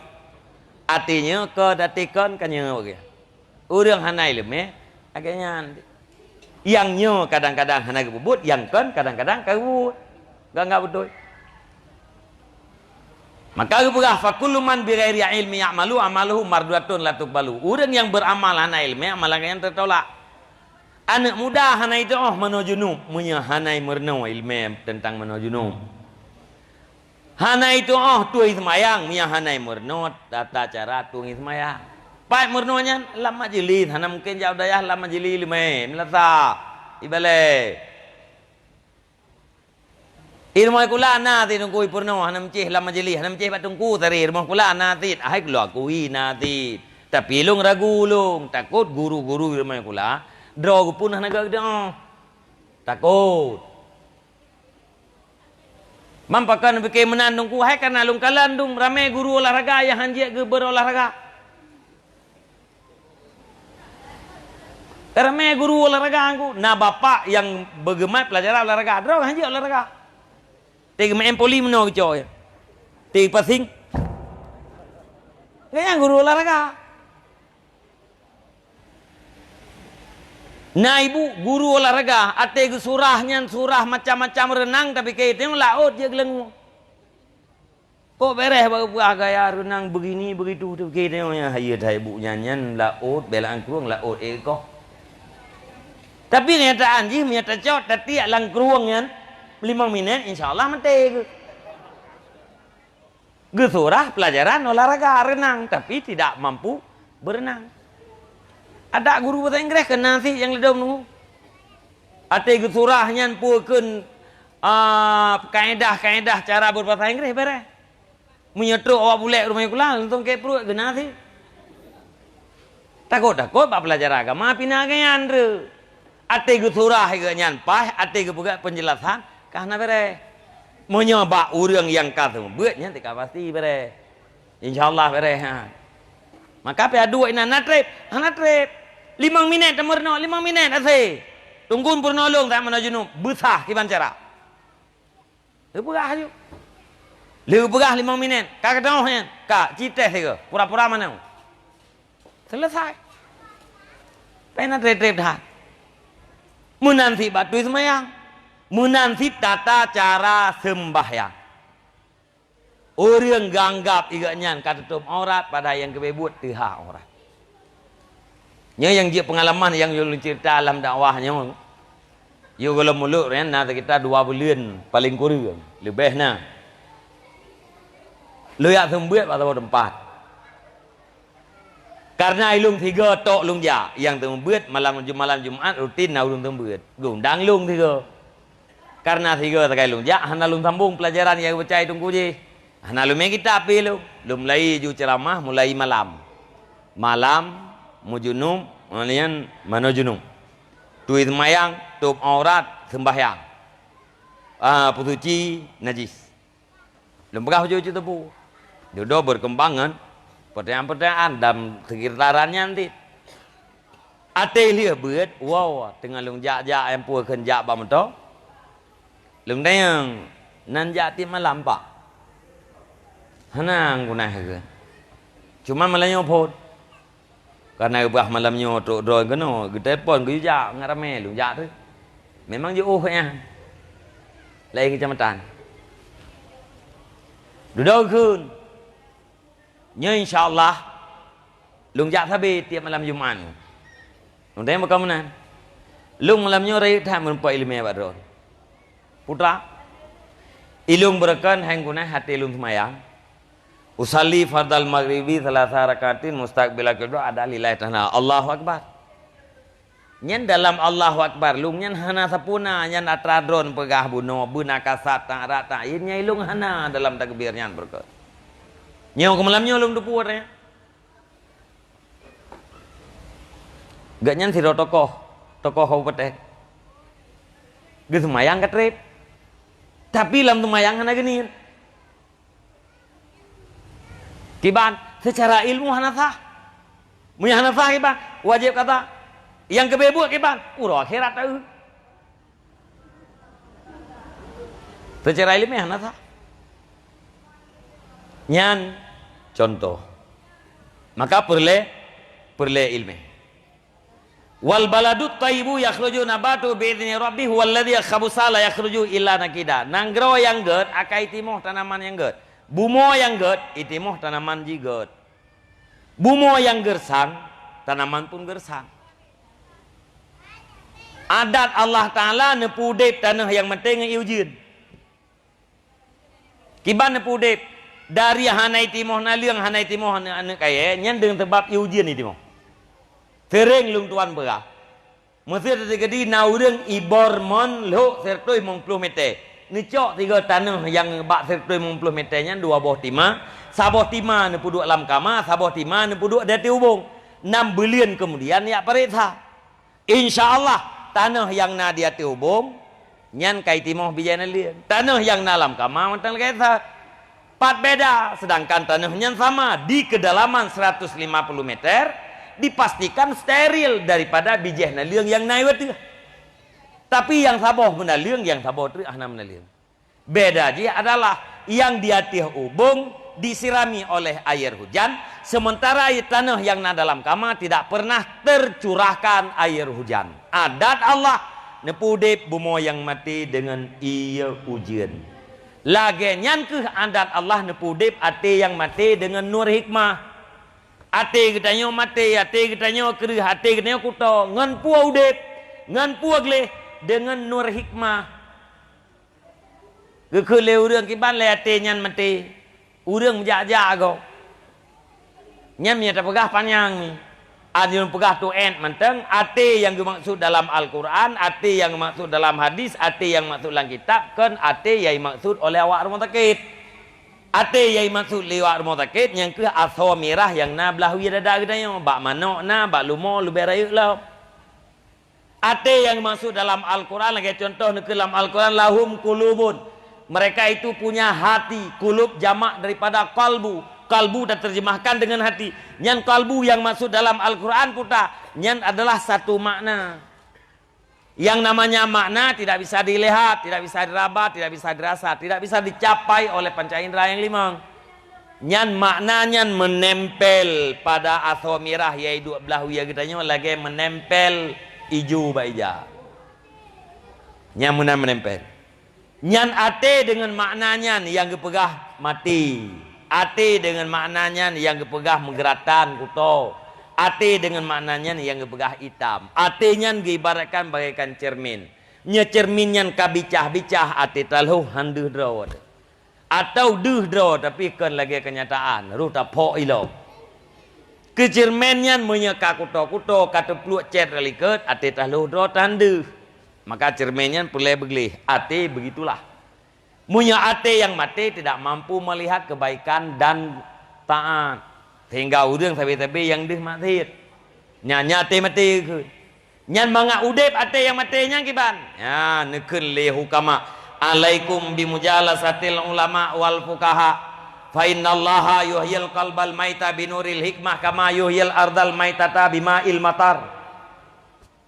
Até nyoe kon, até kon ka nyoe. Ureueng hana ileumèe, lagèe nyan. Nyang nyoe kadang-kadang hana geupeubuet, nyang kon kadang-kadang ka geubuet. Gak-gak beutôi. Maka geupeugah, "Fa kullu man bighairi ilmi ya'malu amaluhu mardudatun la tuqbalu." Ureueng nyang beuramal hana ileumèe, amalan geuh nyan teutolak. Aneuk muda hana jitu'oh manoe junub, meunyoe hana meurunoe ileumèe teuntang manoe junub. Hana jitu'oh tueng seumayang, meunyoe hana meurunoe tata cara tueng seumayang. Pat meurunoe nyan? Lam majelis, hana mungken jak u dayah lam majelis leumèe, meulasa, ibalèe. Di rumoh sikula na cit teungku peurunoe, hana meucéh lam majelis, hana meucéh bak teungku, sari rumoh sikula na cit, hai keuluwa kui na cit. Tapi lôn ragu lôn, takot guru-guru di rumoh sikula, droe geuh pun hana geudoe. Takot. Man pakon pike meunan teungku, hai kareuna lôn kalon dum ramè guru olahraga nyang han jeuet geubeurolahraga. Ramè guru olahraga teungku, na bapak nyang beugeumat pelajaran olahraga, droe han jeuet olahraga. Teuma M Poli meunoe geucok, teuma passing. Gobnyan guru olahraga. Na ibu guru olahraga, até geusurah nyan surah macam-macam reunang, tapike teungoh laôt jeuet geuleungu. Kok bèrèh bak geupeugah gaya reunang begini begitu, tapike teungoh nyan hayeu that ibu nyan, nyan laôt bèk lam krueng, laôt ék koh. Tapi kenyataan jih meunyoe tacok tatiek lam krueng nyan limong minèt, insya Allah maté geuh. Geusurah pelajaran olahraga reunang, tapi tidak mampu berenang. Ada guru bahasa Inggris keu na cit nyang ladôm teungku. Até geusurah nyan peue kheun, ah, kaedah-kaedah cara beubahasa Inggris bèrèh. Meunyoe trok awak bulèk rumoh sikula, langsung kèe pruet geuh na cit. Takot-takot bak pelajaran agama pih na geuh nyan re. Até geusurah geuh nyan paih, até geupeugah penjelasan ka hana bèrèh. Meunyoe bak ureueng nyang ka seumeubeuet nyan teuka pasti bèrèh. Insya Allah bèrèh, ha. Maka pih aduek inan na trép, hana trép. Limong minèt tameurunoe, limong minèt asèe. Teungku peurunoe lôn that manoe junub, beusah kiban cara. Geupeugah laju. Lheueh geupeugah limong minèt, ka geudoh nyan, ka ci teh sigoe, pura-pura manoe. Seuleusai. Pih na trép-trép that. Meunan cit bak tui seumayang. Meunan cit tata cara seumbahyang. Ureueng geuanggap gobnyan ka tutôp aurat, padahai nyang geubri buet teuhah aurat. Nyoe nyang jeuet peungalaman nyang lôn ceurita lam dakwah nyoe. Yôh gohlom mulod nyan na seukita dua buleuen paleng kureueng, leubeh na. Lôn jak seumeubeuet bak saboh teumpat. Kareuna ilôn sigoe tok lôn jak, nyang seumeubeuet malam Ju-, malam Jumat rutin na ulôn seumeubeuet. Geuundang lôn sigoe. Kareuna sigoe sagai lôn jak, hana lôn sambong peulajaran nyang geubaca teungku jih. Hana lôn mè kitab pih lôn. Lôn mulai ju ceuramah mulai malam. Malam, meujunub, ngon nyan manoe junub. Tui seumayang, tôp aurat, seumbahyang. Ah, peusuci najis. Lôn peugah ujoe-ujoe teupeu. Dudoe beukeumbang ngon peutanyaan-peutanyaan dan seukitaran nyan cit. Até lheueh beuet, woe, teungoh lôn jak-jak nyang peue kheun jak bak meuto. Lôn tanyong, "Nan jak tiep malam, Pak?" Hana guna ke. Cuma malam nyoe phon. Karena bah malam nyoe trok droe keunoe, geutelepon, geujak ngon ramé, lôn jak tu. Memang jiôh nyan. Laén keucamatan. Dudoe kheun. Nyoe insya Allah, lôn jak sabe tiep malam Jumat. Lôn tanyong bak kamoe meunan. Lôn malam nyoe rayeuk that meurumpok ileumèe bak droe. Putra, ilôn beureukan hai guna até lôn seumayang. Usalli fardal maghribi salasa rakaatin mustaqbilal qiblah ada lillahi ta'ala. Allahu Akbar. Nyan dalam Allahu Akbar lôn nyan hana sapeue na, nyan atra droe peugah bunoe, beuna kasat, tan rata, nyan ilôn hana dalam takbir nyan beureukat. Nyoe keu malam nyoe lôn teupeue nyan. Gobnyan sidroe tokoh, tokoh kabupaten. Geuseumayang ka trép. Tapi lam seumayang hana geuniet. Kiban, seucara ilmu hana sah. Meunyo hana sah kiban, wajéb kata. Nyang keubeuet kiban, uroe akhirat taeu. Seucara ilmu hana sah. Nyan contoh. Maka peureulée, peureulée ilmu. "Wal baladut thayyibu yakhruju nabatuhu bi idzni rabbih, walladzi khabutha la yakhruju illa nakida." Nanggroe nyang gét akai timoh tanaman nyang gét. Bumoe nyang gét, itimoh tanaman jih gét. Bumoe nyang geursang, tanaman pun geursang. Adat Allah Ta'ala neupeudeb tanoh nyang maté ngon ié ujeuen. Kiban neupeu udeb, dari hana itimoh naleueng, hana itimoh aneuk, aneuk kayée, nyan deungon sabab ié ujeuen itimoh. Seuréng lôn tuan peugah, meusé teukeudi na ureuëng ibor mon lhok sireutôh limong ploh mètè, neucok sigoe tanoh nyang bak sireutôh limong ploh mètè nyan dua boh tima, saboh tima neupeuduek lam kama, saboh tima neupeuduek di ateueh ubông. Nam buleuen keumudian jak pareksa. Insya Allah, tanoh nyang na di ateueh ubông, nyan ka itimoh bijéh naleueng. Tanoh nyang na lam kama mantong lagée that. Pat beda, sedangkan tanoh nyan sama di kedalaman seratus lima puluh meter, dipastikan steril daripada bijéh naleueng nyang na i ateueh. Tapi nyang saboh meunaleueng, nyang saboh treuk hana meunaleueng. Beda jih adalah nyang di ateueh ubông disirami oleh air hujan, sementara tanoh nyang na dalam kama tidak pernah tercurahkan air hujan. Adat Allah neupeu udeb bumoe nyang maté deungon ié ujeuen. Lagée nyan kheueh adat Allah neupeu udeb até nyang maté deungon nur hikmah. Até geutanyoe maté, até geutanyoe kreueh, até geutanyoe kuto, ngon peue udeb, ngon peue gleh, deungon nur hikmah. Geukheun lé ureuëng kiban lé até nyan maté, ureuëng meujak-jak gob. Nyan meunyoe tapeugah panyang nyoe. An lôn peugah tuét mantong, até nyang geumaksud dalam Al-Qur'an, até nyang geumaksud dalam hadis, até nyang maksud lam kitab, kon até nyang jimaksud oleh awak rumoh sakét. Até nyang jimaksud lé awak rumoh sakét nyan kheueh asoe mirah nyang na blah wie dada geutanyoe, bak manok na, bak lumo leubeh rayeuk lom. Até nyang geumaksud dalam Al-Qur'an, lagée contoh neukheun lam Al-Qur'an, "Lahum qulubun." Mereka itu punya hati, kulub jamak daripada qalbu. Qalbu taterjemahkan dengan hati. Nyan qalbu nyang maksud dalam Al-Qur'an puta, nyan adalah satu makna. Yang namanya makna tidak bisa dilihat, tidak bisa diraba, tidak bisa dirasa, tidak bisa dicapai oleh panca indera yang lima. Nyan makna nyan meunempel pada asoe mirah, yaitu blah wie geutanyoe lagée meunempel ijo bak ija. Nyan meunan meunempel. Nyan até deungon makna nyan nyang geupeugah maté. Até deungon makna nyan nyang geupeugah meugeuratan kuto. Até deungon makna nyan nyang geupeugah itam. Até nyan geuibaratkan bagaikan ceureumen. Nyoe ceureumen nyan ka bicah-bicah até taloh han deuh droe. Atau deuh droe, tapi kon lagée keunyataan, roh taphok ilom. Keu ceureumen nyan meunyoe ka kuto-kuto, ka teupluek cét likot, até taloh droe tan deuh. Maka ceureumen nyan peureulée beugleh, até beugitulah. Meunyoe até nyang maté tidak mampu melihat kebaikan dan taat, sehingga ureuëng sabe-sabe nyang deuh maksiet. Nyan, nyan até maté kheun. Nyan mangat udeb até nyang maté nyan kiban. Nyan neukheun lé hukama, "Alaikum bimujalasatil ulama wal fuqaha, fa innallaha yuhyil qalbal maita binuril hikmah kama yuhyil ardal maitata bima'il matar."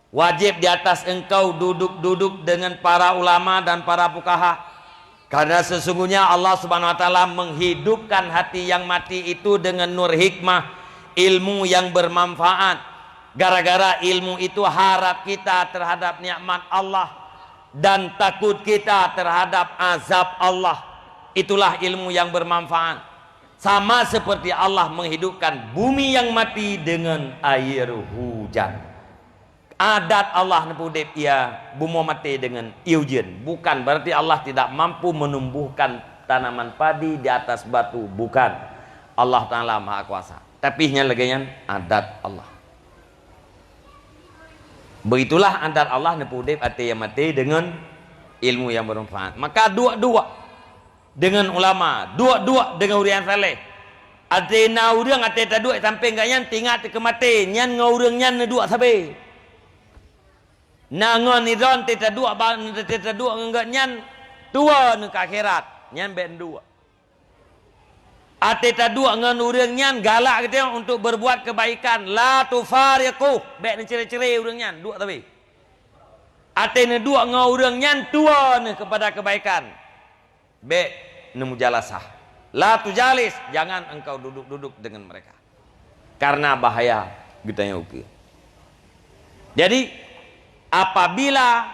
Wajib di atas engkau duduk-duduk dengan para ulama dan para fuqaha. Karena sesungguhnya Allah Subhanahu wa Taala menghidupkan hati yang mati itu dengan nur hikmah, ilmu yang bermanfaat. Gara-gara ilmu itu, harap kita terhadap nikmat Allah dan takut kita terhadap azab Allah. Itulah ilmu yang bermanfaat. Sama seperti Allah menghidupkan bumi yang mati dengan air hujan. Adat Allah neupeudeb ia bumoe maté deungon ié ujeuen. Bukan berarti Allah tidak mampu menumbuhkan tanaman padi di atas batu, bukan. Allah Taala Maha Kuasa. Tapi nyan lagée nyan adat Allah. Begitulah adat Allah neupeudeb até nyang maté deungon ilmu nyang bermanfaat. Maka duek-duek deungon ulama, duek-duek deungon ureuëng nyang saleh. Até na ureuëng até taduek sampéng gobnyan teuingat keu maté, nyan ngon ureuëng nyan neuduek sabe. Na ngon idon até taduek ba-, até taduek ngon gobnyan tuwoe ngon keu akhirat, nyan bék neuduek. Até taduek ngon ureuëng nyan galak geutanyoe untuk berbuat kebaikan, la tufariquh, bék neucre-cre ureuëng nyan, duek sabe. Até neuduek ngon ureuëng nyan tuwoe neuh kepada kebaikan. Bék neumujalasah. La tujalis, jangan engkau duduk-duduk dengan mereka. Karena bahaya geutanyoe ukeue. Jadi, apabila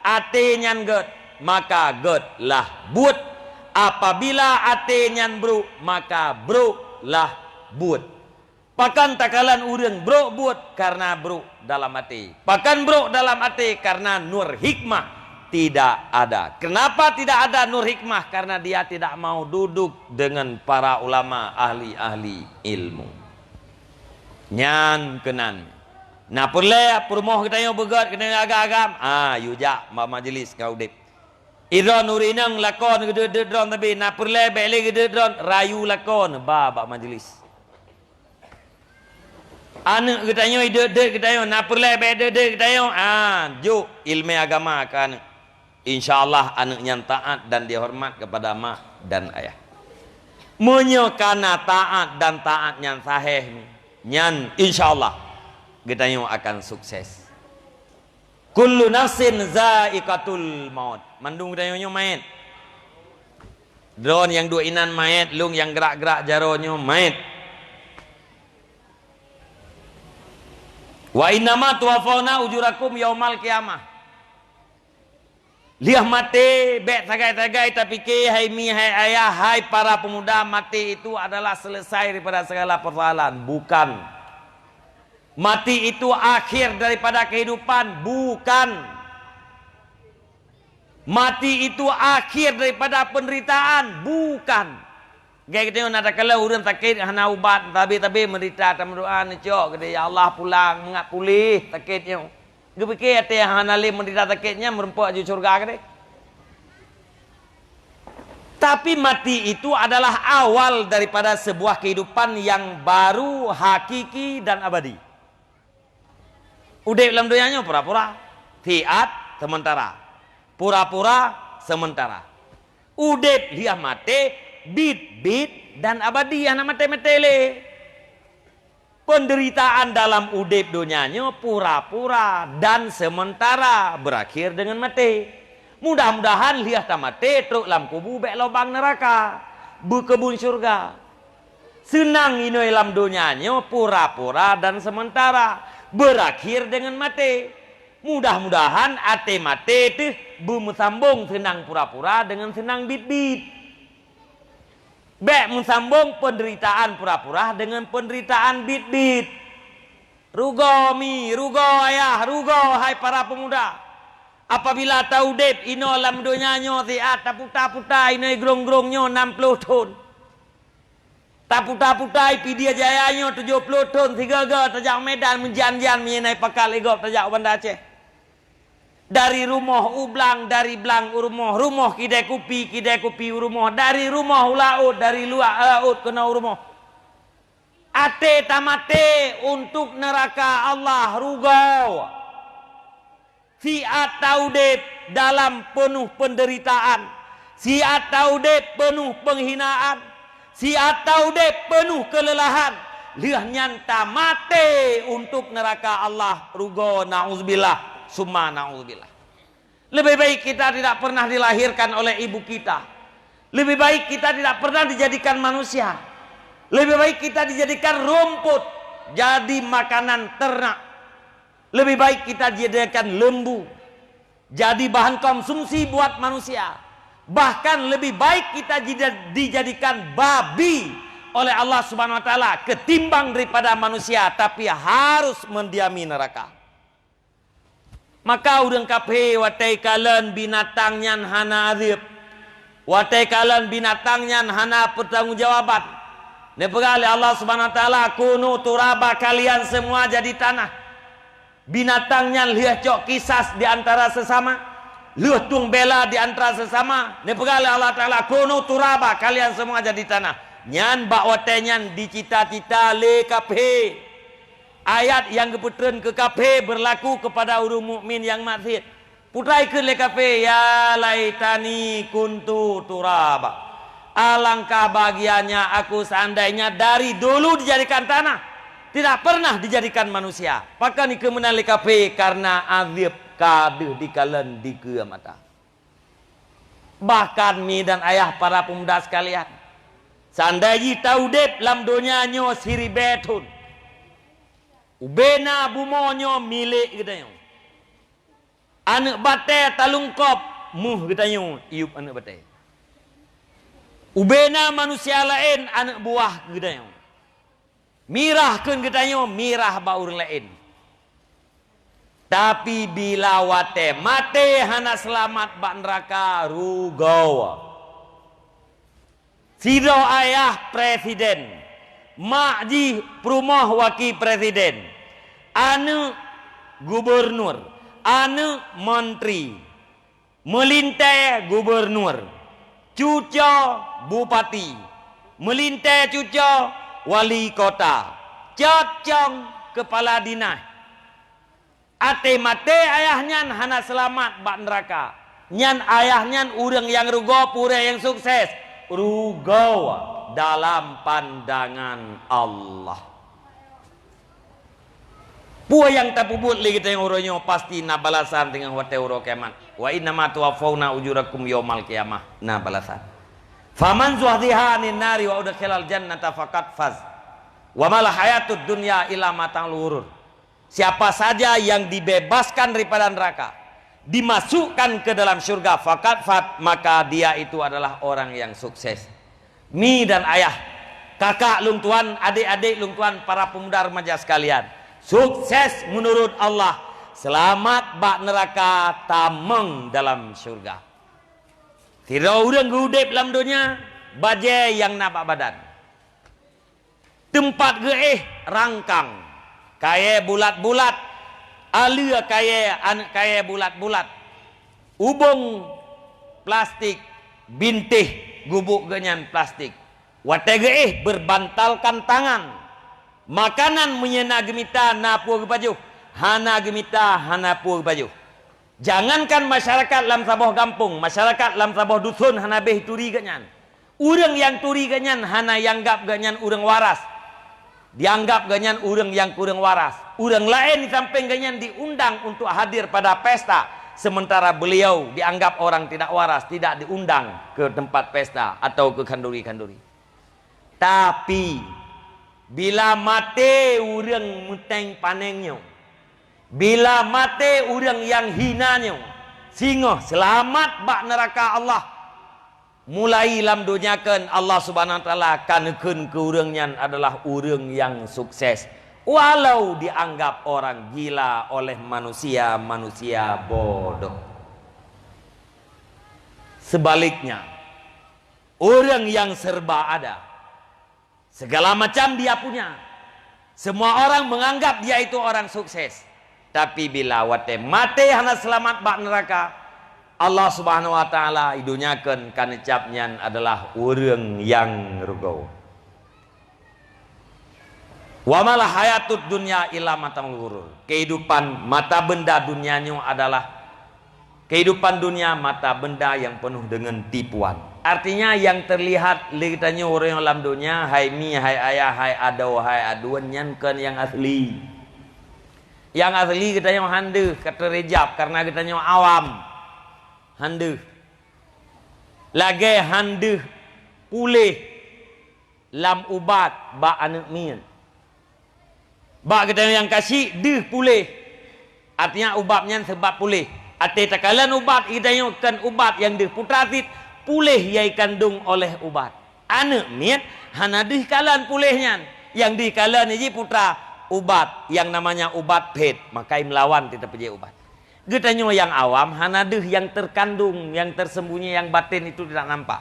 até nyan gét, maka gét lah buet. Apabila até nyan brok, maka brok lah buet. Pakon takalon ureuëng brok buet? Karena brok dalam até. Pakon brok dalam até? Karena nur hikmah tidak ada. Kenapa tidak ada nur hikmah? Karena dia tidak mau duduk dengan para ulama, ahli-ahli ilmu. Nyan keunan. Na peureulée peurumoh geutanyoe beugét, geutanyoe agam-agam, ah, yue jak bak majelis ka udeb. Idon ureuëng inong lakon geudeuet-deuet droe, tapi na peureulée bék lé geudeuet droe, rayu lakon ba bak majelis. Aneuëk geutanyoe ideuet-deuet geutanyoe, na peureulée bék deuet-deuet geutanyoe, ah, jok iéleumé agama keu aneuëk. Insya Allah aneuëk nyan taat dan dihormat kepada mak dan ayah. Meunyoe ka na taat dan taat nyan saheh, nyan insya Allah geutanyoe akan sukses. Kullu nafsin zaiqatul maut. Mandum geutanyoe nyoe manyét. Droe nyang duek inan manyét, lôn nyang grak-grak jaroe nyoe manyét. Wa innama tuwaffawna ujurakum yaumal qiyamah. Lheueh maté, bék sagai-sagai tapike, hai mi, hai ayah, hai para pemuda, maté itu adalah selesai daripada segala persoalan. Bukan. Mati itu akhir daripada kehidupan? Bukan. Mati itu akhir daripada penderitaan? Bukan. Gét geutanyoe na takalon ureuëng sakét hana ubat, tabe-tabe menderita, tameudoa neucok geude, "Ya Allah, pulang, mangat puléh sakét nyoe." Geupike até hana lé menderita sakét nyan meureumpok ju syurga geude. Tapi mati itu adalah awal daripada sebuah kehidupan yang baru, hakiki dan abadi. Udeb lam donya nyoe pura-pura, siat sementara. Pura-pura sementara. Udeb lheueh maté, bit-bit dan abadi, hana maté-maté lé. Penderitaan dalam udeb donya nyoe pura-pura dan sementara, berakhir dengan maté. Mudah-mudahan lheueh tamaté trok lam kubu bék lobang neuraka, beukeubun syurga. Seunang inoe lam donya nyoe pura-pura dan sementara, berakhir dengan maté. Mudah-mudahan até maté teuh beumeusambong seunang pura-pura dengan seunang bit-bit. Bék meusambong penderitaan pura-pura dengan penderitaan bit-bit. Rugoe mi, rugoe ayah, rugoe hai para pemuda. Apabila taudeb inoe lam donya nyoe siat, taputa-puta inoe grong-grong nyoe nam ploh thon. Taputa-puta i Pidie Jaya nyoe tujoh ploh thon, sigoe-goe tajak u Medan, meujan-jan meunyoe na i pakat lé gob tajak u Banda Aceh. Dari rumoh u blang, dari blang u rumoh, rumoh kidai kupi, kidai kupi u rumoh, dari rumoh u laôt, dari luwa-, laôt keunoe u rumoh. Até tamaté untuk neuraka Allah, rugoe. Siat taudeb dalam peunoh peundeuritaan, siat taudeb peunoh peunghinaan, siat taudeb peunoh keuleuhan, lheueh nyan tamaté untuk neuraka Allah, rugoe, naudzubillah, summa naudzubillah. Lebih baik kita tidak pernah dilahirkan oleh ibu kita. Lebih baik kita tidak pernah dijadikan manusia. Lebih baik kita dijadikan rumput, jadi makanan ternak. Lebih baik kita dijadikan lembu, jadi bahan konsumsi buat manusia. Bahkan lebih baik kita jida-, dijadikan babi oleh Allah Subhanahu wa Taala ketimbang daripada manusia, tapi harus mendiami neraka. Maka ureuëng kafé watée kalon binatang nyan hana adeueb, watée kalon binatang nyan hana peutanggongjawaban, neupeugah lé Allah Subhanahu wa Taala, "Kunu turaba, kalian semua jadi tanah." Binatang nyan lheueh cok kisas di antara sesama, lheueh tueng bela di antara sesama, neupeugah lé Allah Taala, "Kunu turaba, kalian semua jadi tanah." Nyan bak watée nyan dicita-cita lé kafé. Ayat nyang geupeutreun keu kafé beurlaku keupada ureuëng mukmin nyang maksiet. Peue treuk kheun lé kafé, "Ya laitani kuntu turaba. Alangkah bahagianya aku seandainya dari dulu dijadikan tanah, tidak pernah dijadikan manusia." Pakon kheun meunan lé kafé? Karena adeueb ka deuh dikalon dikeue mata. Bahkan mi dan ayah para pemuda sekalian, seandai jih taudeb lam donya nyoe siribée thon, ubena bumoe nyoe milék geutanyoe. Aneuëk batée talungkôb méuh geutanyoe, iyueb aneuëk batée. Ubena manusia laén aneuëk buah geutanyoe. Mirah kheun geutanyoe, mirah bak ureuëng laén. Tapi bila watée maté hana seulamat bak neuraka, rugoe. Sidroe ayah presiden, mak jih peurumoh waki presiden, aneuëk gubernur, aneuëk menteri, meulintée gubernur, cucoe bupati, meulintée cucoe wali kota, cot cong keupala dinas. Até maté ayah nyan hana seulamat bak neuraka. Nyan ayah nyan ureuëng nyang rugoe, peue ureuëng nyang sukses? Rugoe dalam pandangan Allah. Peue nyang tapeubuet lé geutanyoe uroe nyoe pasti na balasan teungoh watée uroe kiamat. "Wa innama tuwaffauna ujurakum yaumal qiyamah," na balasan. "Faman zuhziha 'anin nari wa udkhilal jannata faqad faz. Wa mal hayatud dunya illa mata'ul ghurur." Siapa saja yang dibebaskan daripada neraka, dimasukkan ke dalam syurga, faqad faz, maka dia itu adalah orang yang sukses. Mi dan ayah, kakak lôn tuan, adék-adék lôn tuan, para pemuda remaja sekalian, sukses menurut Allah, selamat bak neraka, tamong dalam syurga. Sidroe ureuëng geuudeb lam donya, bajée nyang na bak badan. Teumpat geuéh rangkang, kayée bulat-bulat, aleue kayée, aneuëk kayée bulat-bulat, ubong plastik, bintéh gubuk geuhnyan plastik. Watée geuéh beurbantalkan tangan. Makanan meunyoe na geumita na peue geupajoh, hana geumita hana peue geupajoh. Jangankan masyarakat lam saboh gampông, masyarakat lam saboh duson hana béh turi geuhnyan. Ureuëng nyang turi geuhnyan hana jianggab geuhnyan ureuëng waras. Jianggab geuhnyan ureuëng nyang kureueng waras. Ureuëng laén di sampéng geuhnyan diundang untuk hadir pada pesta, sementara beliau dianggap orang tidak waras, tidak diundang ke tempat pesta atau ke khanduri-khanduri. Tapi, bila maté ureuëng meuténg panéng nyoe, bila maté ureuëng nyang hina nyoe, singoh seulamat bak neuraka Allah. Mulai lam donya kheun Allah Subhanahu wa Taala ka neukheun keu ureuëng nyan adalah ureuëng nyang sukses, walau dianggap orang gila oleh manusia-manusia bodoh. Sebaliknya, ureuëng nyang serba ada, segala macam dia punya, semua orang menganggap dia itu orang sukses. Tapi bila watée maté hana seulamat bak neuraka, Allah Subhanahu wa Taala idunyakeun ka neucap nyan adalah ureuëng nyang rugoe. "Wa mal hayatud dunya illa mata'ul ghurur." Kehidupan mata benda dunia nyoe adalah kehidupan dunia mata benda yang penuh dengan tipuan. Artinya, yang terlihat lé geutanyoe ureuëng lam donya, hai mi, hai ayah, hai adoe, hai aduen, nyan kon nyang asli. Nyang asli geutanyoe han deuh, ka teurejab karena geutanyoe awam. Han deuh. Lagée han deuh puléh lam ubat bak aneuëk miet. Bak geutanyoe nyang ka syiek deuh puléh, artinya ubat nyan seubab puléh. Até takalon ubat, geutanyoe kon ubat nyang deuh putra cit, puléh nyang kandong oleh ubat. Aneuëk miet hana deuh kalon puléh nyan. Nyang deuh kalon jih putra, ubat nyang namanya ubat phét, maka meulawan teupeujeuet ubat. Geutanyoe nyang awam hana deuh nyang terkandung, nyang tersembunyi, nyang batin itu tidak nampak.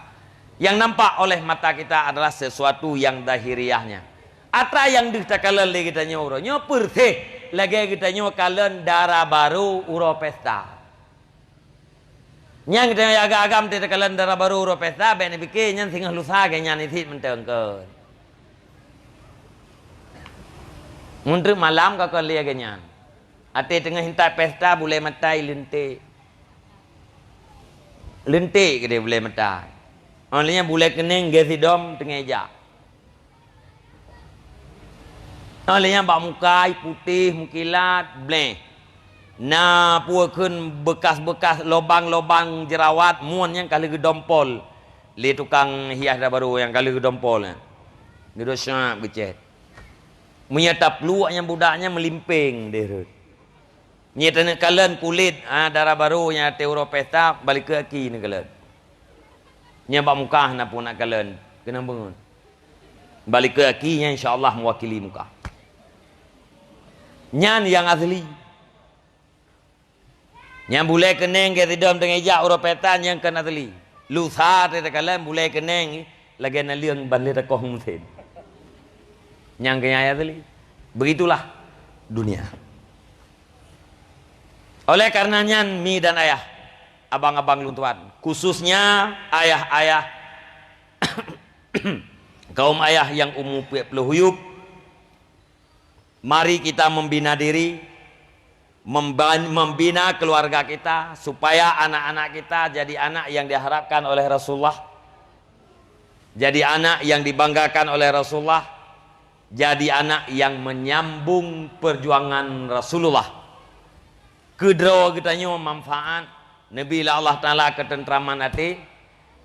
Yang nampak oleh mata kita adalah sesuatu yang zahiriahnya. Atra nyang deuh takalon lé geutanyoe uroe nyoe peureséh lagée geutanyoe kalon dara barô uroe pesta. Nyang geutanyoe agam-agam teuh takalon dara barô uroe pesta, bék neupike nyan singoh lusa geuh nyan isit mantong kon. Meunteuk malam ka kon lé geuh nyan. Até teungoh intat pesta bulée mata ileuntek. Leuntek keudeh bulée mata. Óh lheueh nyan bulée keuneng geuh sidom teungoh ijak. Óh lheueh nyan bak muka putéh meukilat, bleh. Na peue kheun beukas-beukas lobang-lobang jeurawat, mon nyan ka lheueh geudompol lé tukang hias dara barô nyang ka lheueh geudompol nyan. Geudosyab geucét. Meunyoe tapluek nyan budak nyan meulimpeng deh rot. Nyoe taneuk kalon kulét, ah, dara barô nyang até uroe pesta, balikot aki neukalon. Nyan bak muka na pun nak kalon, keunong beungon. Balikot aki nyan insya Allah meuwakili muka. Nyan nyang asli. Nyang bulée keuneng geuh sidom teungoh ijak uroe pesta nyan kon asli. Lusa teuh takalon bulée keuneng lagée naleueng ban lé takoh meusén. Nyang keuh nyang asli. Begitulah dunia. Oleh karena nyan, mi dan ayah, abang-abang lôn tuan, khususnya ayah-ayah, kaum ayah yang umu peuet ploh yub, mari kita membina diri, memban-, membina keluarga kita, supaya anak-anak kita jadi anak yang diharapkan oleh Rasulullah, jadi anak yang dibanggakan oleh Rasulullah, jadi anak yang menyambung perjuangan Rasulullah. Keudroe geutanyoe manfaat, neubi lé Allah Taala keuteuntraman até,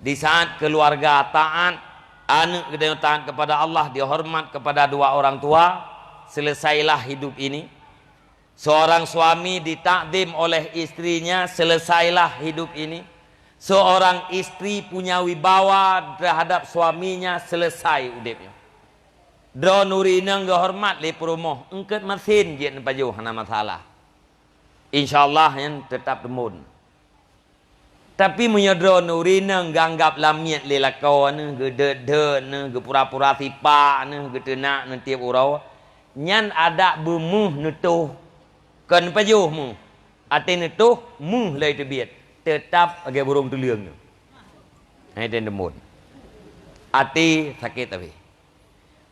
di saat keuluwarga taát, aneuëk geutanyoe taát keupada Allah, dihoreumat keupada dua orang tua, seuleusailah hidup ini. Seorang suami ditakzim oleh istrinya, seuleusailah hidup ini. Seorang istri punya wibawa terhadap suaminya, seuleusai udeb nyoe. Droeneuh ureuëng inong geuhoreumat lé peurumoh, eungkot masen jeuet neupajoh hana masalah. Insya Allah nyan teutab teumbon. Tapi meunyoe droeneuh ureuëng inong geuanggab lamiet lé lakoe neuh, geudeuet-deuet neuh, geupura-pura sipak neuh, geuteunak neuh tieb uroe, nyan adak beumeuh neutoh. Kon pajoh meuh. Até neutoh meuh lé teubiet, teutab lagée burông tuleueng nyoe. Hai teumbon. Até sakét tapi.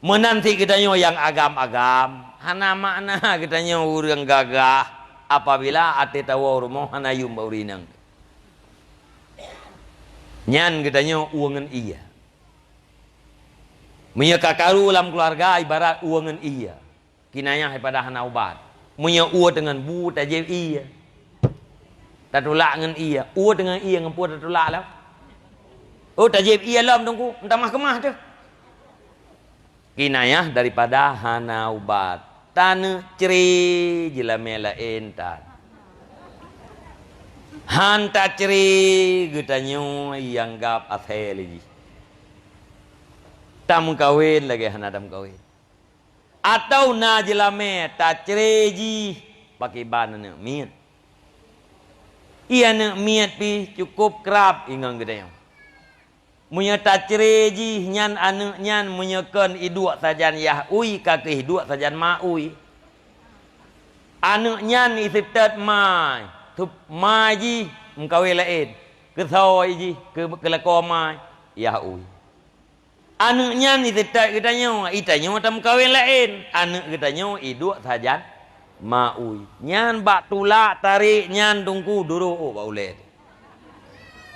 Meunan cit geutanyoe nyang agam-agam, hana makna geutanyoe ureuëng gagah apabila até tawoe rumoh hana yum bak ureuëng inong. Nyan geutanyoe ueh ngon ié. Meunyoe ka karu lam keuluwarga ibarat ueh ngon ié. Kinayah daripada hana ubat. Meunyoe ueh teungon bu tajieb ié. Tatulak ngon ié. Ueh teungon ié ngon peue tatulak lom? Oh, tajieb ié lom teungku, meutamah keumah teuh. Kinayah daripada hana ubat. Taneuk cre jeulamé laén tan. Han tacre geutanyoe ianggab asée lé jih. Tameukawen lagée hana tameukawen. Atawa na jeulamé tacre jih pakiban aneuëk miet. Ié aneuëk miet pih cukup krab ingon geutanyoe. Meunyoe tacre jih nyan aneuëk nyan meunyoe kon iduek sajan yah ui ka keuh iduek sajan ma ui. Aneuëk nyan iseutôt ma, seup-, ma jih meukawen laén, keusoe jih keu-, keulakoe ma yah ui. Aneuëk nyan iseutôt geutanyoe, itanyoe tameukawen laén. Aneuëk geutanyoe iduek sajan ma ui. Nyan bak tulak tarek nyan teungku duroe bak ulée.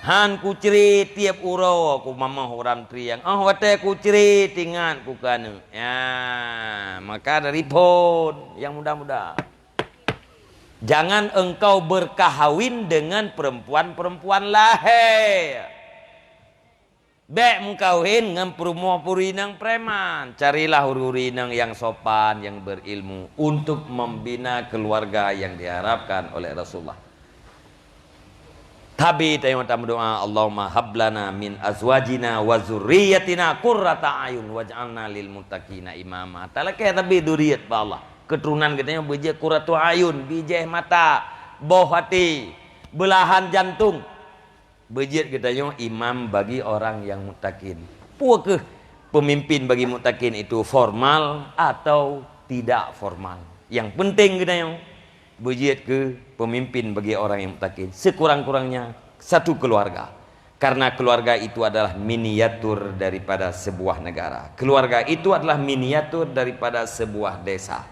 Han kucre tieb uroe ku mamoh uram trieng. Oh watée kucre tingat ku keu aneuëk. Ya, maka dari phon nyang muda-muda. Jangan engkau berkahwin dengan perempuan-perempuan lahé. Bék meukawen ngon peurumoh puri inong preman. Carilah uri-uri inong nyang sopan, nyang berilmu untuk membina keluarga yang diharapkan oleh Rasulullah. Tabi tanyoe tameudoa, "Allahumma hab lana min azwajina wa dzurriyyatina qurrata a'yun waj'alna lil muttaqina imama." Talakée tabi dzuriyat bak Allah. Keuturonan geutanyoe beujeuet qurratu a'yun, bijéh mata, boh até, beulahan jantong. Beujeuet geutanyoe imam bagi orang yang muttaqin. Peu kheueh pemimpin bagi muttaqin itu, formal atau tidak formal? Yang penting geutanyoe beujeuet keu pemimpin bagi orang yang muttaqin, sekurang-kurangnya satu keluarga. Karena keluarga itu adalah miniatur daripada sebuah negara. Keluarga itu adalah miniatur daripada sebuah desa.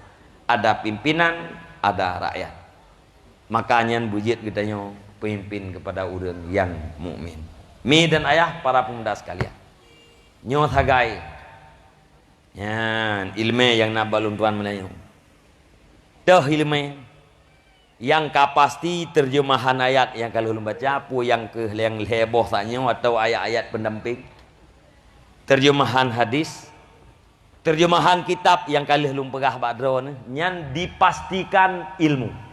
Ada pimpinan, ada rakyat. Maka nyan beujeuet geutanyoe pemimpin kepada ureuëng nyang mukmin. Mi dan ayah, para pemuda sekalian, nyoe sagai nyan iéleumé nyang na bak lôn tuan meunyoe. Toh iéleumé nyang ka pasti teurjeumahan ayat nyang ka lheueh lôn baca, peue nyang keuh nyang lhée boh saat nyoe atau ayat-ayat pendamping, teurjeumahan hadis, teurjeumahan kitab nyang ka lheueh lôn peugah bak droeneuh, nyan dipastikan ilmu.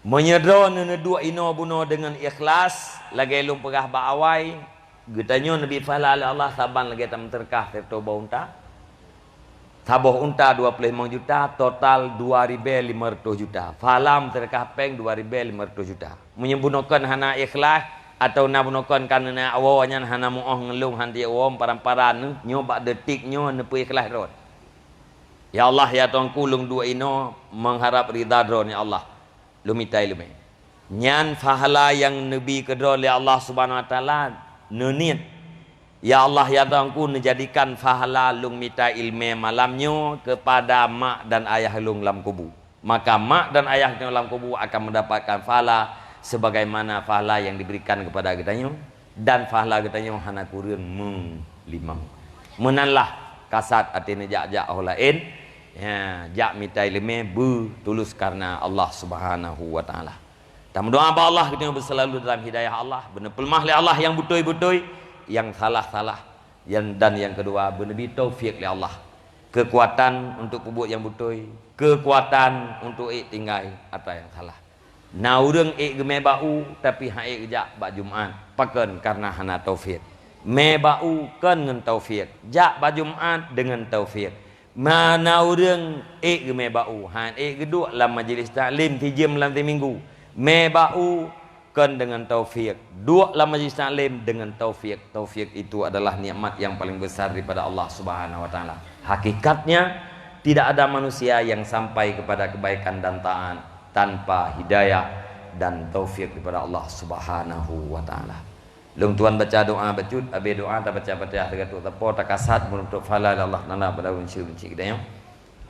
Meunyoe droeneuh neuduek inoe bunoe deungon ikhlas, lagée lôn peugah bak awai, geutanyoe neubi pahala lé Allah saban lagée tameuseudeukah sireutôh boh unta. Saboh unta dua puluh limong juta, total dua ribée limong reutôh juta. Pahala meuseudeukah péng dua ribée limong reutôh juta. Meunyoe bunoe kon hana ikhlas, atawa na bunoe kon ka neuneuk awoe nyan hana muoh ngon lôn, han tiek woe paran-paran neuh, nyoe bak detik nyoe neupeu ikhlas droe. Ya Allah, ya Tuhanku, lôn duek inoe mengharap ridha Droe, ya Allah. Lôn mita iéleumé. Nyan pahala nyang neubi keudroe lé Allah Subhanahu wa Taala, neuniet, "Ya Allah, ya Tuhanku, neujadikan pahala lôn mita iéleumé malam nyoe keupada mak dan ayah lôn lam kubu." Maka mak dan ayah nyoe lam kubu akan mendapatkan pahala sebagaimana pahala yang diberikan kepada geutanyoe. Dan pahala geutanyoe hana kureueng meulimong. Meunanlah kasat até neujak-jak óh laén, ya, jak mita iéleumé beutulus karena Allah Subhanahu wa Taala. Tameudoa bak Allah geutanyoe beuselalu dalam hidayah Allah, beuneupeuleumoh lé Allah nyang beutôi-beutôi, nyang salah-salah, nyang, dan nyang keudua beuneubi taufik lé Allah, keukuatan untuk peubuet nyang beutôi, keukuatan untuk ék tinggai atra nyang salah. Na ureuëng ék geumé bak u, tapi han ék geujak bak Jumat. Pakon? Karena hana taufik. Mé bak u kon ngon taufik, jak bak Jumat deungon taufik. Ma na ureuëng ék geumé bak u, han ék geuduek lam majlis taklim sijeuem lam siminggu. Mé bak u kon deungon taufik, duek lam majlis taklim deungon taufik. Taufik itu adalah nikmat yang paling besar daripada Allah Subhanahu wa Taala. Hakikatnya, tidak ada manusia yang sampai kepada kebaikan dan taat tanpa hidayah dan taufik daripada Allah Subhanahu wa Taala. Lôn tuan baca doa bacut, habéh doa tabaca Fatihah tagatuk sapo, takasat meunutôp pahala lé Allah Taala bak daun syeuruncik geutanyoe.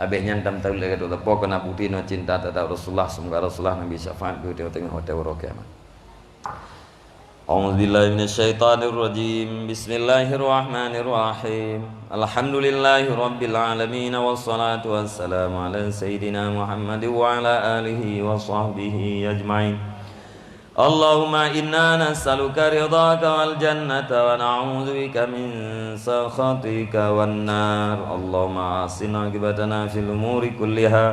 Habéh nyan tameutaruih lé tagatuk sapo keunan bukti nyoe cinta terhadap Rasulullah, semoga Rasulullah neubi syafaat keu geutanyoe teungoh watée uroe kiamat. أعوذ بالله من الشيطان الرجيم. بسم الله الرحمن الرحيم. الحمد لله رب العالمين، والصلاة والسلام على سيدنا محمد وعلى آله وصحبه أجمعين. اللهم إنا نسألك رضاك والجنة ونعوذ بك من سخطك والنار. اللهم أحسن عاقبتنا في الأمور كلها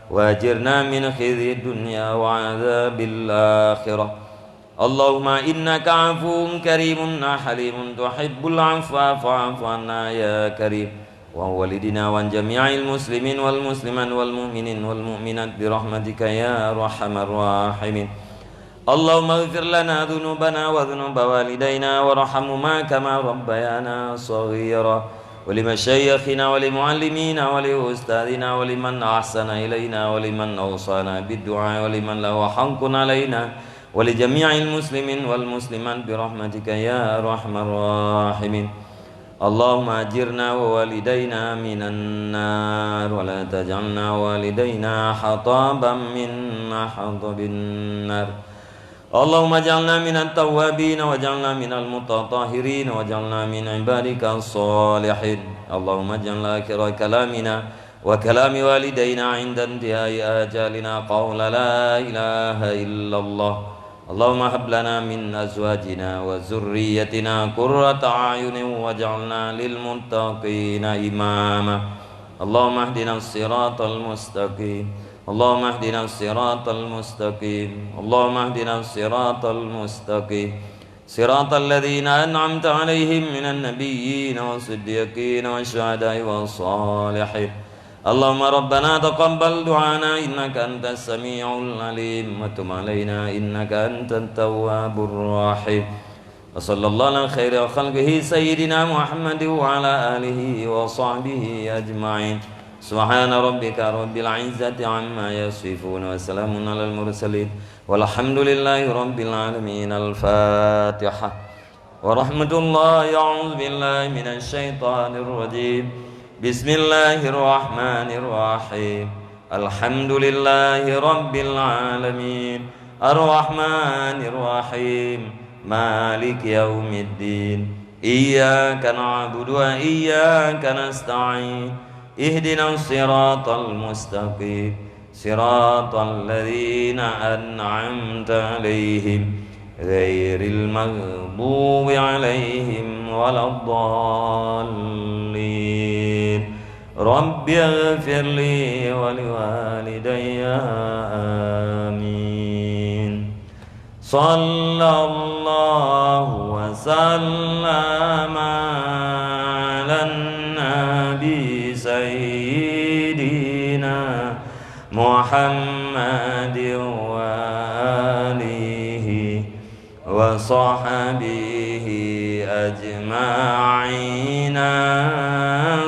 وأجرنا من خزي الدنيا وعذاب الآخرة. اللهم إنك عفو كريم حليم تحب العفو فاعف عنا يا كريم، وعن والدينا وعن جميع المسلمين والمسلمات والمؤمنين والمؤمنات برحمتك يا أرحم الراحمين. اللهم اغفر لنا ذنوبنا وذنوب والدينا وارحمهما كما ربيانا صغيرا، ولمشايخنا ولمعلمينا ولأستاذنا ولمن أحسن إلينا ولمن أوصانا بالدعاء ولمن له حق علينا ولجميع المسلمين والمسلمات برحمتك يا أرحم الراحمين. اللهم أجرنا ووالدينا من النار ولا تجعلنا ووالدينا حطبا من حطب النار. اللهم اجعلنا من التوابين واجعلنا من المتطهرين واجعلنا من عبادك الصالحين. اللهم اجعل آخر كلامنا وكلام والدينا عند انتهاء آجالنا قول لا إله إلا الله. اللهم هب لنا من أزواجنا وذريتنا قرة أعين واجعلنا للمتقين إماما. اللهم اهدنا الصراط المستقيم. اللهم اهدنا الصراط المستقيم. اللهم اهدنا الصراط المستقيم. صراط الذين أنعمت عليهم من النبيين والصديقين والشهداء والصالحين. اللهم ربنا تقبل دعانا إنك أنت السميع العليم وتب علينا إنك أنت التواب الرحيم. وصلى الله على خير خلقه سيدنا محمد وعلى آله وصحبه أجمعين. سبحان ربك رب العزة عما يصفون وسلام على المرسلين والحمد لله رب العالمين. الفاتحة. ورحمة الله. أعوذ بالله من الشيطان الرجيم. بسم الله الرحمن الرحيم. الحمد لله رب العالمين. الرحمن الرحيم. مالك يوم الدين. إياك نعبد وإياك نستعين. اهدنا الصراط المستقيم. صراط الذين أنعمت عليهم غير المغضوب عليهم ولا الضالين. رب اغفر لي ولوالدي. آمين. صلى الله وسلم على النبي سيدنا محمد وآله وصحبه أجمعين.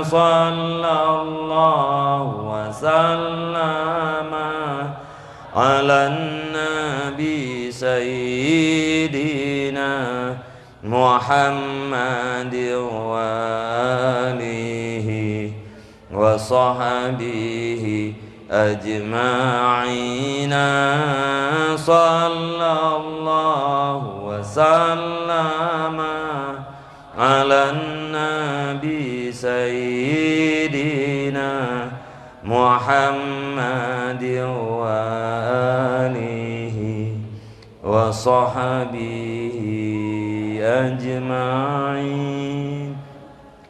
صلى الله وسلم على النبي سيدنا محمد وآله وصحبه أجمعين. صلى الله وسلم على النبي سيدنا محمد وآله وصحبه أجمعين.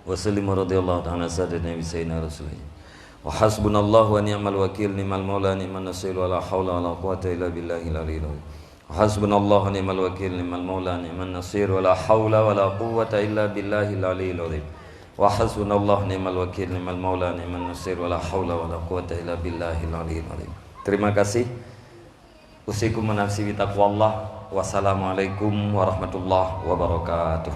وسلم رضي الله تعالى عن سادتنا سيدنا رسول الله. وحسبنا الله ونعم الوكيل، نعم المولى، نعم النصير، ولا حول ولا قوة إلا بالله العلي العظيم. وحسبنا الله ونعم الوكيل، نعم المولى، نعم النصير، ولا حول ولا قوة إلا بالله العلي العظيم. وحسبنا الله ونعم الوكيل، نعم المولى، نعم النصير، ولا حول ولا قوة إلا بالله العلي العظيم. Terima kasih. Usikum wa nafsi bi taqwallah. Wassalamualaikum warahmatullahi wabarakatuh.